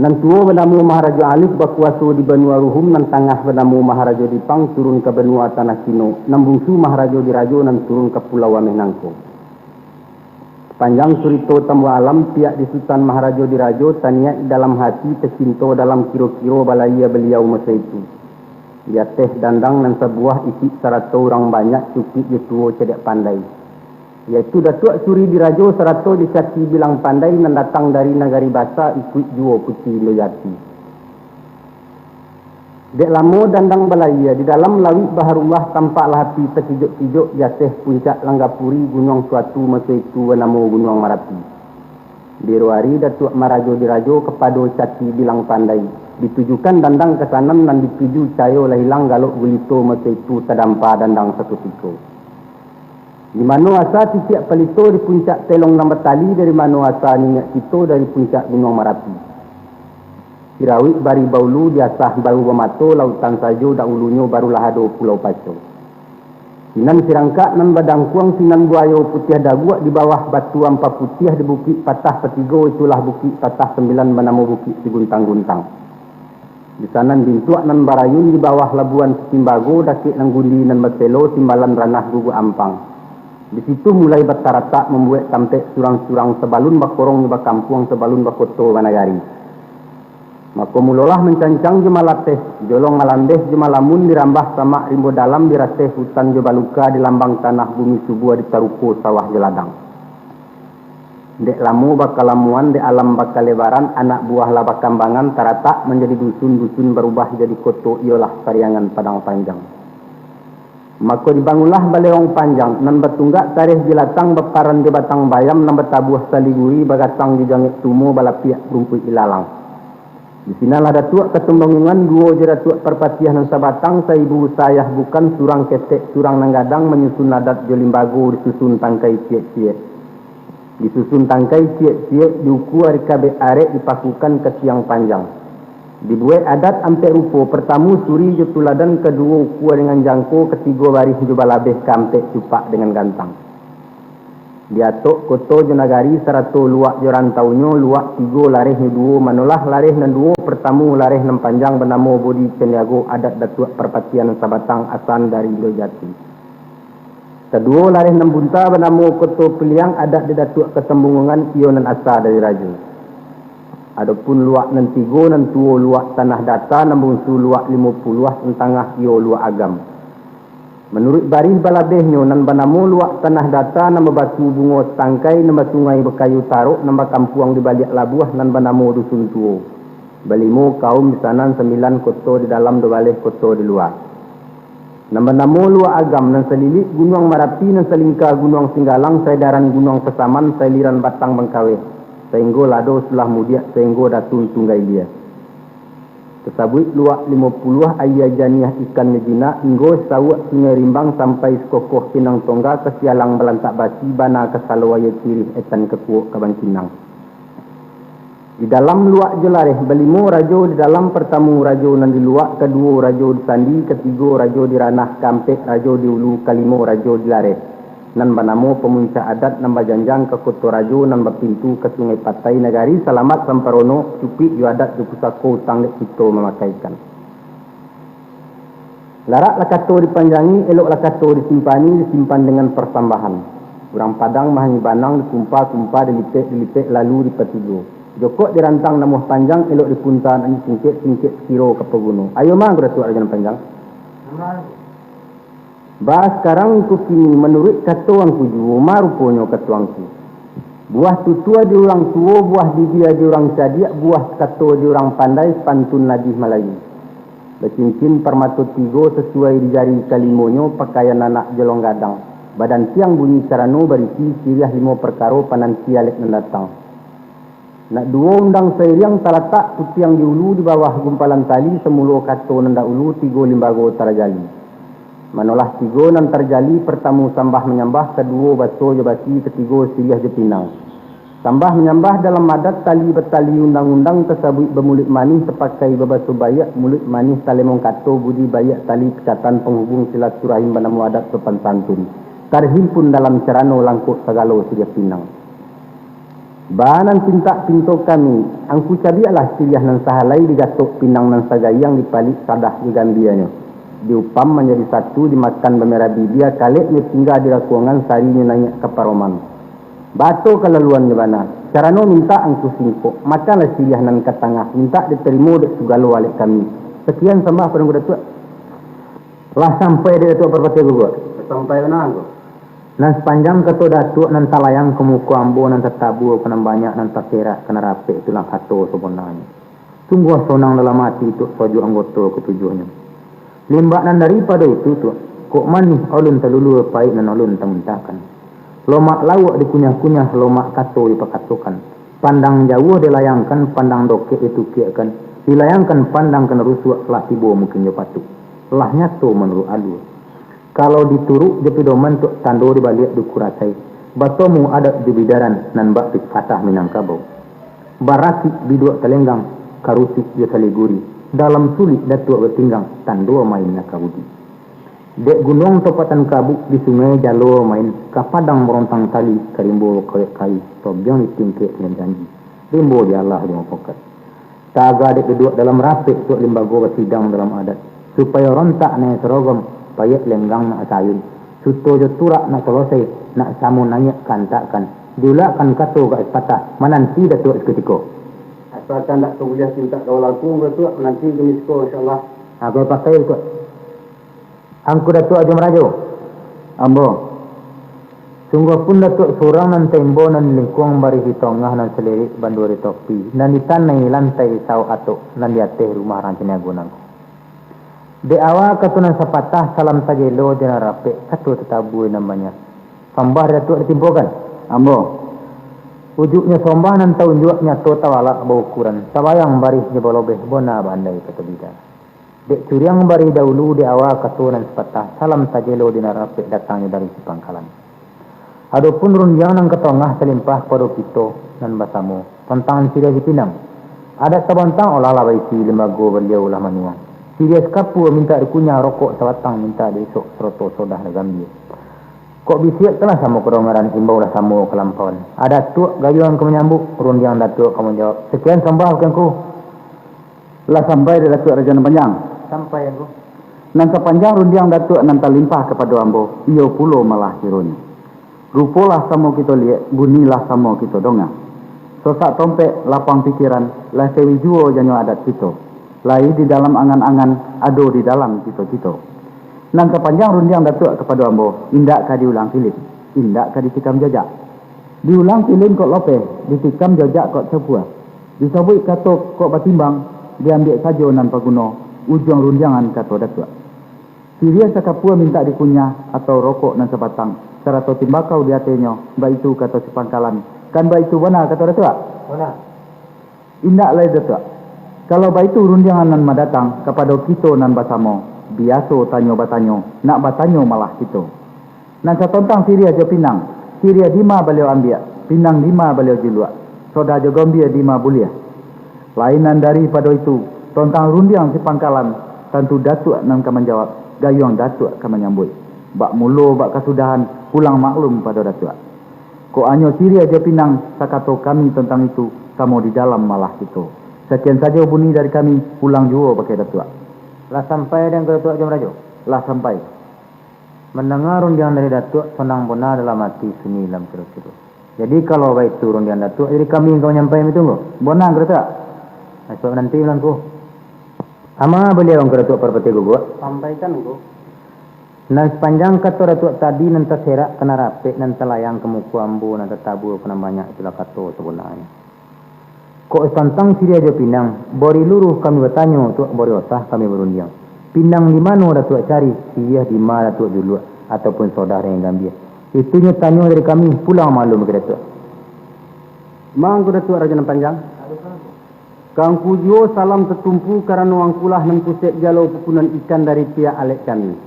Nan tuo banamo Maharajo Alif, bakuaso di banua Ruhum, nan tangah banamo Maharajo Dipang, turun ka banua Tanah Cino, nan bungsu Maharajo Dirajo, nan turun ka Pulau Ameh nangko. Panjang curito tambuah alam, pihak di Sutan Maharajo Dirajo, taniaik dalam hati, tacinto dalam kiro-kiro, balayia baliau maso itu. Di ateh dandang nan sabuah, icik sarato urang banyak, cukuik jo tuo cadiak pandai, yaitu Datuak Suri Dirajo sarato di Caki Bilang Pandai nan datang dari Nagari Basa, ikuik juo Puti Indo Jati. Dek lamo dandang balayia, di dalam lauik baharullah, tampaklah api takijok-kijok di ateh puncak Langgapuri, Gunuang Suatu, maso itu banamo Gunuang Marapi. Di ro ari Datuak Maharajo Dirajo kapado Caki Bilang Pandai, ditujukan dandang ka sanan, nan dituju cayo lah ilang, galok gulito maso itu tadampa dandang sakutiko. Di mano asa titiak palito di puncak telong nan batali, dari mano asa niniak kito dari puncak Gunuang Marapi. Sirawik bari baulu, diasah baru bamato, lautan sajo daulunyo, barulah ado Pulau Paco. Sinan sirangkak nan badangkuang, sinan buayo putiah daguak, di bawah batu ampa putiah, di bukik patah patigo, itulah bukik patah sambilan, banamo Bukik Siguntang-guntang. Di sanan bintuak nan barayun, di bawah labuan Sitimbago, dakek nan gundi nan baselo, timbalan ranah guguak ampang. Di situ mulai bataratak, mambuek tampek surang-surang, sabalun bakorong bakampuang, sabalun bakoto banagari. Mako mulolah mancancang jo malateh, jolong malandeh jo malamun, dirambah samak rimbo dalam, diraseh hutan jo baluka, dilambang tanah bumi subua, ditaruko sawah jo ladang. Dek lamo bakalamuan, dek alam bakalebaran, anak buah lah bakambangan, taratak manjadi dusun, dusun barubah jadi koto, iyolah Pariangan Padang Panjang. Mako dibangunlah balewang panjang, nan batunggak tareh jilatang, baparan jo batang bayam, nan batabuah saliguri, bagatang jo jangek tumo, balapiak rumpuik ilalang. Di sinanlah Datuak Katumbanggungan, duo jo Datuak Parpatiah nan sabatang, saibu sayah bukan, surang ketek, surang nan gadang, manyusun adat jo limbago, disusun tangkai ciek-ciek. Disusun tangkai ciek-ciek, diukua dikabek arek, dipakukan ka tiang panjang. Dibuek adat ampek rupo, partamo suri jo tuladan, kaduo ukua dengan jangko, katigo barih jo balabeh, kaampek cupak dengan gantang. Di atok koto jo nagari, sarato luak jo rantaunyo, luak tigo larehnyo duo, manolah lareh nan duo, partamo lareh nan panjang, banamo Bodi Caniago, adat Datuak Parpatiah nan sabatang, asan dari Indo Jati. Kaduo lareh nan bunta, banamo Koto Piliang, adat di Datuak Katumbanggungan, iyo nan asa dari rajo. Adopun luak nan tigo, nan tuo luak Tanah Data, nan bungsu luak Limo Puluah, nan tangah iyo luak Agam. Manuruik barih balabehnyo, nan banamo luak Tanah Data, nan babatu bungo tangkai, nan basungai bakayu tarok, nan bakampuang di baliak labuah, nan banamo Dusun Tuo. Balimo kaum di sanan, sambilan koto di dalam, duo baleh koto di lua. Nan banamo Luak Agam, nan salilik Gunuang Marapi, nan salingka Gunuang Singgalang, saedaran Gunuang Pasaman, sailiran Batang Bangkaweh, sainggo Lado Sulah Mudiak, sainggo Datun Tungga Ilia. Tasabuik Luak Limo Puluah, aia janiah ikannyo jinak, inggo sauak Sungai Rimbang, sampai sakokoh Pinang Tongga, ka sialang balantak basi, bana ka salo aia cirih, etan ka kuok ka bangkinang. Di dalam luak jo lareh, balimo rajo di dalam, partamo rajo nan di luak, kaduo rajo di sandi, katigo rajo di ranah, kaampek rajo di ulu, kalimo rajo di lareh, nan banamo pamuncak adat, nan bajanjang ka koto rajo, nan bapintu ka Sungai Patai, nagari Salamat Samparono, cukuik jo adat jo pusako, utang dek kito mamakaikan. Larak lah kato dipanjangi, elok lah kato disimpani, disimpan dengan parsambahan. Urang Padang mahangi banang, dikumpa-kumpa, dilipek-dilipek, lalu dipatigo. Jokok dirantang namuah panjang, elok dipunta nak disingkek, singkek sakiro ka paguno. Ayo ma, Angku Datuak Rajo Nan Panjang. Ba, sakarang Angku kini, manuruik kato Angku juo, ma ruponyo kato Angku. Buah tutua di urang tuo, buah bibia di urang cadiak, buah kato di urang pandai, pantun Najih Malayu. Bacincin parmato tigo, sasuai di jari kalimonyo, pakaian anak jolong gadang. Badantiang bunyi carano, barisi siriah limo parkaro, pananti alek nan datang. Nak duo undang sairiang, talatak putiang di ulu, di bawah gumpalan tali, samulo kato nan dahulu, tigo limbago tarajali. Manolah tigo nan tarjali, partamo sambah manyambah, kaduo baso jo basi, katigo siriah jo pinang. Sambah manyambah dalam adat, tali batali undang-undang, tasabuik bamuluik manih, tapakai babaso baiak, muluik manih talemong kato budi, baiak tali ikatan panghubung silaturahim, banamo adat sopan santun. Tarhimpun dalam carano, langkok sagalo siriah pinang. Ba nan pintak pinto kami, Angku cabiaklah siriah nan sahalai, digatok pinang nan sagaiang, dipalik sadah jo gambianyo. Diupam manjadi satu, dimakan bamerah bibia, kaleknyo tingga di rakuangan, sarinyo naiak ka paroman. Bato kalaluannyo bana, carano mintak Angku singkok, makanlah siriah nan ka tangah, mintak ditarimo dek sagalo alek kami. Sakian sambah pado Angku Datuak. Lah sampai dek Datuak Parpatiah Guguak? Sampai bana, Angku. Nan sapanjang kato Datuak, nan talayang ka muko ambo, nan tatabua ka nan banyak, nan takerak ka nan rapek, itulah kato sabonanyo. Sungguah sonang dalam ati Tuak, sajuak anggoto katujuahnyo. Limbak nan daripado itu Tuak, kok manih alun talulua, paik nan alun tamuntahkan. Lomak lauak dikunyah-kunyah, lomak kato dipakatokan. Pandang jauah dilayangkan, pandang dokek ditukiakkan. Dilayangkan pandang ka nan rusuak, lah tibo mungkin jo patuik. Lah nyato manuruik alua. Kalau dituruk jo pidoman Tuak, tando di baliak duku rasai, batomu adat jo bidaran, nan bak pipatah Minangkabau. Barakik biduak talenggang, karutik jo saliguri, dalam sulik Datuak batinggang, tando main nakabudi. Dek gunuang topatan kabuk, di sungai jalo main, ka padang barontang tali, ka rimbo bakawek kai, tobiang ditingkek dengan janji, rimbo dialah jo mupokat. Tagak dek duduak dalam rapek, Tuak limbago basidang dalam adat, supayo rontak naiak sarogom, payek lenggang nak sayun, suto jo turak nak salosai, nak samo naiak ka antakkan, diulakkan kato ka patah, mananti Datuak sakutiko. Rakan dak ka buliah pintak ka balaku, Datuak, mananti kami siko, insyaallah. Agai pakai, Datuak. Angku Datuak Ajo Marajo. Ambo. Sungguah pun Datuak surang nan taimbo, nan lingkuang barisi tongah, nan salirik bandua di topi, nan di tanai lantai saok atok, nan di ateh rumah rang caniago nangko. Dek awa kato nan sapatah, salam tajelo jo nan rapek, kato tatabua nan banyak. Sambah Datuak ditimpokan. Ambo. Ujuiknyo sambah nan taunjuak, nyato tawalak baukuran, tabayang barih jo balobeh, bona baandai kato bida. Dek curiang barih dahulu, dek awa kato nan sapatah, salam tajelo jo nan rapek, datangnyo dari si pangkalan. Adopun rundiang nan ka tongah, salimpah kapado kito nan basamo, tantang siriah jo pinang. Adat tabantang, olah lah baisi, limbago baliau lah manuang. Siriah sakapua mintak dikunyah, rokok sabatang mintak diisok, saroto sodah lah gambia. Kok bisiak tu lah samo kadangaran, imbau lah samo kalampauan. Adat Datuak gayuang ka manyambuik, rundiang Datuak ka manjawab. Sakian sambah, Angku. Lah sampai dek Datuak Rajo Nan Panjang? Sampai, Angku. Nan sapanjang rundiang Datuak nan talimpah kapado ambo, iyo pulo malah kironyo. Rupo lah samo kito liek, bunyi lah samo kito donga. Sosak tompek, lapang pikiran, lah sewi juo janyo adat kito. Lai di dalam angan-angan, ado di dalam cito-cito. Nan sapanjang rundiang Datuak kapado ambo, indak ka diulang kilim, indak ka ditikam jajak. Diulang kilim kok lopeh, ditikam jajak kok capua. Disabuik kato kok batimbang, diambiak sajo nan paguno, ujuang rundiangan kato Datuak. Siriah sakapua mintak dikunyah, atau rokok nan sabatang, sarato timbakau di atehnyo, baitu kato si pangkalan. Kan baitu bana kato Datuak? Bana. Indak lai, Datuak. Kalau baitu rundiangan nan mandatang kapado kito nan basamo, biaso tanyo batanyo, nak batanyo malah kito. Nan satontang siriah jo pinang, siriah dima baliau ambiak, pinang dima baliau juluak, sodah jo gambia dima buliah. Lain nan daripado itu, tontang rundiang si pangkalan, tantu Datuak nan ka manjawab, gayuang Datuak ka manyambuik. Bak mulo, bak kasudahan, pulang maklum pado Datuak. Kok hanyo siriah jo pinang, sakato kami tantang itu, samo di dalam malah kito. Sakian sajo bunyi dari kami, pulang juo bakeh Datuak. Lah sampai dek Angku Datuak Ajo Marajo? Lah sampai. Mandanga rundiang dari Datuak, sonang bona dalam ati, sunyi dalam kiro-kiro. Jadi, kalau baitu rundiang Datuak, jadi kami ka manyampaian itu, Angku? Bona, Angku Datuak. Esok nanti lah, Angku. Ama baliau, Angku Datuak Parpatiah Guguak? Sampaikan, Angku. Nan sapanjang kato Datuak tadi, nan taserak ka nan rapek, nan talayang ka muko ambo, nan tatabua ka nan banyak, itulah kato sabonanyo. Kok tantang siriah jo pinang, bari luruih kami batanyo, Tuak, bari osah kami barundiang. Pinang di mano Datuak cari, siriah dima Datuak juluak, ataupun sodah dengan gambia? Itunyo tanyo dari kami, pulang maklum bakeh Datuak. Mangko Datuak Rajo Nan Panjang. Ka Angku juo salam tatumpu, karano Angkulah nan pusek jalo pukunan ikan dari pihak alek kami.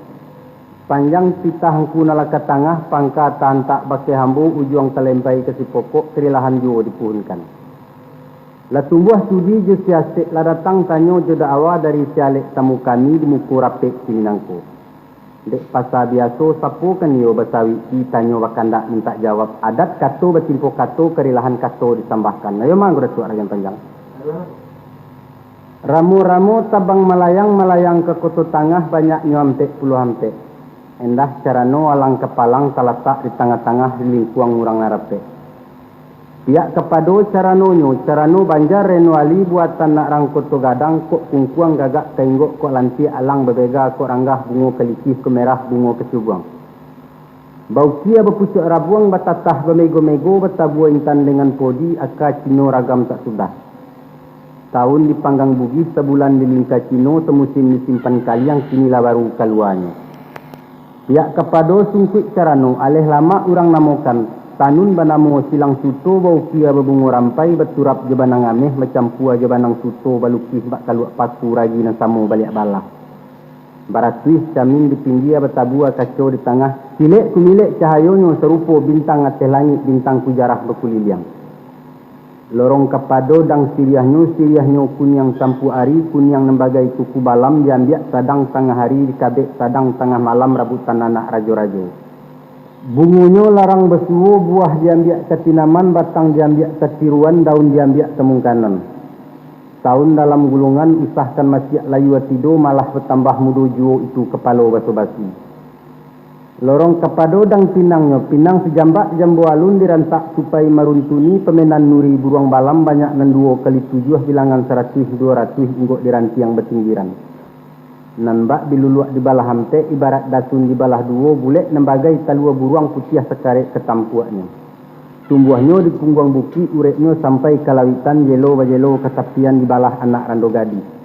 Panjang pitah Angku nan lah ka tangah, pangka taantak bakeh ambo, ujuang talempai ka si pokok, karilahan juo dipuhunkan. Lah tumbuah sudi jo si asek, lah datang tanyo jo da'awa dari si alek tamu kami di muko rapek kini nangko. Dek pasa biaso, sapo kan iyo basawik, ditanyo bakandak mintak jawab, adat kato batimpo kato, karilahan kato disambahkan. Ayo mangko Datuak Rajo Nan Panjang. Ramo-ramo tabang malayang, malayang ka Koto Tangah, banyaknyo ampek puluah ampek. Endah carano alang kapalang talatak di tangah-tangah, di lingkuang urang nan rapek. Piak kapado caranonyo, carano Banjar Reno Ali, buatan nak rang Koto Gadang, kok kungkuang gagak tainggok, kok lantiak alang babega, kok ranggah bungo kalikih, kok merah bungo kacubuang. Baukia bapucuak rabuang, batatah bamego-mego, batabua intan dengan podi, aka Cino ragam tak sudah. Taun dipanggang Bugih, sabulan dilingka Cino, samusim disimpan kaliang, kini lah baru kaluanyo. Piak kapado sungkuik carano, aleh lamak urang namokan, tanun banamo silang suto, baukia babungo rampai, baturap jo banang ameh, bacampua jo banang suto, balukih bak kaluak paku, ragi nan samo baliak balah. Baratuih camin di pinggia, batabua kaco di tangah, silek kumilek cahayonyo, sarupo bintang ateh langik, bintang kujarah bakuliliang. Lorong kapado dang siriahnyo, siriahnyo kuniang sampu ari, kuniang nan bagai kuku balam, diambiak sadang tangah ari, dikabek sadang tangah malam, rabutan anak rajo-rajo. Bungonyo larang basuo, buah diambiak katinaman, batang diambiak katiruan, daun diambiak kamungkanan. Taun dalam gulungan, usahkan masiak layua tido, malah batambah mudo juo itu kapalo baso-basi. Lorong kapado dang pinangnyo, pinang sajambak jambo alun dirantak supai maruntuni pamenan nuri buruang balam banyak nan duo kali tujuah bilangan saratuih duo ratuih inggok dirantiang batinggiran. Nan bak biluluak dibalah ampek, ibarat dasun dibalah duo, bulek nan bagai talua buruang putiah sakarek katampuaknyo. Tumbuahnyo di pungguang bukik, ureknyo sampai ka lawitan, jelo bajelo ka tapian dibalah anak rando gadih.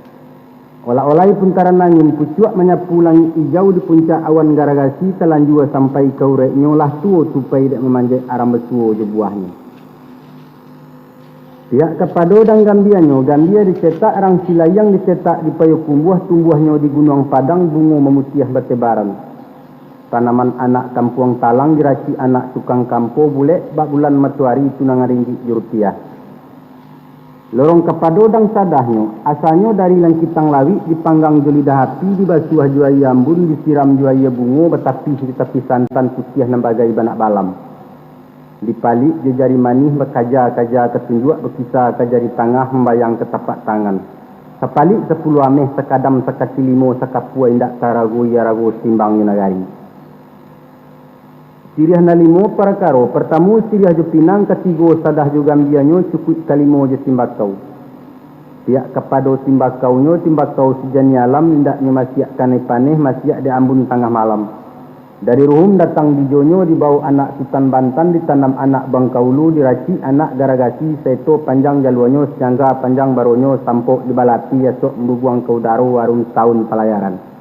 Olak-olai puntaran angin, pucuak manyapu langik ijau di puncak awan garagasi, talanjua sampai ka ureknyo, lah tuo tupai dek mamanjek, aram basuo jo buahnyo. Pihak kapado dang gambianyo, gambia dicetak, rang silayang dicetak di payo kumbuah, tumbuahnyo di Gunuang Padang, bungo mamutiah batebaran. Tanaman anak kampuang talang, diracik anak tukang kampo, bulek bak bulan matoari, tunangan ringgik jo rupiah. Lorong kapado dang sadahnyo, asalnyo dari langkitang lawik, dipanggang jo lidah api, dibasuah jo aia ambun, disiram jo aia bungo, batapih di tapi santan putiah nan bagai banak balam. Dipalik jo jari manih, bakaja-kaja ka tunjuak, bakisa ka jari tangah, mambayang ka tapak tangan. Sapalik sapuluah ameh, sakadam sakati limo, sakapua indak tarago, iyo rago satimbang jo nagari. Siriah nan limo parakaro, partamo siriah jo pinang, katigo sadah jo gambianyo, cukuik kalimo jo timbakau. Pihak kapado timbakaunyo, timbakau sajani alam, indaknyo masiak kanai paneh, masiak di ambun tangah malam. Dari Ruhum datang bijonyo, dibawok anak Sutan Bantan, ditanam anak Bangkaulu, diracik anak garagasi, saeto panjang jaluanyo, sacangga panjang baronyo, sampok di balati, asok mambubuang ka udaro, arun taun palayaran.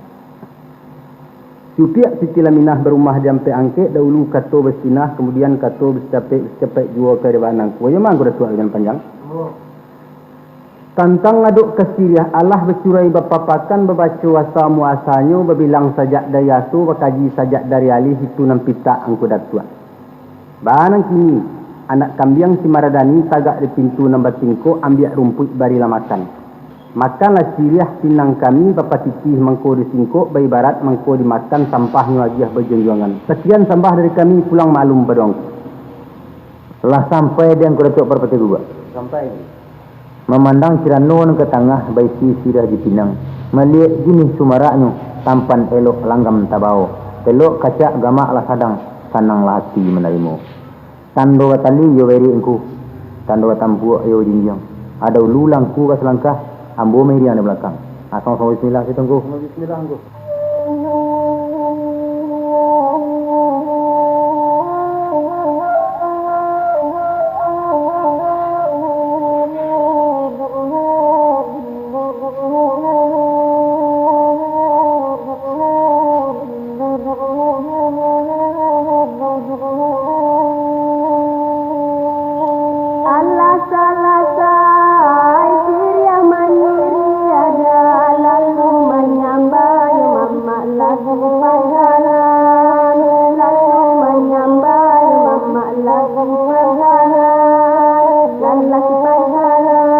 Cupiak Siti Laminah barumah di ampek angkek, dahulu kato basinah, kamudian kato basacapek, basacapek juo ka di banangku. Iyo mangko Datuak Rajo Nan Panjang. Tantang adok ka siriah, alah bacurai bapapakan, babaco asa muasanyo, babilang sajak dari aso, bakaji sajak dari alih, itu nan pitak angku Datuak. Baa nan kini, anak kambiang si Maradani tagak di pintu nan batingkok, ambiak rumpuik barilah makan. Makanlah siriah pinang kami, bapatitih mangko disingkok, baibarat mangko dimakan, sampahnyo agiah bajonjuangan. Sakian sambah dari kami, pulang maklum pado angku. Lah sampai di angku Datuak Parpatiah Guguak. Sampai. Mamandang cirano nan ka tangah, baisi siriah jo pinang. Maliek jinih sumaraknyo, tampan elok langgam tabao. Elok kacak gamak lah sadang, sananglah ati manarimo. Tando batali iyo bairiak angku, tando batampuak iyo bajinjiang. Ado ulu lah angku ka salangkah, ambo mairiang di balakang. Ah, samo-samo bismillah situ angku. Bismillah angku. Alah salasai siriah manyiriah, lalu manyambah yo mamak lagu panggalan, lalu manyambah yo mamak lagu panggalan, lagu panggalan.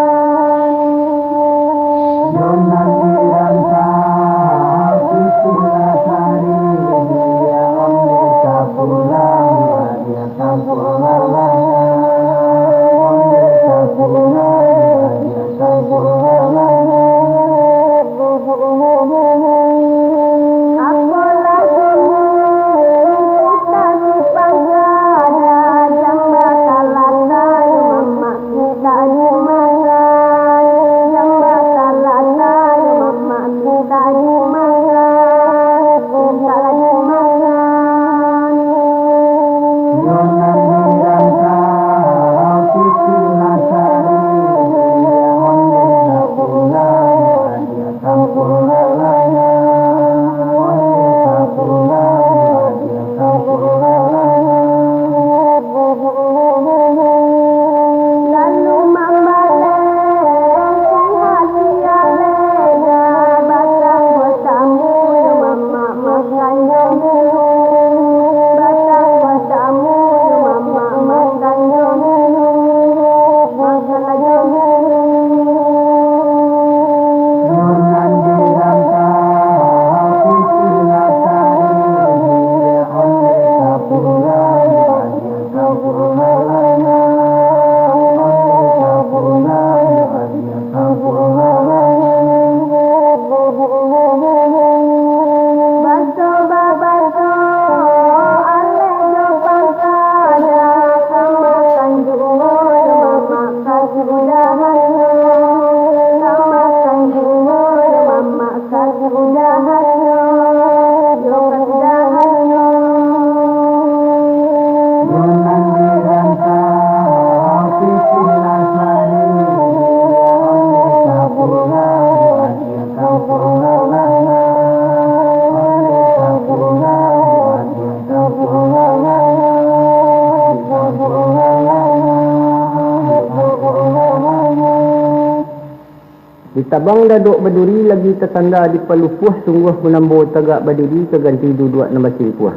Tabang dadok baduri lagi tasanda di palupuah, sungguah punambo tagak badiri ka ganti duduak nan basimpuah.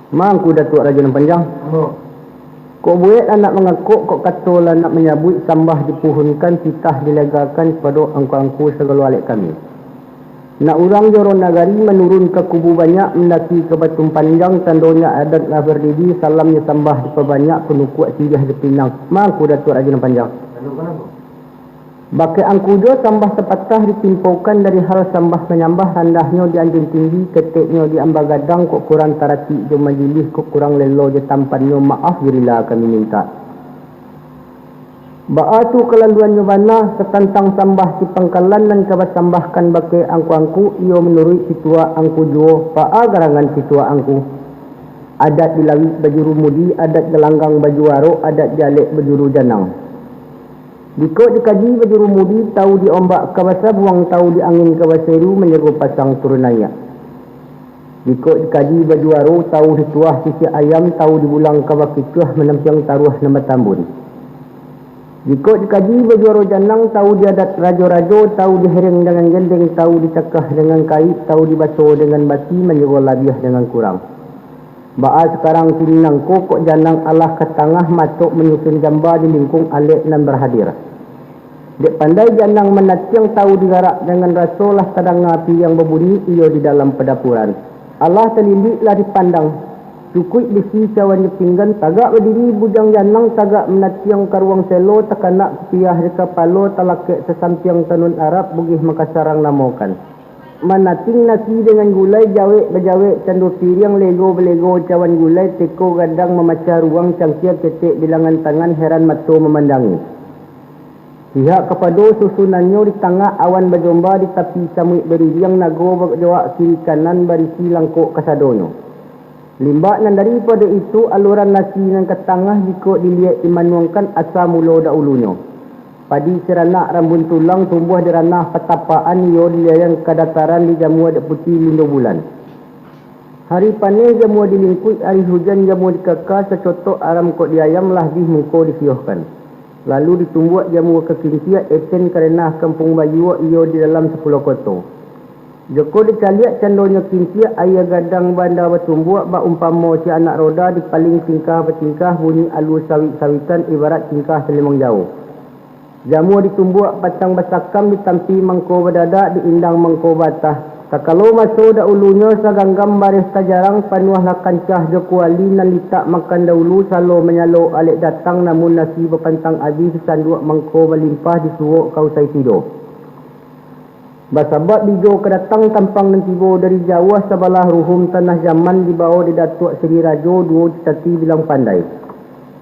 Mangku Datuak Rajo Nan Panjang. Ambo. Kok buek anak mangakok, kok kato lah nak manyabuik, sambah dipuhunkan, titah dilegakan, pado angku-angku sagalo alek kami. Nak urang joro nagari manurun ka kubu banyak, mandaki ka Batu Panjang, tandonyo adat lah bardiri, salamnyo sambah dipabanyak, panukuak siriah dipinang. Mangku Datuak Rajo Nan Panjang. Lalu kanapa? Bakeh angku jo sambah sapatah ditimpokan dari hal sambah manyambah, randahnyo di anjuang tinggi, keteknyo di amba gadang, kok kurang taratik jo majilih, kok kurang lelo jo tampannyo, maaf jo rila kami mintak. Baa tu kalaluannyo bana, satantang sambah di pangkalan nan ka basambahkan bakeh angku-angku, iyo manuruik pituah angku juo, baa garangan pituah angku. Adat di lawik bajuru mudi, adat galanggang bajuru arok, adat di alek bajuru janang. Jikok dikaji bajuru mudi, tau di ombak ka basabuang, tau di angin ka baseru, manjago pasang turun naiak. Jikok dikaji bajuaro, tau dituah sisiak ayam, tau dibulang ka bakikuah, manampiang taruah nan batambun. Jikok dikaji bajuaro janang, tau di adat rajo-rajo, tau dihereng dengan gendeng, tau dicakah dengan kaik, tau dibaso dengan bati, manjago labiah dengan kurang. Baa sakarang kini nangko, kok janang alah ka tangah, matok manyusun jamba di lingkuang alek nan barhadir. Dek pandai janang manatiang, tau digarak dengan raso, lah tadanga piriang babunyi, iyo di dalam padapuran. Alah talilik, lah dipandang, cukuik bisi cawan jo pinggan, tagak badiri bujang janang, tagak manatiang karuang selo, takanak kupiah di kapalo, talakek sasampiang tanun Arab, Bugih Makassar ang namokan. Manating nasi dengan gulai, jawek bajawek, cando piriang lego balego, cawan gulai teko gadang, mamacah ruang cangkia, ketek bilangan tangan, heran mato mamandangi. Pihak kapado susunannyo di tangah, awan bajomba di tapi, samuik baririang, nago bajawak kiri kanan, barisi langkok kasadonyo. Limbak nan daripado itu, aluran nasi nan ka tangah, jikok diliek dimanuangkan, asa mulo daulunyo. Padi siranak rambun tulang, tumbuah di ranah patapaan, iyo di layang kadataran, dijamua dek puti lindo bulan. Hari paneh jamua di lingkuik, hari hujan jamua di kaka, sacotok aram kok di ayam, lah bih muko disiohkan. Lalu ditumbuak jamua ka kinciak, eten ka ranah kampuang bayuak, iyo di dalam sapuluah koto. Joko dicaliak candonyo kinciak, aia gadang banda batumbuak, baumpamo si anak roda, dipaling tingkah batingkah, bunyi alu sawik-sawikan, ibarat tingkah salimang jauah. Jamua ditumbuak batang basakam, ditampi mangko badadak, diindang mangko batah. Takalo maso daulunyo, saganggam bareh tajarang, panuahlah kancah jo kuali, nan litak makan daulu, salo manyalo alek datang, namun nasi bapantang abih, disanduak mangko balimpah, disuok ka usai tido. Basabab bijo ka datang, tampang nan tibo dari jauah, sabalah ruhum tanah jaman, dibao dek Datuak Siri Rajo, duo citati bilang pandai.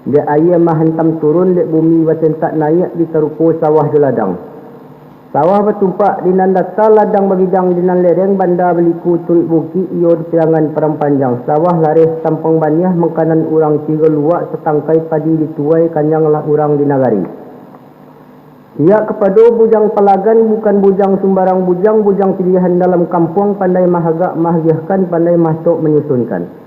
Dek aia mahantam turun, dek bumi basentak naiak, ditaruko sawah jo ladang. Sawah batumpak di nan data, ladang babidang di nan lereng, banda baliku turuik bukik, iyo di pirangan padang panjang. Sawah lareh tampang baniah, makanan urang tigo luak, satangkai padi dituai, kanyanglah urang di nagari. Pihak kapado bujang palagan, bukan bujang sumbarang bujang, bujang pilihan dalam kampuang, pandai mahagak mahagiahkan, pandai matok manyusunkan.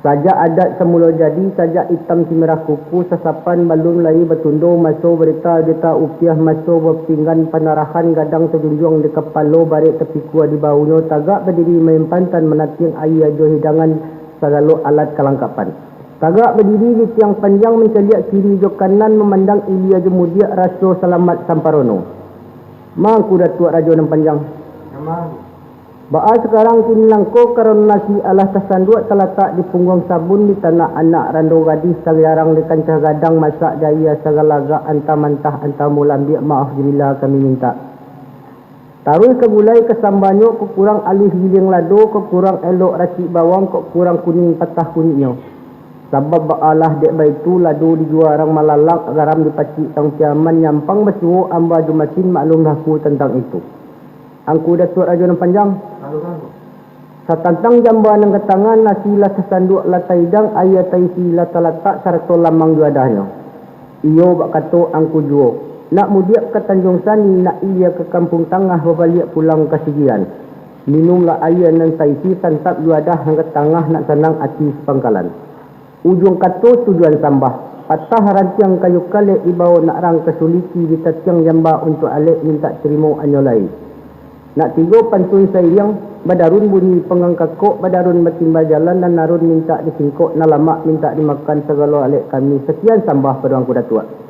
Sajak adat samulo jadi, sajak itam si merah kuku, sasapan balun lai batundo, maso barita juta upiah, maso bapinggan panarahan, gadang tajunjuang di kapalo, barek tapikua di bawunyo, tagak badiri maimpan, tan manatiang aia jo hidangan, sagalo alat kalangkapan. Tagak badiri di tiang panjang, mancaliak kiri jo kanan, mamandang ilia jo mudiak, raso salamat samparono. Mangku Datuak Rajo Nan Panjang. Baa sakarang kini nangko, karano nasi alah tasanduak, talatak di pungguang sabun, di tanak anak rando gadih, tajarang di kancah gadang, masak di aia sagalagak, anta mantah, anta mulambiak, maaf jo rila kami mintak. Taruih ka gulai ka sambanyo, kok kurang aluih giling lado, kok kurang elok racik bawang, kok kurang kuning patah kuniknyo. Sabab baalah dek baitu, lado dijua urang malalak, garam dipacik tang piaman, nyampang basuo amba jo masin, maklumlah ku tantang itu. Angku Datuak Rajo Nan Panjang. Satantang jamba nan ka tangah, nasi lah tasanduak, lah taidang, aia taisi, lah talatak, sarato lamang juadahnyo. Iyo bak kato angku juo, nak mudiak ka Tanjuang Sani, nak ilia ka Kampuang Tangah, babaliak pulang ka Sigian. Minumlah aia nan taisi, santap juadah nan ka tangah, nak sanang ati sapangkalan. Ujuang kato tujuan sambah. Patah rantiang kayu kalek dibao nak rang ka suliki, ditatiang jamba untuak alek mintak tarimo anyo lai. Nak tigo pantun sairiang, badarun bunyi panggang kakok, badarun batimba jalan, nan arun mintak disingkok, nan lamak mintak dimakan, sagalo alek kami. Sakian sambah pado Angku Datuak.